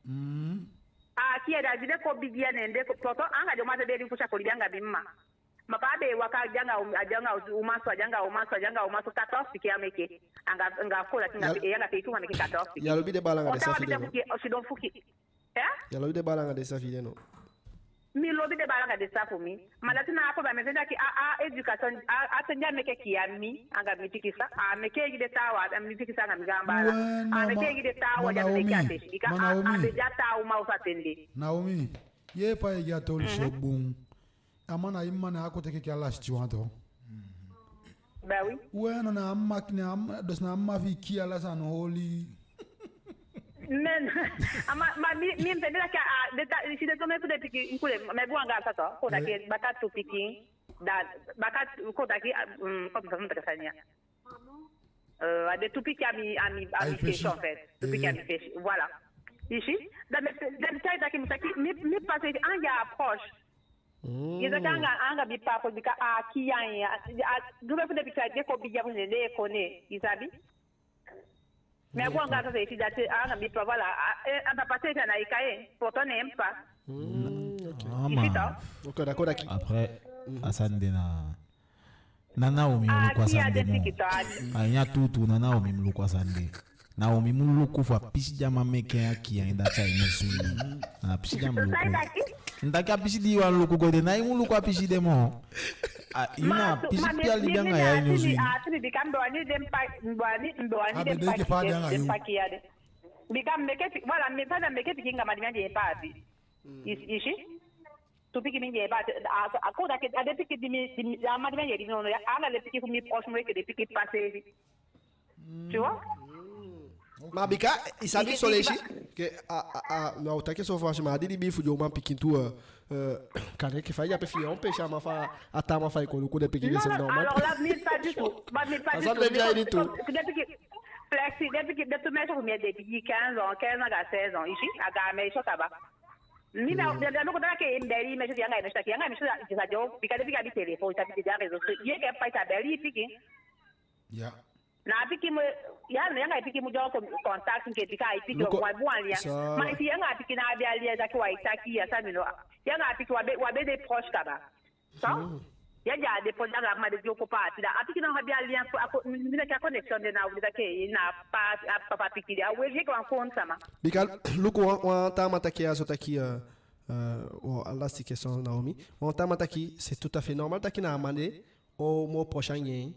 Mm. A kii a den, a di den kon bigi ya, neen den kon, pourtant anga den uman fi en den e libi fosi, a kon libi anga mi mma. Ma papa be e waka, a de anga um-, a de anga uman so, a de anga uman so, a de anga uman so, quatorze pikin a meke. Anga, anga kon taki anga, eh, anga feifi uman a meke quatorze pikin. Ya lobi den baala anga den sisa fi den, no? O sidon fuki. Eh? Ya lobi den baala anga den sisa fi den, no? Mi lobi den baala anga den sisa fu mi. Ma dati na a problème, mi e fende taki a, a éducation, a, a ten di a meke kiya mi anga mi pikin sisa, a meke gi den taawan, a mi pikin sisa anga mi gaan baala. A meke gi den taawan di a meke a fesi. Bika a, a be de a taa uman osu a ten de. Naomi, yee fa i e gi a toli so bun. A man, a i mma neen a kon teke a lasiti wan tu. Bah oui. We, no, na a mma, na a mma, dus na a mma fi i kii, ala sani oli. Men, a ma, ma mi, mi, mi e fende taki a, den ta, i si den toon fu den pikin, i kule, mi abi wan gaan sisa tu, kon taki baka tu pikin, da, baka, kon taki, ah, mm, kon taki a sani ya. Euh, a den tu pikin a mi, a mi, a mi fesi, en fait. Tu pikin a mi fesi, voilà. I si, da mi, da mi e taki, mi taki, mi, mi pasa anga a approche. I si, anga, anga mi papa, bika a kii en ya, a, a, du be fu den pikin, den kon bigi a fu den, den e kon ne, i sabi. Mais bon, anga a seefi dati, anga mi papa, voilà, a, eh, a papa seefi a ná e kai en, pourtant neen papa. Mm, ok. I si tok. Ok, d'accord, d'accord. Après, a sani de na Na Naomi mu luku a sani de moo. A ini a tuutuu, na Naomi mu luku a sani de. Naomi mu luku fu a pisi di a man meke a kii en, dati a ini en soi. Na a pisi di a mu luku. Mi taki a pisi di i wani luku go de, na i mu luku a pisi de moo. A, i na a pisi di a libi anga i a ini en soi. A, mi be wani den pa, mi be wani, mi be wani den pa kii, den pa kii a de. Bika mi meke, voilà, mi fa da mi meke pikin anga man di mi anga en papa. I si? Tu pikin mi nge ba, a, a, a kon taki a den pikin di mi, di mi, a man di mi nge di mi, no, no, ya, anga den pikin fu mi proche, mi enke den pikin papa seefi. Tu vois? Ma bika, i sabi son leisi, ke, a, a, a, no, u taki so fasi, ma a di di bi fu den uman pikin tu, euh, euh, kande ke fa i de ape fi i, on pe sama fa, a taa man fa i kon luku den pikin, c'est normal. Non, non, alors là, mi pas du tout. Ma mi pas du tout. Mi kon, kon, den pikin, flexi, den pikin, den tu meisje fu mi, den pikin quinze ans, quinze ans à seize ans, i si, a gaan meisje kaba. Mi na, mi na, mi na kon taki i mbeli i meisje, anga i meisje, anga i meisje, i sa jo, bika den pikin abi téléphone, i sa bika den réseaux sociaux, i enke papa i sa beli i pikin. Ya. Na a pikin mu, ya, na anga i pikin mu jo kon, contact, enke bika i pikin o wan bun lien. Ma i si anga a pikin ná abi a lien, taki wa i taki, ya, san mi no. Anga a pikin wa be, wa be de proche kaba. So, ya, ya, den poti anga a mma, den e go paati, da a pikin ná abi a lien fu a ko-, mi, mi, a connexion de na, u de taki na pa, a papa pikin de, a we enke wan kon sama. Bika, luku, wan, wan taa man taki a so taki, euh, euh, wan lasiti question, Naomi. Wan taa man taki, c'est tout à fait normal taki na a man de o moo proche anga en,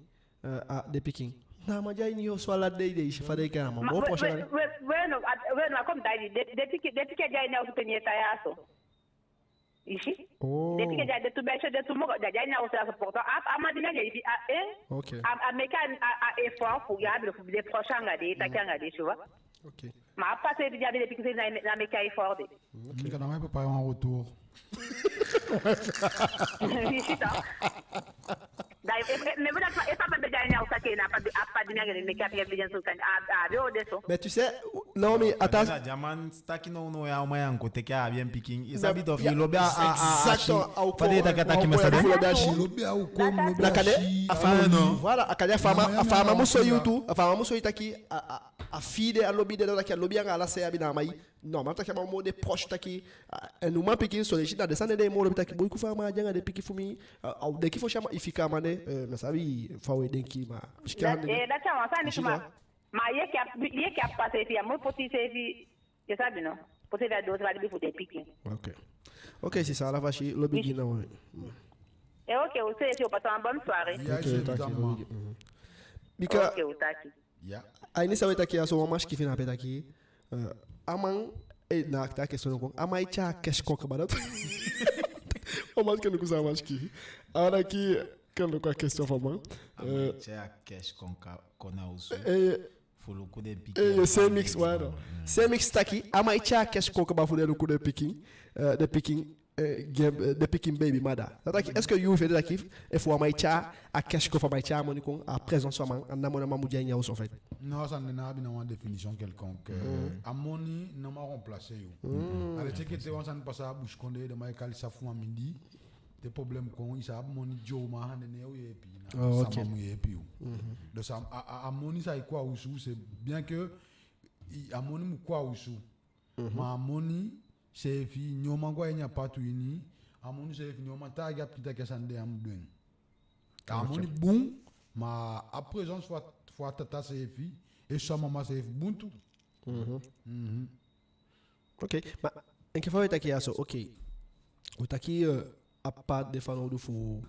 euh, a den pikin. Na a man di a ini i osu ala dei, dei, i si fa den e kai en, a man moo proche anga en. We, we, we no, a, we no, a kon taki den, den pikin, den pikin di a ini i osu, premier ta ya so. I si? Oh. Den pikin di a, den tu meisje, den tu moko, di a, di a ini a osu ya so, pourtant a, a man di mi anga en libi, a, eh? Ok. A, a meke a, a, a effort fu, ya, abi fu den proche anga den, taki anga den, tu vois? Ok. Ma a papa seefi di abi den pikin seefi ná, ná meke a effort de. Ok. Nka na mi papa wan retour. I si tok. Da, e, e, mais voilà, e papa be de a ini a osu taki na papa, a papa di mi anga en meke a pikin, a pikin so kan, a, a be o de so. Mais tu sais, Naomi, attends. Na a man taki no, no, ya, o man ya kon teke a bien pikin. I sabi tok, fi i lobi a, a, a, a si. Exactement. Fa den e taki a taki, mais ça dépend. Lobi a u kon, lobi a si. Na kande, a fa, voilà, a kande a fa a man, a fa a man mu soi i tu, a fa a man mu soi i taki, a, a, a fi i de, a lobi de, da taki a lobi anga ala san a abi na a man. Non, ma taki a man moo de proche taki, ah, en uman pikin, son leisi na den sani de moo lobi taki, boi, kon fa a man de anga den pikin fu mi, ah, a u denki fosi a man, i fika a man de, eh, mi á sabi fa we denki, ma. Dati, eh, dati a wan sani suma. Ma i enke a, i enke a papa seefi, a mu poti iseefi Yo sabi no. Pour se faire dose, va libi fu den pikin. Ok. Ok, sisa, ala fasi, lobi gi na wan. Eh, ok, u se si u pasa wan bonne soirée. Ya, ok, taki, lobi gi. Mhm. Bika, ok, u taki. Ya. A ini san we taki ya so, wan man sikiifi na ape taki, eh, a man, eh, na a question kon, a man e tyai a cash kon kaba, dati. Wan man sikiifi, luku san a man sikiifi. A wan taki, kan luku a question fu a man. A man e tyai a cash kon ka-, kon na osu. Eh, fu luku den pikin. Eh, a famii, Semix, wan no. Mm. Semix taki, a man e tyai a cash kon kaba fu den luku den pikin, eh, den pikin, eh, gi, eh, den pikin baby mother. Dati taki, est-ce que yu fende taki, efu a man e tyai a cash kon, efu a man e tyai a moni kon, a présence fu a man, a ná moni a man mu de a ini a osu, en fait. Non, a sani de ná abi ná wan définition quelconque. Mm. A moni ná man remplacer yu. Mm. A leti enke te wan sani pasa a busikondee, den man e kali safu a mindii. Te problème kon, i sa abi moni, di yu man hande, ne u yeepi na. Oh, ok. Sama mu yeepi yu. Mhm. Donc a, a, a moni sa e kon a osu, c'est bien que i, a moni mu kon a osu. Mhm. Ma a moni seefi, neen o man go a ini a patu ini, a moni seefi, neen o man taigi a pikin taki a sani de á mu du en. A moni bun, ma a présence fu a, fu a tata seefi, e so a mama seefi bun tu. Mhm. Mhm. Ok, ma enke fa we taki ya so, ok. We taki, eh, a papa de fanowdu fu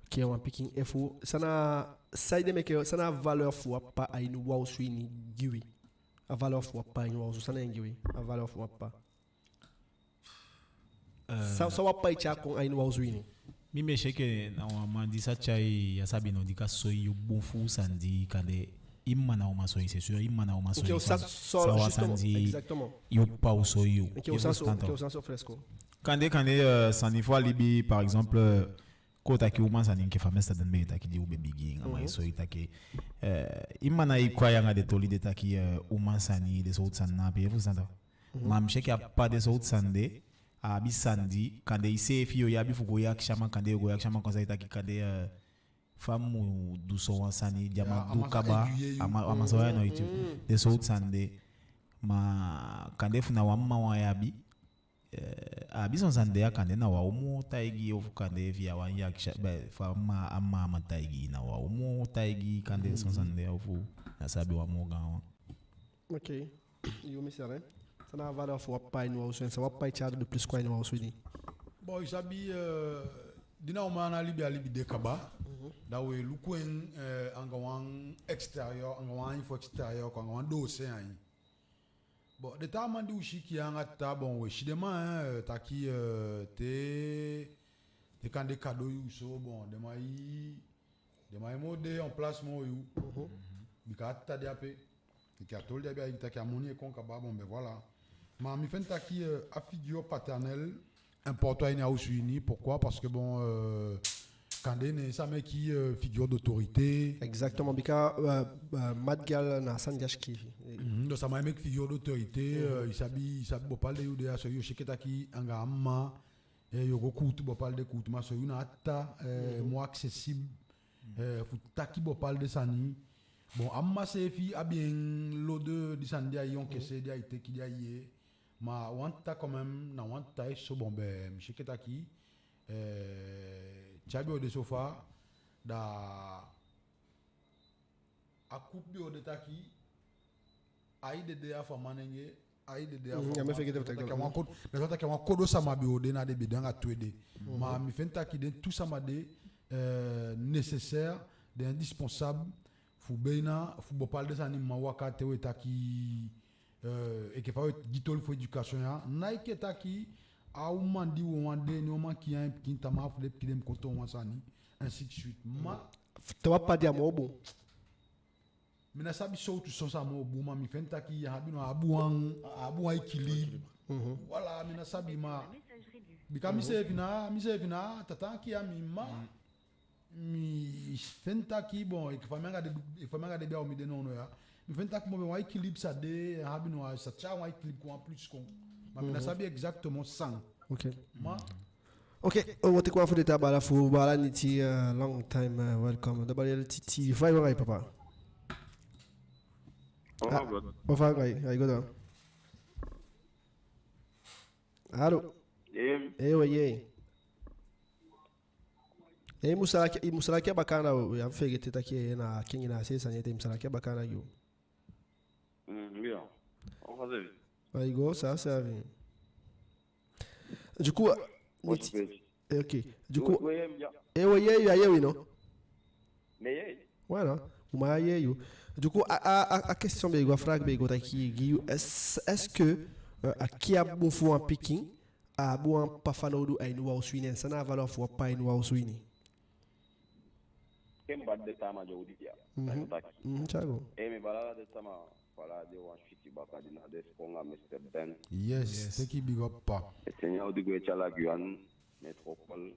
kee wan pikin, efu san na, saide meke, san na a valeur fu a papa a ini wan osu ini gi wi. A valeur fu a papa a ini wan osu, san na en gi wi, a valeur fu a papa. Eh, san, san wan papa e tyai kon a ini wan osu ini. Mi, mi e si enke na wan man di sa tyai, ya sabi no, di kan soi yu bun fu sani di kande i mma ná o man soi, c'est sûr, i mma ná o man soi. Enke u sa, san, so, san wan justement, sani di, exactement, yu papa o soi yu. Enke u sa so, enke u sa so fresco. Kande, kande, eh, sani fu a libi, par exemple, eh, kon taki uman sani, enke fa mi sa de, mi be taki di u be bigi anga man, mhm, so i taki, eh, i mma ná e kon a yu anga den toli de taki, eh, uman sani, den sowtu sani na ape, fu santa. Mhm. Ma mi si enke a papa, den sowtu sani de, a abi sani di kande iseefi yo abi fu go akisi a man, kande yo go akisi a man kon sa i taki kande, eh, fa mi mu du so wan sani, di a man du kaba, a man sa aiguiller yu. A man, a man sa aiguiller yu. Mhm. Den sowtu sani de. Ma kande efu na wan mma wan i abi, eh, a abi son sani de ya kande na wan omu o taigi, ofu kande efu i a wan akisi, be, fa a mma, a mma man taigi, na wan omu o taigi, kande son sani de ya, ofu na sabi wan moo gaan wan. Ok. Yu, mi sere. San na a valeur fu wan papa a ini wan osu, en san wan papa e tyai de plus kon a ini wan osu ini. Bon, i sabi, eh, di na uman a libi, a libi de kaba. Mhm. Da we luku en, eh, anga wan extérieur, anga wan ain fu extérieur, anga wan doose ain. Bon, den taa man di u si kiya anga tata, bon, we si den man, eh, taki, eh, te, te kande cadeau yu so, bon, den man e, den man e moo de en place moo yu. Mhm. Bika a tata de ape. Enke a toli di a be e taki, a moni e kon kaba, bon, ben voilà. Ma mi feni taki, eh, a figure paternelle important a ini a osu ini. Pourquoi? Parce que bon, euh, kande na en sa meke, euh, figure d'autorité. Exactement, bika, euh, euh, Mad Gal na a sani di a sikiifi. Mhm, donc sama e meke figure d'autorité, euh, i sabi, i sabi bo papa de, yu de a so, yo si enke taki anga a mma, eh, yo go kuutu bo papa de kuutu, ma so yu na a tata, eh, moo accessible, eh, fu taki bo papa de sani. Bon, a mma seefi abi en lot de, di sani di ai encaissé, di ai teke, di ai yee. Ma wan tata quand même, na wan tata e so, bon, ben, mi si enke taki, eh, te a be o de so fa, da a couple be o de taki, a idée de a fu a manenge, a idée de a fu a mma. Mhm, a mi fegete fu taki, taki a wan kodo, da so taki a wan kodo sama be o de, na den be de anga tu ede. Mhm. Ma mi feni taki den tu sama de, eh, nécessaire, den indispensable, fu beina, fu bo papa de sani man waka te we taki, eh, enke fa we gi toli fu éducation ya, na enke taki a uman di wawan de, ne a uman kiya en pikin tamaa fu den pikin den mu kon toon wan sani, ainsi de suite. Ma te wan papa de a moo bun. Mi ná sabi sowtu son sa moo bun, ma mi feni taki a abi, no, a abi wan, a abi wan équilibre. Mhm. Voilà, mi ná sabi, ma bika mi seefi na, mi seefi na tata kiya mi, ma mi feni taki, bon, enke fa mi anga den, enke fa mi anga den be a u mi de nownow ya, mi feni taki, bon, ben, wan équilibre sa de, a abi, no, a sa tyai wan équilibre kon, en plus kon. Ma mi ná sabi exactement san. Ok. Ma Ok, o, wo teke wan fu den taa baala fu, baala Niti, eh, long time, eh, welcome. Da baala Niti, fa i waka, papa? O, ah, good. O, fa i waka, i go da. Alo. Em. Ewe, ye. E, i mu sali a, i mu sali a baka anda, o, ya fegete taki, e, na kengi na se sani ete, i mu sali a baka anda gi u. Mm, ya. O, fa i de? Ai go, ça, ça vient. Du coup, euh, ok. Du coup, eh, oui, eh, oui, eh, oui, non? Mais, eh, voilà. U mu yee yu. Du coup, a, a, a, a question be go, a vraag be go taki gi yu, est-ce, est-ce que, euh, a kiya bun fu wan pikin, a abi wan papa fanowdu a ini wan osu ini, san na a valeur fu wan papa a ini wan osu ini? Ken badi de sama di o di ya. Mhm. Mhm, Thiago. Eh, mi bala de sama, bala de wan switi baka di na de sponga, mister Ben. Yes, yes. Teki big up, pa. E senya o di gwe chala Guyane, métropole.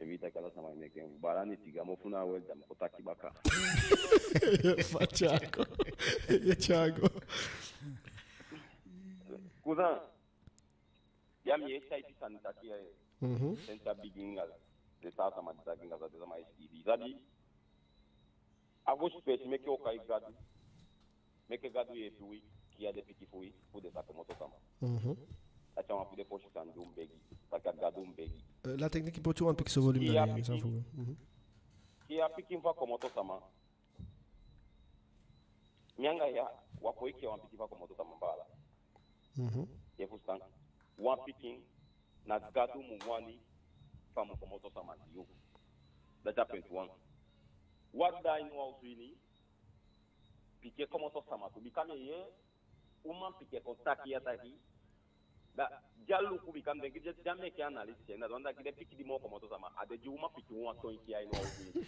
Evita kala sama meke. Bala ni tiga mo funa wel dam ko taki baka. Fa Thiago. Ye Thiago. Cousin. Ya mi e type sani taki ya. Mhm. Sensi a bigin anga den taa sama di taki anga den sama e sikiifi. Sabi, a fosi peesi meke u kai Gadu. Meke Gadu yeepi wi, kiya den pikin fu wi, fu den sa komoto sama. Mhm. Dati a wan fu den fosi sani di u mu begi, taki a Gadu u mu begi. Eh, la technique, poti wan pikin so volume. Kiya na pikin, san fu. Mhm. Kiya pikin fu a komoto sama. Mi anga ya, u á poi kiya wan pikin fu a komoto sama, baala. Mhm. Ye fusutan? Wan pikin na Gadu mu wani fa a mu komoto sama gi yu. Dati a punt wan. Wan dei a ini wan osu ini, pikin e komoto sama tu, bika mi e yee uman pikin e kon taki ya taki, da di a luku, bika mi denki di a meke analyse, na den taki den pikin di moo komoto sama, a den di uman pikin wan toon kiya a ini wan osu ini.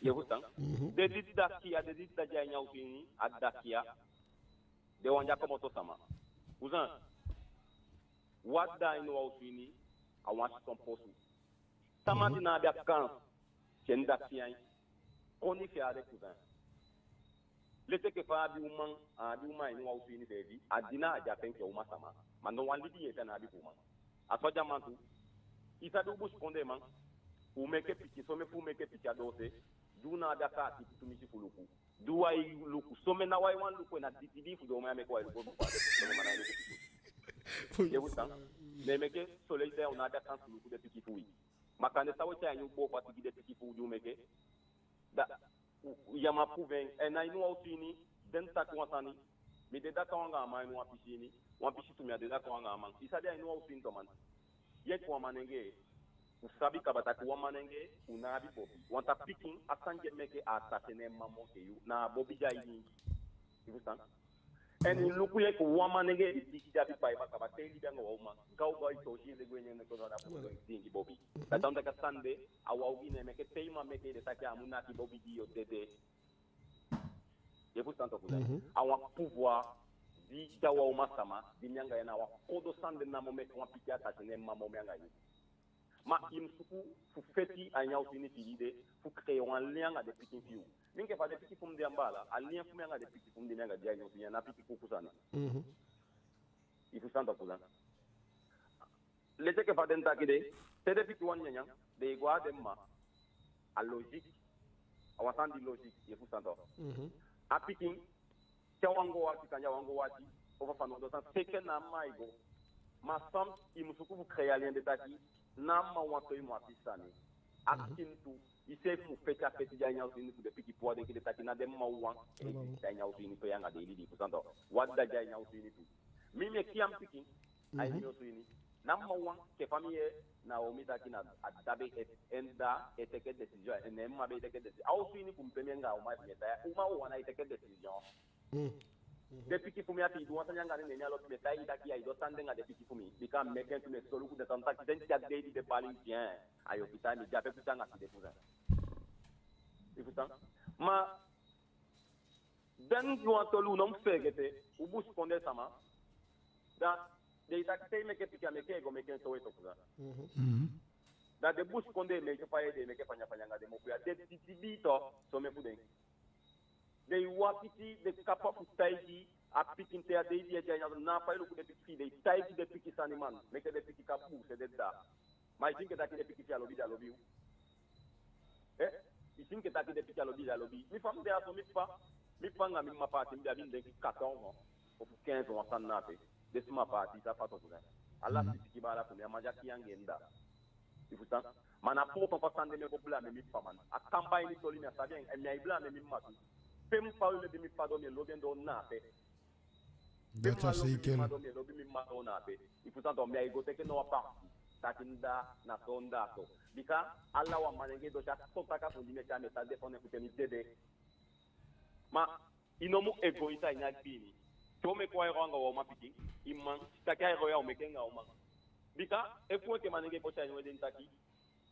Ye fusutan? Mhm. Den di dda kiya, den di dda de a ini a osu ini, a dda kiya. Den wan di á komoto sama. Cousin, wan dda a ini wan osu ini, a wan siton posu. Sama di ná abi a kansi, te en dda kiya en, koni fi en a de, cousin. Leti enke fa a abi uman, a abi uman a ini wan osu ini seefi, a dina a de ape enke uman sama. Ma no wan libi yeepi a ná abi fu uman. A so a de a man tu. I sabi u busikondee man, u meke pikin, somen fu u meke pikin a doose, di u ná abi a kaakiti tumisi fu luku. Di u wai luku, somen ná wai wani luku en, na disibi fu den uman ya meke u wai luku, luku a den, somen man ná e luku pikin. Ye fusutan? Ne meke soleil de, u ná abi a kansi luku den pikin fu wi. Ma kande san u e tyai a ini u boo fasi gi den pikin fu u di u meke, da u, u, ya mu prouver en. En a ini wan osu ini, den taki wan sani, mi de d'accord anga a man a ini wan pisi ini, wan pisi tu mi á de d'accord anga a man. I sabi, a ini wan osu ini tu, man. Ye, enke wan manengee, u sabi kaba taki wan manengee, u ná abi bobi. Wan taa pikin, a sani di e meke a tasi en mma moo enke yu, na a bobi di a ini. I fusutan? En i luku, ye, enke wan manengee di, di, di abi baiba kaba, te i libi anga wan uman, gawgaw i toosi i leti gwe neen, kon na fu go diingi bobi. Dati a wani taki a sani de, a wan ogii ne en meke te i man meke i de taki a mu naki bobi gi yu, o dede. Ye fusutan tok, cousin? Mhm. A wan pouvoir di de a wan uman sama, di mi anga yu, na a wan kodo sani de namo meke wan pikin a tasi en mma moo mi anga yu. Ma i mu suku fu feti a ini a osu ini fi i de, fu créer wan lien anga den pikin fi i. Mi enke fa den pikin fu mi de, a baala, a lien fu mi anga den pikin fu mi di mi anga den de a ini a osu ini, a ná pikin kuku sani. Mhm. I fusutan tok, cousin? Leti enke fa den taki de, te den pikin wani nyanyan, den e go a den mma. A logique. A wan sani di logique, ye fusutan tok. Mhm. A pikin, te a wani go wati, kande a wani go wati, ofu a fanowdu san, seke na a mma ai go. Ma soms i mu suku fu créer a lien de taki, na a mma wani toon i mu a pisi sani. A pikin tu, iseefi mu feti a feti di a ini a osu ini fu den pikin puu a denki de taki na den mma wawan e existe a ini a osu ini pe yu anga den e libi, i fusutan tok. Wan dda di a ini a osu ini tu. Mi, mi e kiya mi pikin a ini mi osu ini. Na a mma wawan, enke fa mi yee Naomi taki, na a dda be e, en dda e teke décision, en mma be e teke décision. A osu ini fu mi pe mi anga a uman, efu mi e tan ya, uman wawan ná e teke décision. Mm. Den pikin fu mi, efi i du wan sani anga den, ne mi á lobi, mi e taigi i taki ya, i du a sani de anga den pikin fu mi. Bika mi meke en tu, mi e solugu den, san taki den tyai den di den bali mi, bien. A yu o fika mi de ape, fika anga fi den fu den. I fusutan? Ma den wan toli u no mu feegete, u busikondee sama. Da den e taki te i meke pikin, a meke i go meke en so, we, tok, cousin. Mhm. Mhm. Da den busikondee, mi e si fa den e meke fanya fanya anga den mofu ya, den disibi tok, somen fu den. Den e wakiti den kaba fu taigi a pikin te a dei di e de a ini a osu, na fa i luku den pikin fi i, den e taigi den pikin sani, man, meke den pikin kaba buuse den dda. Ma i si enke taki den pikin fi i á lobi den, á lobi yu. Eh? I si enke taki den pikin á lobi den, á lobi yu. Mi fa mi de a so, mi ppa, mi ppa anga mi mma paati, mi be abi, mi denki, quatorze ans ofu quinze ans, wan sani na ape. Den sama paati, i sa fa tok, cousin. Ala pikin baala fu mi, a man di a kiya anga en dda. I fusutan? Ma na pourtant fa sani de, mi e go blame mi ppa, man. A kamba ini toli, mi á sabi en, en mi á e blame mi mma tu. Pe mi ppa e lobi mi ppa doo, mi e lobi en doo na ape. Dati a seikeli. Mi lobi mi mma doo na ape. I fusutan tok, mi á e go teke no wan parti taki mi dda na so, mi dda so. Bika ala wan manengee, doo, a so taki a fu di mi e tyai, mi e tan de fu en fu te mi dede. Ma i no mu egoïste a ini a libi ini. Te u meke wan erreur anga wan umanpikin, i man taki a erreur ya u meke anga uman. Bika efu enke manengee poti a ini u ede taki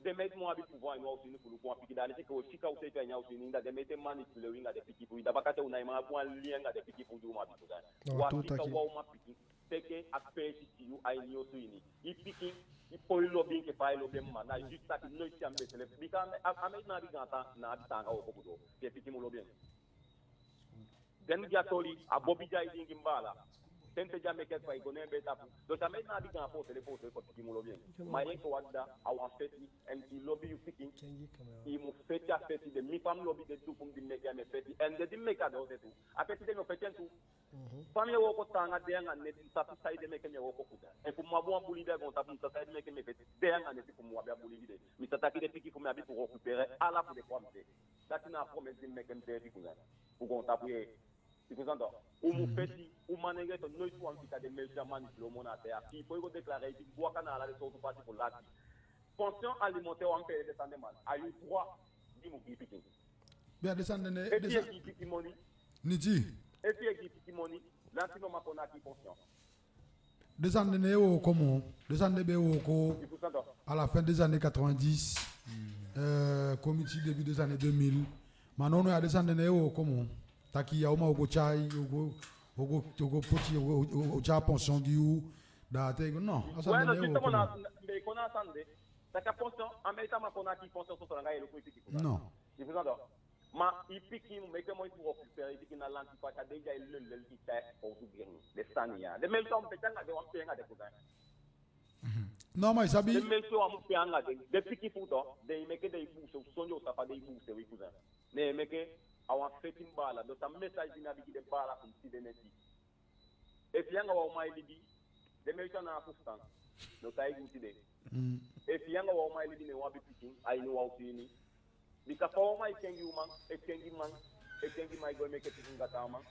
den meti mu abi pouvoir a ini u osu ini fu luku wan pikin, da a leti enke u e fika useefi a ini a osu ini, da den meti e manipuler u anga den pikin fu u, da bakaten u ná e man abi wan lien anga den pikin fu u di u mu abi fu den. U á fika wan umanpikin teke a peesi fi yu a ini yu osu ini. I pikin, i poi lobi en enke fa i lobi en mma. Na juste taki noiti a mi be selefi. Bika a mi, a mi ná abi gaan tan, ná abi taanga wooko fu du. Te pikin mu lobi en. Den gi a toli, a bobi di ai diingi, mi baala. Sente di a meke fa i go ne en bee tapu. Dus a mi ná abi gaan fooseli, fooseli kon pikin mu lobi en. Ma enke wan dda, a wan feti, en i lobi yu pikin, i mu feti a feti de. Mi fa mi lobi den du fu mi di mi meke, a mi e feti. En den di mi meke a doose tu, a feti de mi o feti en tu. Fa mi e wooko taanga de anga neti, mi sabi saide meke mi e wooko fu den. Efu mi mu abi wan buli de a goontapu, mi sabi saide meke mi e feti de anga neti fu mi mu abi a buli de. Mi sa taki den pikin fu mi abi fu récupérer ala fu den kon a mi se. Dati na a promesse di mi meke miseefi fu den, fu goontapu, yee. I fusutan tok, u mu feti, u manengee tok, noiti u á mu fika den meisje a manipuler u moo na a se ya. Efi i poi go déclarer, i mu waka na ala den sowtu fasi fu lati. Pension alimentaire, u á mu pee den sani de, man. A yu droit di i mu gi i pikin. Bia, den sani de ne, efi i e gi i pikin moni. Niti. Efi i e gi i pikin moni, lanti no man kon naki i pension. Den sani de ná e wooko moo. Den sani de be e wooko à la fin des années quatre-vingt-dix, euh, kon miti début des années deux mille. Ma nownow ya den sani de ná e wooko moo. Taki a uman o go tyai, o go, o go, o go poti, o go, o go tyai pension gi yu. Da a te i go, non. A sani de ná e wooko moo. Justement, na, na, mi be kon a sani de. Taki a pension, a mi e tan man kon naki i pension soso anga i e luku i pikin fu. Non. I fusutan tok. Ma i pikin, meke moiti fu récupérer i pikin na lanti fasi. A dei di ai leli leli, i tyai fowtu gi en. Den sani ya, den meisje u á mu feti anga den, u á mu pee anga den, cousin. Non, ma i sabi. Den meisje u á mu pee anga den. Den pikin fu u tok, den e meke den e buuse u, sondee u sabi fa den e buuse u, cousin. Ne meke a wan feti, mi baala. Dus a message di mi abi gi den baala fu mi tide neti. Efi yu anga wan uman e libi, den meisje ná abi fusutan. No taigi u tide. Efi yu anga wan uman e libi, ne u abi pikin a ini wan osu ini. Bika fa wan uman e kengi uman, e kengi man, e kengi man, e go e meke pikin anga taa man.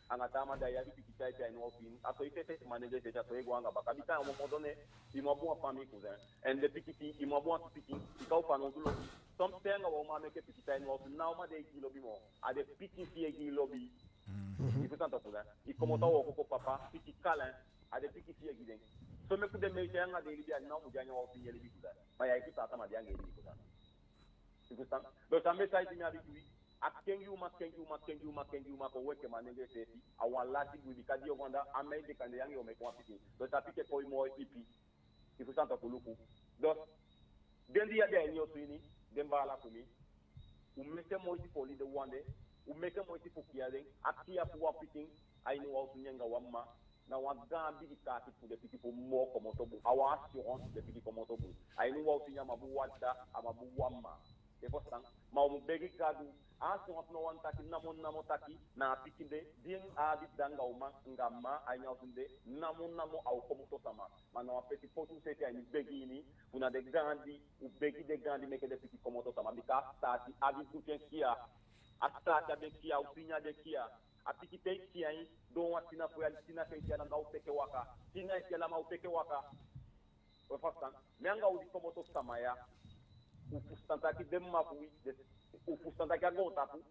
Anga taa man, da i abi pikin tyai a ini wan osu ini. A so i seefi e manage seefi, a so i e go anga baka. Bika a wan modo ne, i mu abi wan famii, cousin. En den pikin fi i, i mu abi wan pikin. Bika u fanowdu lobi. Son ten anga wan uman meke pikin tyai a ini wan osu, na a uman de e gi i lobi moo. A den pikin fi i e gi i lobi. I fusutan tok, cousin. I komoto a wooko kon, papa, pikin kali en. A den pikin fi i e gi den. So meke den meisje anga den e libi, a ná u mu de a ini wan osu ini e libi, cousin. Ma ya e fusutan, a sama de anga e libi, cousin. I fusutan? Donc a message di mi abi gi wi. A kengi uman, kengi uman, kengi uman, kengi uman, kon u enke manengee seefi. A wan lasi gwe, bika di yo go anda, a mi e dekande yu anga yu o meke wan pikin. Donc a pikin e poi moo ipi. I fusutan tok, luku. Donc den di i abi a ini osu ini, den baala fu mi, u meke moiti fu oli den wan de, u meke moiti fu kiya den. A kiya fu wan pikin a ini wan osu ini anga wan mma, na wan gaan bigi kaakiti fu den pikin fu moo komoto bun. A wan assurance fu den pikin komoto bun. A ini wan osu ini a mu abi wan dda, a mu abi wan mma. I fusutan? Ma u mu begi Gadu. A assurance no wani taki namo namo taki na a pikin de, di en abi dda anga uman anga mma a ini a osu de, namo namo a o komoto sama. Ma na wan feti, poti useefi a ini begi ini, fu na den gaandi, u begi den gaandi meke den pikin komoto sama. Bika a sitaati abi du fi en kiya. A sitaati abi en kiya, u pini a den kiya. A pikin te i kiya en, doo wan tina fu ya, tina ke i kiya, na a u teke waka. Tina i kiya, na a u teke waka. U e fusutan? Mi anga u di komoto sama ya, u fusutan taki den mma fu wi, den, u fusutan taki a goontapu,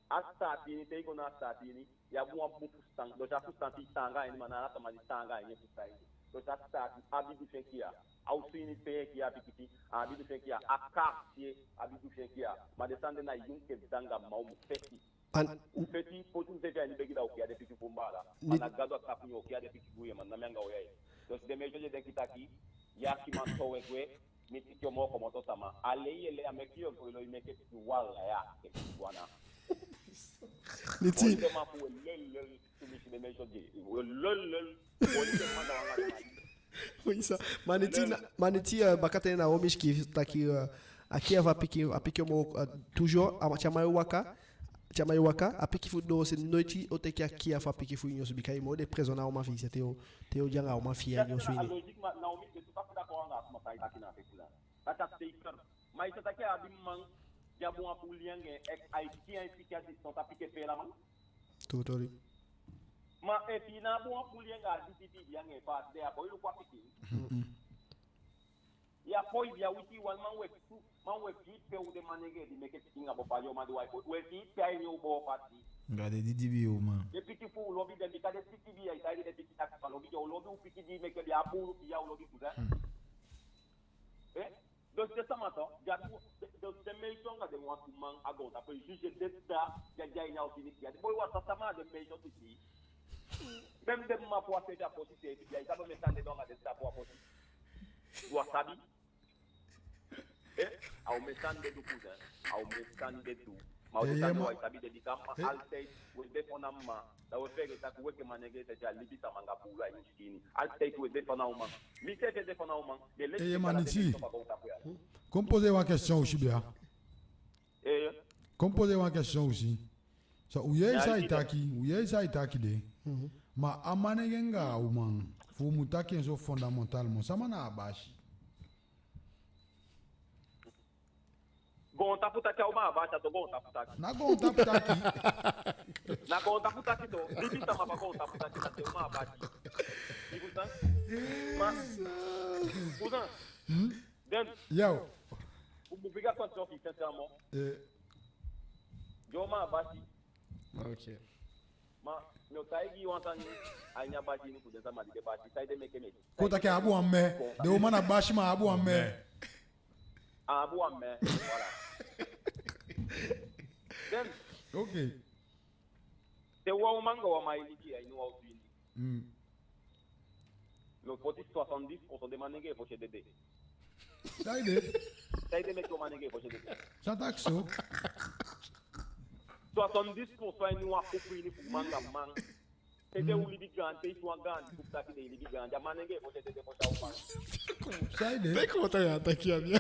a sitaati ini, te i go na a sitaati ini, i abi wan bun fusutan. Donc a fusutan fi i taanga a ini, ma na ala sama di taanga a ini e fusutan i. Donc a sitaati abi du fi en kiya. A osu ini pe i e kiya a pikin, a abi du fi en kiya. A quartier abi du fi en kiya. Ma den sani de na yu enke dda anga mma u mu feti. U feti, poti useefi a ini begi, da u kiya den pikin fu u, baala. Ma na Gadu a tapu yu, u kiya den pikin fu u, yee man, na mi anga u ya. Donc den meisje di e denki taki i e kiman, towe gwe, mi pikin o moo komoto sama. A lei i e lei, a meke yu e go e lon, i meke pikin, wala ya, e pikin wan na. Niti. Den man fu u e leli leli, tumisi den meisje di e leli leli. Wi sa, ma neti, ma neti, euh, bakaten na omi sikiifi taki, euh, a kiya fu a pikin, a pikin o moo, euh, toujours, a, te a man e waka, te a man e waka, a pikin fu u doose noiti o teke a kiya fu a pikin fu i a ini osu, bika i moo de présent na a uman fi i se, te yo, te yo de anga a uman fi i a ini osu ini. Ma i sa taki a abi man di abi wan bun lien anga en, ai kiya en pikin a distance, a pikin e pee a man. Totally. Ma efi i ná a bun, a puli en anga a disi biibi anga en paati de, a boi luku a pikin. Ya poi, ya witi wan man we tu, man we fii pe u de manengee di meke pikin anga bo pa yo man di wai boi. We fii pe a ini u bo pati. Anga den didibii uman. Den pikin fu u lobi den, bika den pikin di ya i taigi den pikin taki fa lobi den, u lobi u pikin di meke den a buulu fi ya, u lobi u, eh? Dus den sama tu, den, den, den meisyo anga den wantu man a goontapu e juge den dda, den de a ini a osu ini fi ya. Den boi, wan sama, den meisyo titi. Même den mma fu a seefi a fosi seefi, ya i sabi omen sani den du anga den dda fu a fosi. Yu á sabi. Eh, a omen sani den du, cousin. A omen sani den du. Ma u de tan, wai sabi den, bika mma altijd we de fon a mma. Da we feegete taki we enke manengee, te a libisama anga buulu a ini u sikin. Altijd we de fon a uman. Mi seefi e de fon a uman. Den leti, eh, man, den leti. Kon poser wan question aussi, bia. Eh. Kon poser wan question aussi. So, u yee san i taki, u yee san i taki de. Ma a manengee anga a uman, fu u mu taki en so fondamentalement, sama na a basi? Goontapu taki a uman a basi, a so goontapu taki. Na goontapu taki. Na goontapu taki tu. Libisama fu a goontapu taki, na te uman a basi. I fusutan? Ma, cousin. Den. Yo. U mu bika question fi i sincèrement. Eh. Den uman a basi. Ok. Ma mi o taigi i wan sani, a ini a basi ini fu den sama di de basi, saide meke mi... Kon taki a abi wan mma. Den uman a basi, ma a abi wan mma. A abi wan mma, voilà. Den. Ok. Te wan uman anga wan man e libi a ini wan osu ini. Mm. Mi o poti soixante-dix pour cent den manengee fosi e dede. Saide? Saide meke u manengee fosi e dede? San taki so? Soixante-dix pour cent ini wan couple ini fu man anga man. Te den e libi gaandi, te i si wan gaandi couple taki den e libi gaandi, a manengee fosi e dede fosi a uman. Saide? Te kon taki a taki a mi.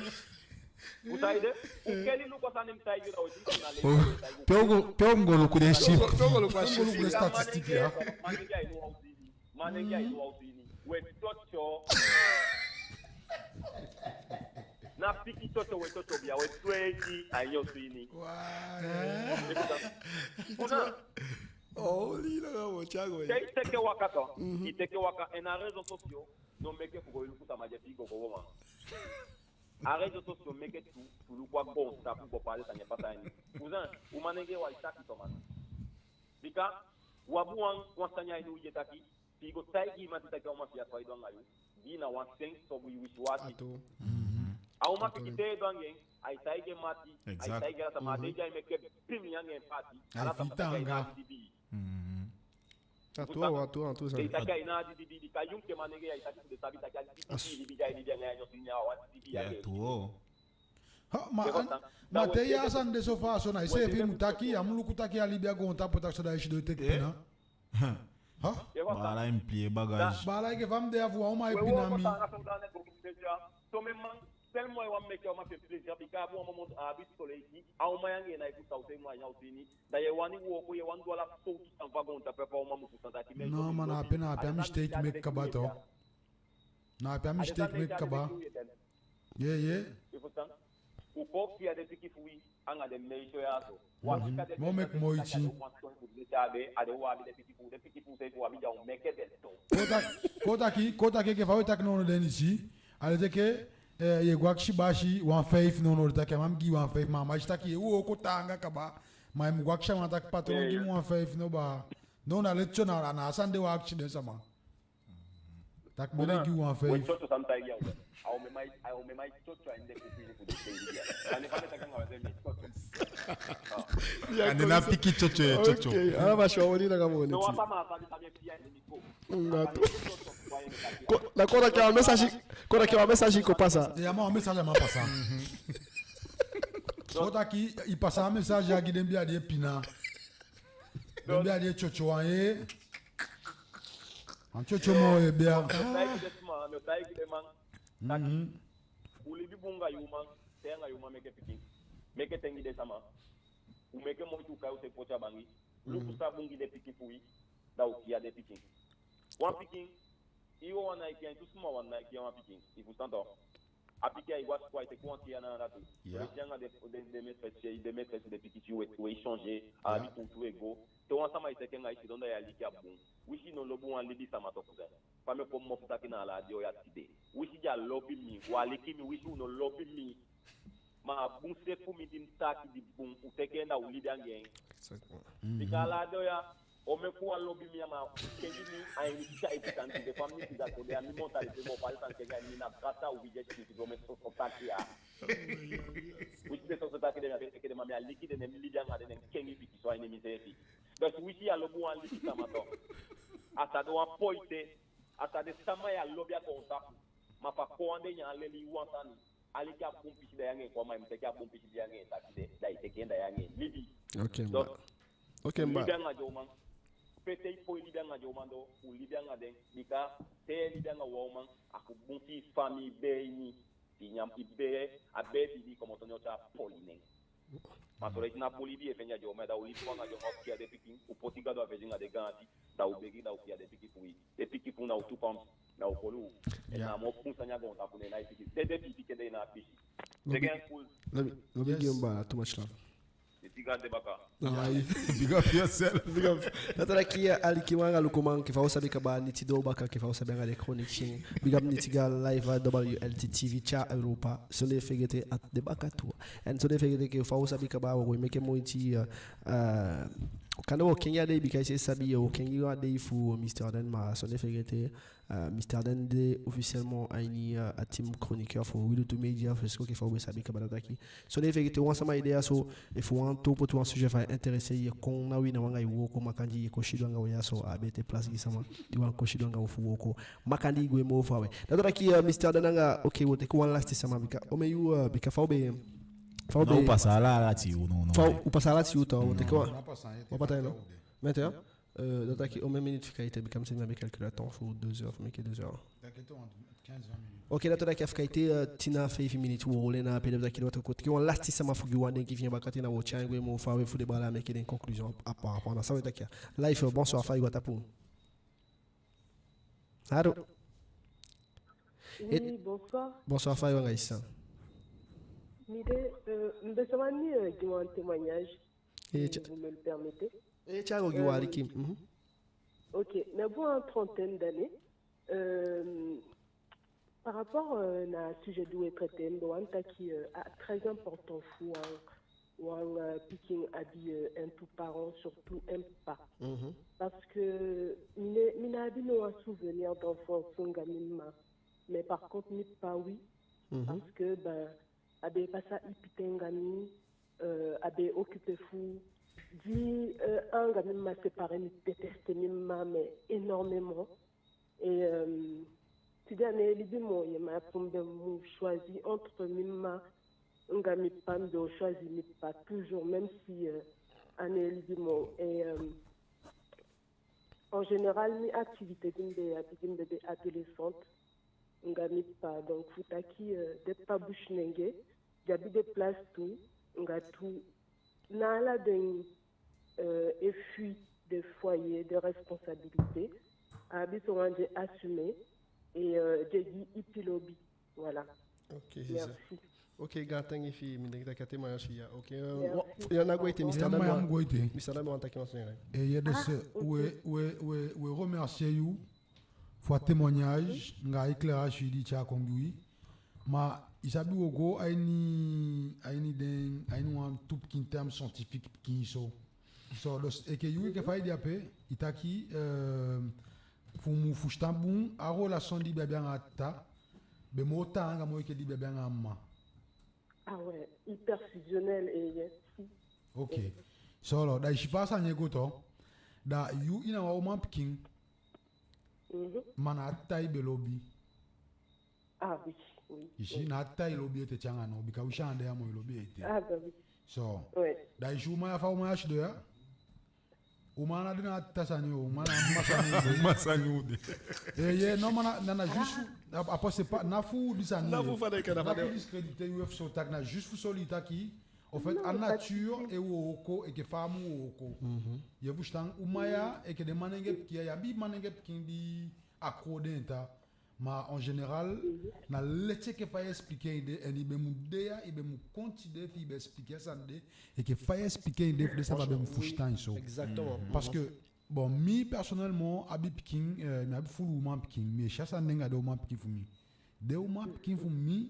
U saide? U keli luku a sani mi taigi u, da u e si na le... Pe u go, pe u go luku den chiffre? Pe u go luku den statistique ya? Manengee a ini wan osu ini. Manengee a ini wan osu ini. We tyotyo. Na pikin tyotyo we tyotyo bia, we twenti a ini osu ini. Wai. Una. Oh, li na mo chago. Te i teke waka tu. I teke waka, en a réseaux sociaux no meke fu go luku sama di e fii gogo uman. A réseaux sociaux meke tu, tu luku a goontapu, go paati sani e pasa ini. Cousin, u manengee, wai taki tu man. Bika u abi wan, wan sani a ini u di e taki, fi i go taigi i mati taki a uman fi i a so ai du anga yu, di na wan sens so boi wisiwasi. A tuu. A uman pikin te i du anga en, ai taigi en mati, ai taigi ala sama, a dei di ai meke bim anga en paati, ala sama taki ai na a didibii. A tuu, a tuu, a tuu. Te i taki ai na a didibii, bika yu enke manengee ya i taki fu den sabi taki a didibii, didibii di ai libi anga en a ini osu ini ya, a wan didibii ya. Ha, ma, ma te i yee a sani de so fa so, na iseefi mu taki, ya mu luku taki a libi a goontapu taki so, da i sidon e teke pina. Ha? Baala, i mu plie bagage. Baala, enke fa mi de ya, fu wan uman e pina mi. Tellement i wani meke a uman fi en plaisir, bika a abi wan moment a abi soleil, a uman ya anga en na e fusutan u te i mu a ini a osu ini. Da i e wani wooko, i e wani du ala sowtu sani fu a goontapu, a uman mu fusutan taki... Non, ma na ape, na ape a mistake meke kaba tu. Na ape a mistake meke kaba. Yee, yee. I fusutan? U kon kiya den pikin fu wi anga den meisyo ya so. Wan pikin de... Moo meke moiti. A den wan soni fu den, a den u abi den pikin fu, den pikin fu seefi u abi, da u meke den tu. Kon taki, kon taki, kon taki enke fa we taki nownow, den i si, a leti enke, eh, i e go akisi basi wan vijf nownow, den taki a man mu gi i wan vijf, ma a man si taki i e wooko taanga kaba, ma i mu go akisi a man taki patron, gi mi wan vijf no baa. No, na leti so, na, na a sani de u e akisi den sama. Taki mi e gi wan vijf. We tyotyo, san mi taigi i ya, we. A omen man, a omen man e tyotyo a ini den kupili fu den seefi ya. Sani fa mi e taki anga we, mi e tyotyo. Andi na pikin tyotyo, e tyotyo. Ok, ala basi, wan oli nanga moo neti. No, wan sama, a sani fa mi e fii a ini mi ko. Na kon taki wan message, kon taki wan message kon pasa. Ya, ma wan message a man pasa. Kon taki i pasa a message ya gi den bia di e pina. Den bia di e tyotyo wan, eh. An tyotyo moo e bia. Mi o taigi den sama, mi o taigi den man. Taki u libi bun anga yu uman, te anga yu uman meke pikin. Meke ten gi den sama. U meke moiti, u kai u seefi poti a bangi. Luku san bun gi den pikin fu wi, da u kiya den pikin. Wan pikin, i wawan ná e kiya en, tu suma wan ná e kiya wan pikin. I fusutan tok? A pikin ai go a sikoo, ai teke wan tii a en anda tu. Ya. Wi e si anga den, den, den maîtresse, den maîtresse, den pikin, si we, we changer, a abi tu tu e go. Te wan sama e teke anga i sidon, da i aliki a bun. Winsi i no lobi wan libisama, toku, fa mi e kon mofu taki na ala a dei ya tide. Winsi den á lobi mi, u aliki mi, winsi u no lobi mi. Ma a bun se fu mi di mi taki di bun, u teke en da u libi anga en. Exactement. Bika ala a dei ya, omen fu u á lobi mi ya, ma u kengi mi a ini tyaipi sani, tide fa mi siga so de, a mi mentalité, mi o fasi sani kengi a ini mi, na grâce à u, wi gesi, wi omen soso taki ya. Winsi den soso taki de, mi á be teke den, ma mi aliki den, ne mi libi anga den, ne mi kengi pikinso a ini miseefi. Donc winsi i á lobi wan libisama, toku, a sa de wan poite, a sa de sama i á lobi a goontapu. Ma fu a kowande nyan leli i wan sani. Aliki a bun pisi, da i anga en kon a man, i mu teke a bun pisi di i anga en taki de, da i teke en, da i anga en libi. Ok, donc, mba. Ok, u mba. Libi anga den uman. Pe te i poi libi anga den uman doo, u libi anga den. Bika te i libi anga wan uman, a fu bun fi i famii bee ini. I nyan, i bee, a bee fi i di i komoto, ne o tyai poli nen. Ma so leisi na bun libi i e fende a den uman, da u libi anga den uman, u kiya den pikin, u poti Gadu a fesi anga den gaandi, da u begi, da u kiya den pikin fu wi. Den pikin fu u na u toekomst, na u kolu. En na a moo bun sani a goontapu, ne na i pikin. Den, den pikin de na a pisi. Lobi, lobi gi en baala, too much love. Ai. Big up yourself. Big up. Dati wani taki, eh, alikiman anga lukuman, enke fa u sabi kaba, Niti doo baka, enke fa u sabi, anga den chroniqueurs. Big up Niti anga live, eh, W L T T V, Tya Europa. Sondee fegete a de baka tu. En sondee fegete enke fa u sabi kaba, wo meke moiti, eh, eh, kande wo kengi a dei, bika i seefi sabi, wo kengi a dei fu Mister Den, ma sondee fegete, eh, Mister Den de officiellement a ini, eh, a team chroniqueur fu Wi Lutu Media, fu siko enke fa u be sabi kaba, dati wani taki. Sondee fegete, wan sama e de ya so, efu wan tu poti wan sujet, fa a intéressé i, kon na wi, na wi anga i wooko, makandii i e kon sidon anga wi ya so, a betee place gi sama di wani kon sidon anga wi fu wooko. Makandii i gwe moo faawe. Dati wani taki, eh, Mister Den anga, ok, wo teke wan lasti sama, bika omen yuu, eh, bika fa u be, fa u be, u pasa ala, ala tii yuu, no, no. Fa u pasa ala tii yuu, taa, wo teke wan. Wan pata, no? Maintenant, eh, dati wani taki omen miniti fika ete, bika mi si mi abi calculateur fu deux heures, fu meke deux heures. D'accord, quinze, vingt minutes. Ok, dati wani taki a fika ete, eh, tin a feifi miniti, wo holi en ape. Dati wani taki, dati wani taki, wan lasti sama fu gi wan denki fi en baka, te na wo tyai en gwe moo faawe fu den baala meke den conclusion a, a, a, a, na san we taki ya. Live, bonsoir, fa i go a tapu. Allô? Oui, bonsoir. Bonsoir, fa i go anga i sisa? Mi de, eh, mi be sa wani, eh, gi wan témoignage, si vous me le permettez. Eh, Tya, go gi wan aliki. Mhm. Ok, mi abi wan trentaine d'années. Euh, par rapport, euh, na sujet di we traité, mi be wani taki, euh, a très important fu wan, wan, euh, pikin abi, euh, un tout parent, surtout un papa. Mhm. Parce que mi ná, mi ná abi no wan souvenir d'enfance anga mi mma. Mais par contre, mi papa, oui. Mhm. Parce que, ben, a be pasa ipi ten anga mi, euh, a be occupé fu, di, euh, anga mi mma séparé, mi détesté mi mma, mais énormément. Et, euh, tide a ná e libi moo, ye, ma pour mi be mu choisi entre mi mma anga mi papa, mi be o choisi mi papa toujours, même si, euh, a ná e libi moo. Et, euh, en général, mi activité di mi be abi, di mi be de adolescente, anga mi papa. Donc, fu taki, euh, den papa businenge, den abi den place tu, anga tu, na ala den, euh, effet de foyer, de responsabilité, a abi son wan di e assumer, et, euh, di e gi ipi lobi. Voilà. Ok, c'est ça. Merci. Ok, gaantangi fi i, mi denki taki a témoignage ya. Ok, euh, merci. Wa-, ya na go ete, Mister Dame. Ya, ma ya mu go ete. Mister Dame wani taki wan sani. Eh, ye, de se, ah, ok. We, we, we, we remercier yu fu a témoignage anga a éclairage di i tyai kon gi wi. Ma i sabi, wo go a ini, a ini den, a ini wan tu pikin terme scientifique pikin so. So, dus, enke yu, enke fa i de ape, i taki, euh, fu mi fusutan bun, a relation di i be abi anga a tata be moo taanga moo enke di i be abi anga a mma. Ah ouais, hyper fusionnel, eh, yes. Ok. Eh. So, da i si fa a sani e go tu. Da yu, i na wan uman pikin. Mhm. Ma na a tata i be lobi. Ah oui, oui, oui. I si, na a tata i lobi ete te anga now, bika winsi a ná de ya moo, i lobi ete. Ah, bah oui. So, ouais. Da i si uman ya, fa uman ya sidon ya. Uman ná de na a tata sani o, uman na a mma sani o. Mma sani o de. Eh, ye, non, ma na, na, na juste fu, a, a, c'est pas, na fu di sani, na fu fa den kan, na fu discréditer yu efu so taki, na juste fu soi i taki, en fait, a nature e wooko enke fa a mu wooko. Mhm. Ye fusutan, uman ya, enke den manenge pikin ya, i abi manenge pikin di a koo den ta. Ma en général, na leti enke fa i expliquer en de, en i be mu de ya, i be mu konti de fi i be expliquer a sani de, enke fa i expliquer en de, fu den sama be mu fusutan en so. Exactement. Parce que, bon, mi personnellement, abi pikin, euh, mi abi fulu uman pikin, mi e si a sani de anga den uman pikin fu mi. Den uman pikin fu mi,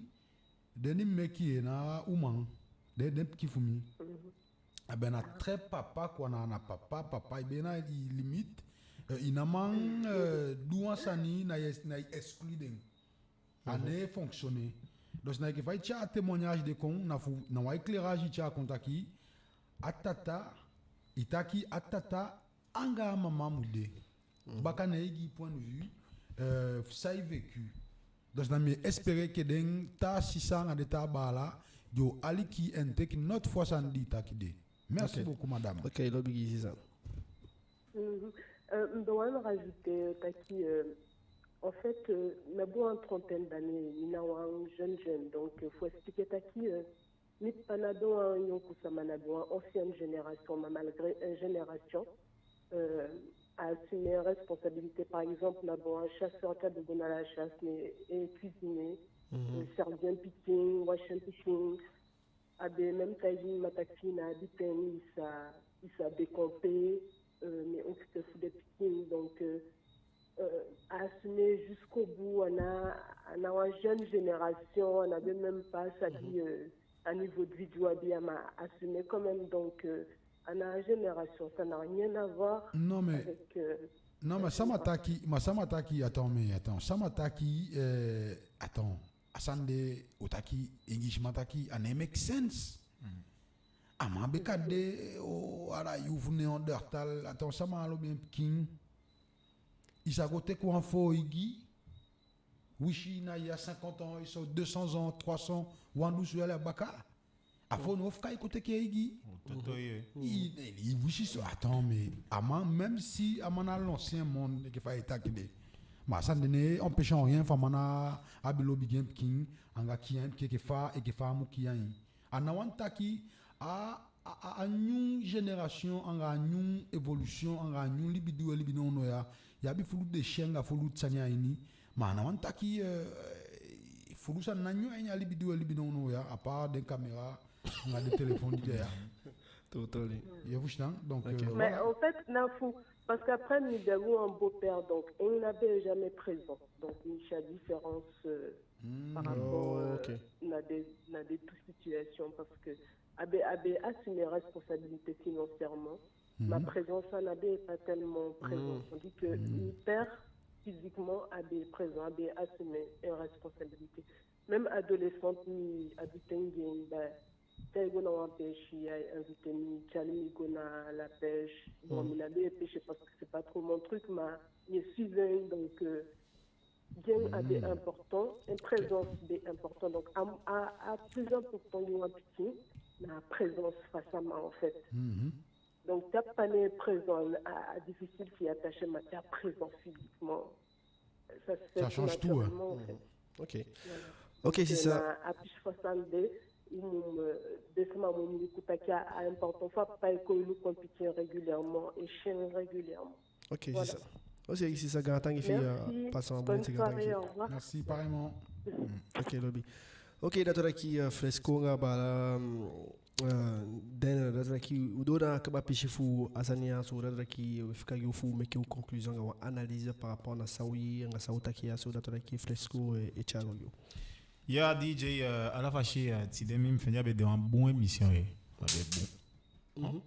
den di mi meke, na uman, den, den pikin fu mi. A be na très papa quoi, na, na papa, papa, i be na i limite, euh, i ná man, euh, du wan sani, na i, na i exclu den. A ná e fonctionner. Donc, na enke fa i tyai a témoignage de kon, na fu, na wan éclairage i tyai kon taki, a tata, i taki a tata anga a mama mu de. Baka na i gi point de vue, euh, san i vécu. Donc, na mi e espérer que den taa sisa anga den taa baala, yo aliki en teke note fu a sani di i taki de. Merci beaucoup, madame. Ok, lobi gi sisa. Mhm. Euh, mi be wani rajouter, euh, taki, euh, en fait, euh, mi abi wan trentaine d'années, mi na wan jeune jeune, donc, euh, fu expliquer taki, euh, mi papa na be wan yonku sama, na be wan ancienne génération, ma malgré, euh, génération, euh, a assumer responsabilité, par exemple, na be wan chasseur, tya be go na la chasse, mi e cuisiner, euh, servi en pikin, wasi en pikin, a be même taigi mi taki na a di ten i sa, i sa décamper, euh, mi e occuper fu den pikin, donc, euh, euh, a assumer jusqu'au bout, a na, a na wan jeune génération, a ná be même pas sabi, euh, a niveau de vie di u abi, a man assumer quand même, donc, euh, a na a génération, ça n'a rien à voir avec, euh, non, mais sama taki, ma sama taki, attends, mais attends, sama taki, euh, attends, a sani de, o taki, Englishman taki, a ná e make sense. A man be kan de, o, ala yuu fu Néandertal, attends, sama lobi en pikin. I sa go teke wan fo igi, wisi na ya cinquante ans, i so deux cents ans, trois cents, wan dunsu yali a baka. A fo no fu kai kon teke igi. I, i wisi so, attends, mais a man, même si a man na l'ancien monde, enke fa i e taki de. Ma a sani de ná e empêcher en rien fu a man abi lobi gi en pikin, anga kiya en pikin enke fa, enke fa a mu kiya en. A ná wani taki a, a, a, a nyun génération, anga a nyun évolution, anga a nyun libi di u e libi nownow ya, i abi fulu déchets anga fulu sani a ini. Ma a ná wani taki, euh, fulu sani ná nyun a ini a libi di u e libi nownow ya, à part den caméra, anga den téléphone di de ya. Totally. I e fusutan? Donc, euh, mais voilà. En fait, na fu, parce qu'après, mi be abi wan beau-père, donc, i ná be jamais présent. Donc, mi si a différence, euh, par rapport, euh, na den, na den tu situation, parce que a be, a be assumer responsabilité financièrement. Ma présence, a ná be pas tellement présent. Tandis que mi père, physiquement, a be présent, a be assumer en responsabilité. Même adolescente, mi abi ten gi en, ben, te i go na wan pêche, i invite mi, tyali mi go na la pêche. Bon, mi ná be pêcher parce que c'est pas trop mon truc, ma mi e suivre en, donc, euh, gi en a be important, en présence be important. Donc, a, a, a plus important gi wan pikin, na présence face à moi, en fait. Donc, te a papa ná présent, a, a difficile fi i attacher, ma te a présent physiquement, ça se fait tout naturellement, en fait. Ok. Voilà. Ok, c'est ça. Donc, euh, na a pisi fu a sani de, i mu, euh, den sama mu luku taki a important fu a papa e kon luku en pikin régulièrement, e si en régulièrement. Ok, c'est ça. Ok, c'est ça, gaantangi fi i, euh, pasa wan bun neti, gaantangi fi i. Merci, pareillement. Ok, lobi. Ok, dati wani taki, euh, Fresco anga baala, euh, den, dati wani taki, u doo na a kaba pisi fu a sani ya so, dati wani taki, euh, fika gi u fu meke u conclusion anga wan analyse par rapport na san u yee anga san u taki ya so, dati wani taki Fresco, euh, e tyai go gi u. Ya, D J, euh, ala fasi, euh, tide mi, mi fende a be de wan bun émission, eh. A be bun.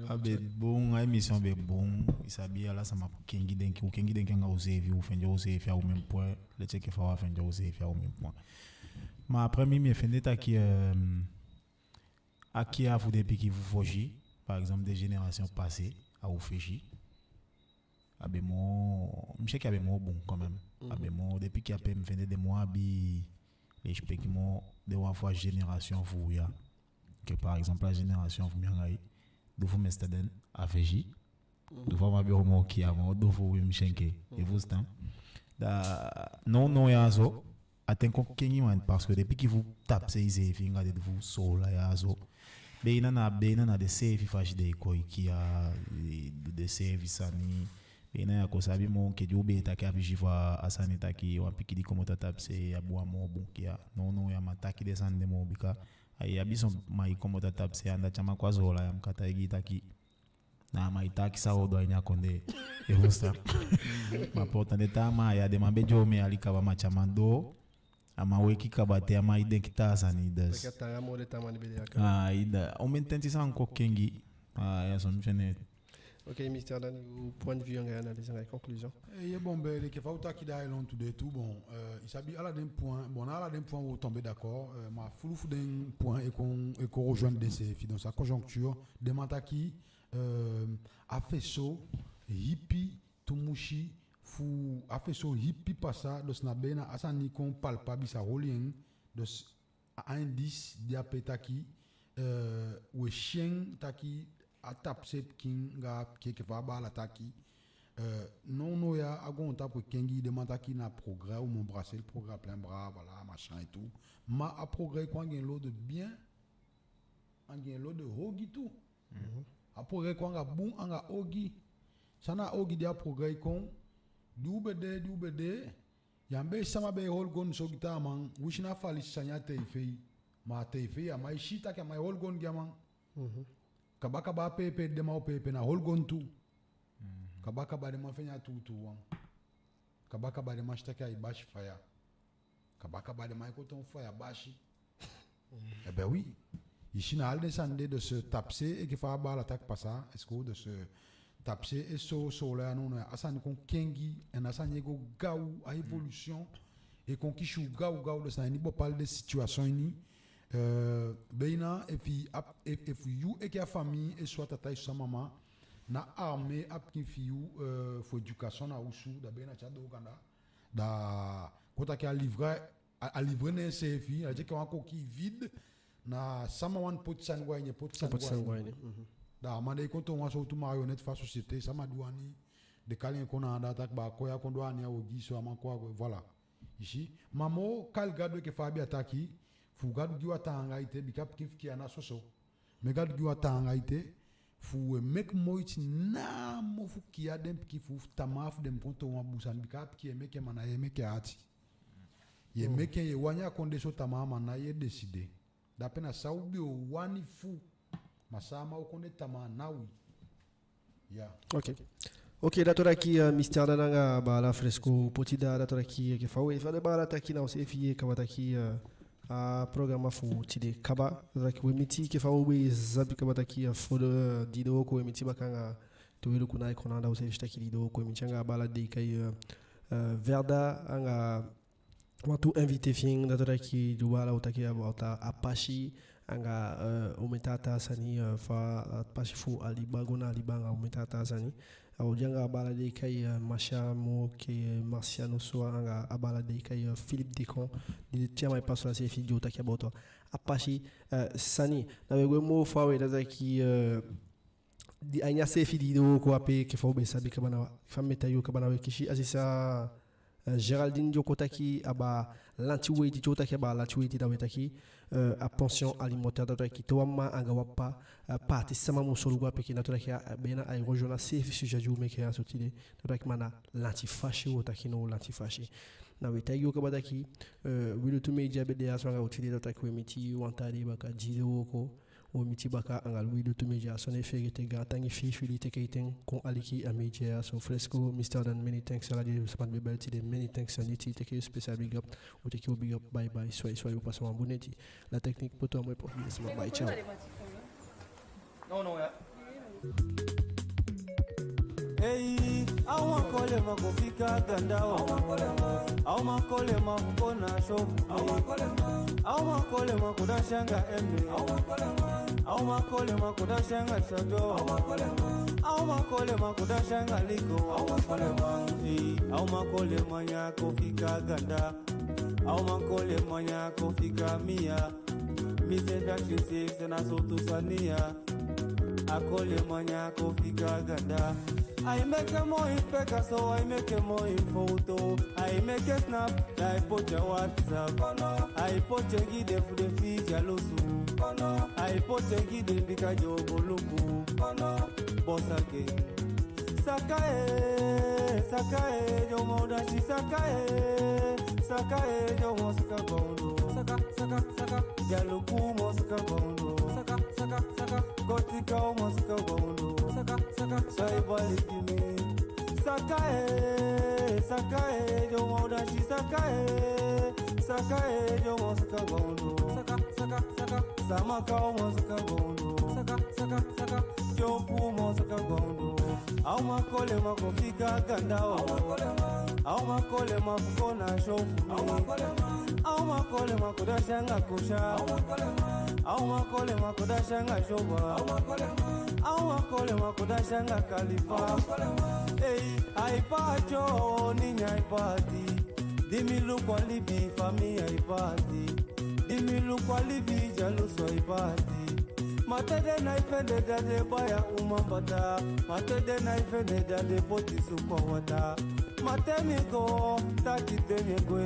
A be bun, a émission be bun. I sabi, ala sama kengi denki, u kengi denki anga useefi, u fende useefi a u même point. Leti enke fa u á fende useefi a u même point. Ma après, mi, mi e fende taki, euh, a kiya fu den pikin fu fosi, par exemple, den génération passée, a u fesi, a be moo, mi si enke a be moo bun quand même. A be moo, den pikin ape, mi fende den moo abi lesipeki moo den wan fu a génération fu u ya. Enke par exemple, a génération fu mi anga i, di fu mi, c'est-à-dire, a fesi, di fu a man be o moo kiya moo di fu wi, mi si enke, i fusutan. Da, non, non, ya so, a ten kon kengi man, parce que den pikin fu tapusei seefi anga den fu Soolan ya so, be na, na, be na, na den seefi fasi den e kon e kiya, den seefi sani, Eina ya kon sabi moo enke di u be e taki a pisi fu a sani taki wan pikin di komoto a tapusei a bun a moo bun. Ya, nownow ya man taki den sani de moo bika ai abi son man e komoto a tapusei anda te a man kon a Soolan ya mi kan taigi i taki na a man e taki san o du a ini a kondee. I fusutan? Ma pourtant den taa man ya den man be dyomi e ali kaba ma te a man doo a man weki kaba te a man e denki taa sani. Dus. Taki a taanga moo den taa man di be de ya kaba. Ah, i da. Omen ten ti san kon kengi. Ah, ya so mi fende. Ok, Mister Dan, i point de vue anga i analyse anga i conclusion. Eh, ye bon, be, enke fa u taki da a e lontu de tu, bon, eh, i sabi ala den point, bon, na ala den point wo tomber d'accord, eh, ma fulu fu den point e kon, e kon rejoindre denseefi. Donc, sa conjoncture, den man taki, eh, a fesi so hipi, tumisi fu a fesi so hipi pasa, dus na be na a sani kon palpable, sa holi en, dus a indice di ape taki, eh, we si en taki a tapusei pikin anga a pikin enke fa a baala taki, eh, nownow ya a goontapu e kengi, den man taki na progrès, u mu embrasser le progrès à plein bras, voilà, machin et tout. Ma a progrès kon anga en lot de bien, anga en lot de ogii tu. Mhm. A progrès kon anga bun anga ogii. San na a ogii di a progrès kon, di u be de, di u be de, ya be sama be e holi goni so gi taa man, winsi na falisi sani a tei fei. Ma a tei fei, a man e si taki a man e holi goni gi a man. Mhm. Kaba kaba a pepe den man o pepe na holi goni tu. Mhm. Kaba kaba den man fende a tuutuu wan. Kaba kaba den man si taki ai basi faya. Kaba kaba den man e kon toon faya basi. Eh ben oui. I si na ala den sani de, dus tapusei enke fa a baala taki pasa, est-ce que, dus tapusei e so, so la ya nownow ya a sani kon kengi, en a sani e go gaw, a évolution e kon kisi u gaw gaw, dus na ini bopalde situation ini, eh, beina efi a, efi yu enke a famii e so a tata, e so a mama, na armer a pikin fi yu, eh, fu éducation na osu, da beina te a doo kanda, da kon taki a livrer, a, a livrer na enseefi, a teke wan coquille vide, na sama wani poti sani go a ini, poti sani go a ini. Mhm. Da a man de e kon toon wan sowtu marionnette fu a société, sama di wani, den kali en kon na anda taki baa, kon ya kon du a ini, a ogii so a man kon a go, voilà. I si, ma moo kali Gadu enke fa a be e taki, fu Gadu gi u a taanga ete, bika pikin fu kiya na soso. Ma Gadu gi u a taanga ete, fu we meke moiti namo fu kiya den pikin fu, fu tamaa fu den mu kon toon wan bun sani, bika a pikin ye meke, ma na ye meke a ati. Ye meke, ye wani a kondee so tamaa, ma na ye décider. Da ape na san u be o wani fu, ma san a man o kon de tamaa na wi. Ya. Ok. Ok, dati wani taki, eh, Mister Dan anga baala Fresco poti da, dati wani taki, eh, enke fa we, fa den baala taki, na u seefi yee kaba taki, eh, a programa fu tide kaba, dati wani taki we miti enke fa u be sabi kaba taki, eh, fu dii dei wooko we miti baka anga, te we luku na i kon anda, u seefi si taki dii dei wooko we miti anga baala di e kai, eh, eh, Verda anga wantu invité fi en, dati wani taki di u baala o taki about a, a pasi anga, eh, omen taa taa sani, eh, fa a pasi fu a liba go na a liba anga omen taa taa sani. A o de anga a baala di e kai, eh, Marcia, moo enke Marciano so, anga a baala di e kai, eh, Philippe Decon, di te a man e pasa a seefi di o taki about a pasi, eh, sani. Na we gwe moo fa we, dati wani taki, eh, di a ini a seefi dii dei wooko ape, enke fa u be sabi kaba na, fa mi e taigi u kaba na we kisi a sisa, eh, Géraldine di o kon taki abaa lanti weiti, di o taki abaa lanti weiti, da we taki, eh, a pension alimentaire, dati wani taki te wan mma anga wan ppa, eh, paati sama mu solugu a pikin, dati wani taki a, a, beina ai rejoindre a seefi sujet di u meke a so tide, dati wani taki ma na lanti fasi, wo taki no lanti fasi. Na we taigi u kaba taki, eh, Wi Lutu Media be de a so anga u tide, dati wani taki we miti wan taa dei baka dii dei wooko, wo miti baka anga Wi Lutu Media. So ná feegete, gaantangi fi i fu di i teke i ten kon aliki a media ya so. Fresco, Mister Dan, many thanks. Ala den sama di be bali tide, many thanks. Niti, teke yu special big up. U teke u big up. Bye bye. Swai swai, u pasa wan bun neti. La technique poto a moi poti sama. Bye, ciao. Non, non, ya. Ei, a wan kolema ko fika ganda o. A wan kolema fu kon na sofu. A wan kolema ko dansi anga eme. A wan kolema ko dansi anga sado. A wan kolema ko dansi anga liko. Ei, a wan kolema ya ko fika ganda. A wan kolema ya ko fika mi ya. Mi seefi akisi seefi se na sowtu sani ya. A kolema ya ko fika ganda. Ai meke moi peka so, ai meke moi foto. Ai meke snap, da ai poti a WhatsApp. Ai poti gi den fu den fii dyalusu. Ai poti gi den bika den o go luku. Boss again. Saka e, saka e, yo mo dansi saka e, saka e, yo mo saka gondo. Saka, saka, saka. Yaluku mo saka gondo. Saka, saka, saka. Kotika mo saka gondo. Saka, saka, saka. Sai bali ki mi. Saka e, saka e, yo mo dansi saka e, saka e, yo mo saka gondo. Saka, saka, saka. Samaka mo saka gondo. Saka, saka, saka. Kyoku mo saka gondo. Aw ma kole ma ko fika ganda o. Aw ma kole ma fu ko na show fu mi. Aw ma kole ma ko da shanga ko sha. Aw ma kole ma ko da shanga show ba. Aw ma kole ma ko da shanga kalifa. Ei, ai pa cho ni nyai pati. Di mi luku a libi fa mi ai pati. Di mi luku a libi dyalusu ai pati. Ma te den nái fende, da den e bai a uman bata. Ma te den nái fende, da den e poti suku a wata. Ma te mi go, taki te mi e gwe.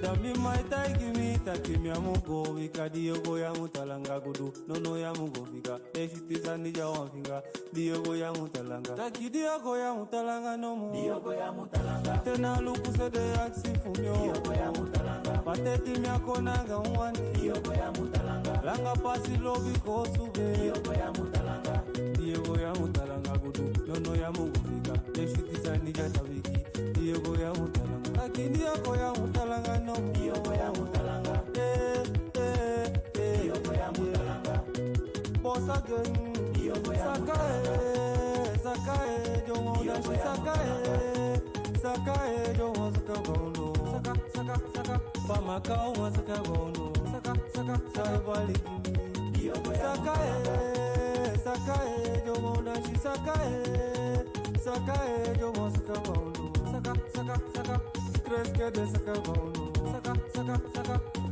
Da mi mma e taigi mi taki mi á mu go, bika di yo go ya mu talanga gudu. Nono, ya mu go fika. Den switi sani dya wan finga. Di yo go ya mu talanga. Taki di yo go ya mu talanga nomo. Di yo go ya mu talanga. Te na luku se den e akisi fu mi o. Di yo go ya mu talanga. Pa te di mi a kon anga wan wani. Di yo go ya mu talanga. Langa pasi lobi koosube. Di yo go ya mu talanga. Di yo go ya mu talanga gudu. Nono, ya mu go fika. Den switi sani dya tabiki. Di yo go ya mu talanga. Taki di yo go ya mu talanga nomo. Di yo go ya mu talanga. Eh, eh, eh. Di yo go ya mu talanga. Boss again. Saka e, saka e, yo mo dansi saka e. Saka e, yo mo saka gondo. Saka, saka, saka. Pamaka o mo saka gondo. Saka, saka, saka. Sai bali ki mi. Saka e, saka e, yo mo dansi saka e. Saka e, yo mo saka gondo. Saka, saka, saka. Kreske de saka gondo. Saka, saka,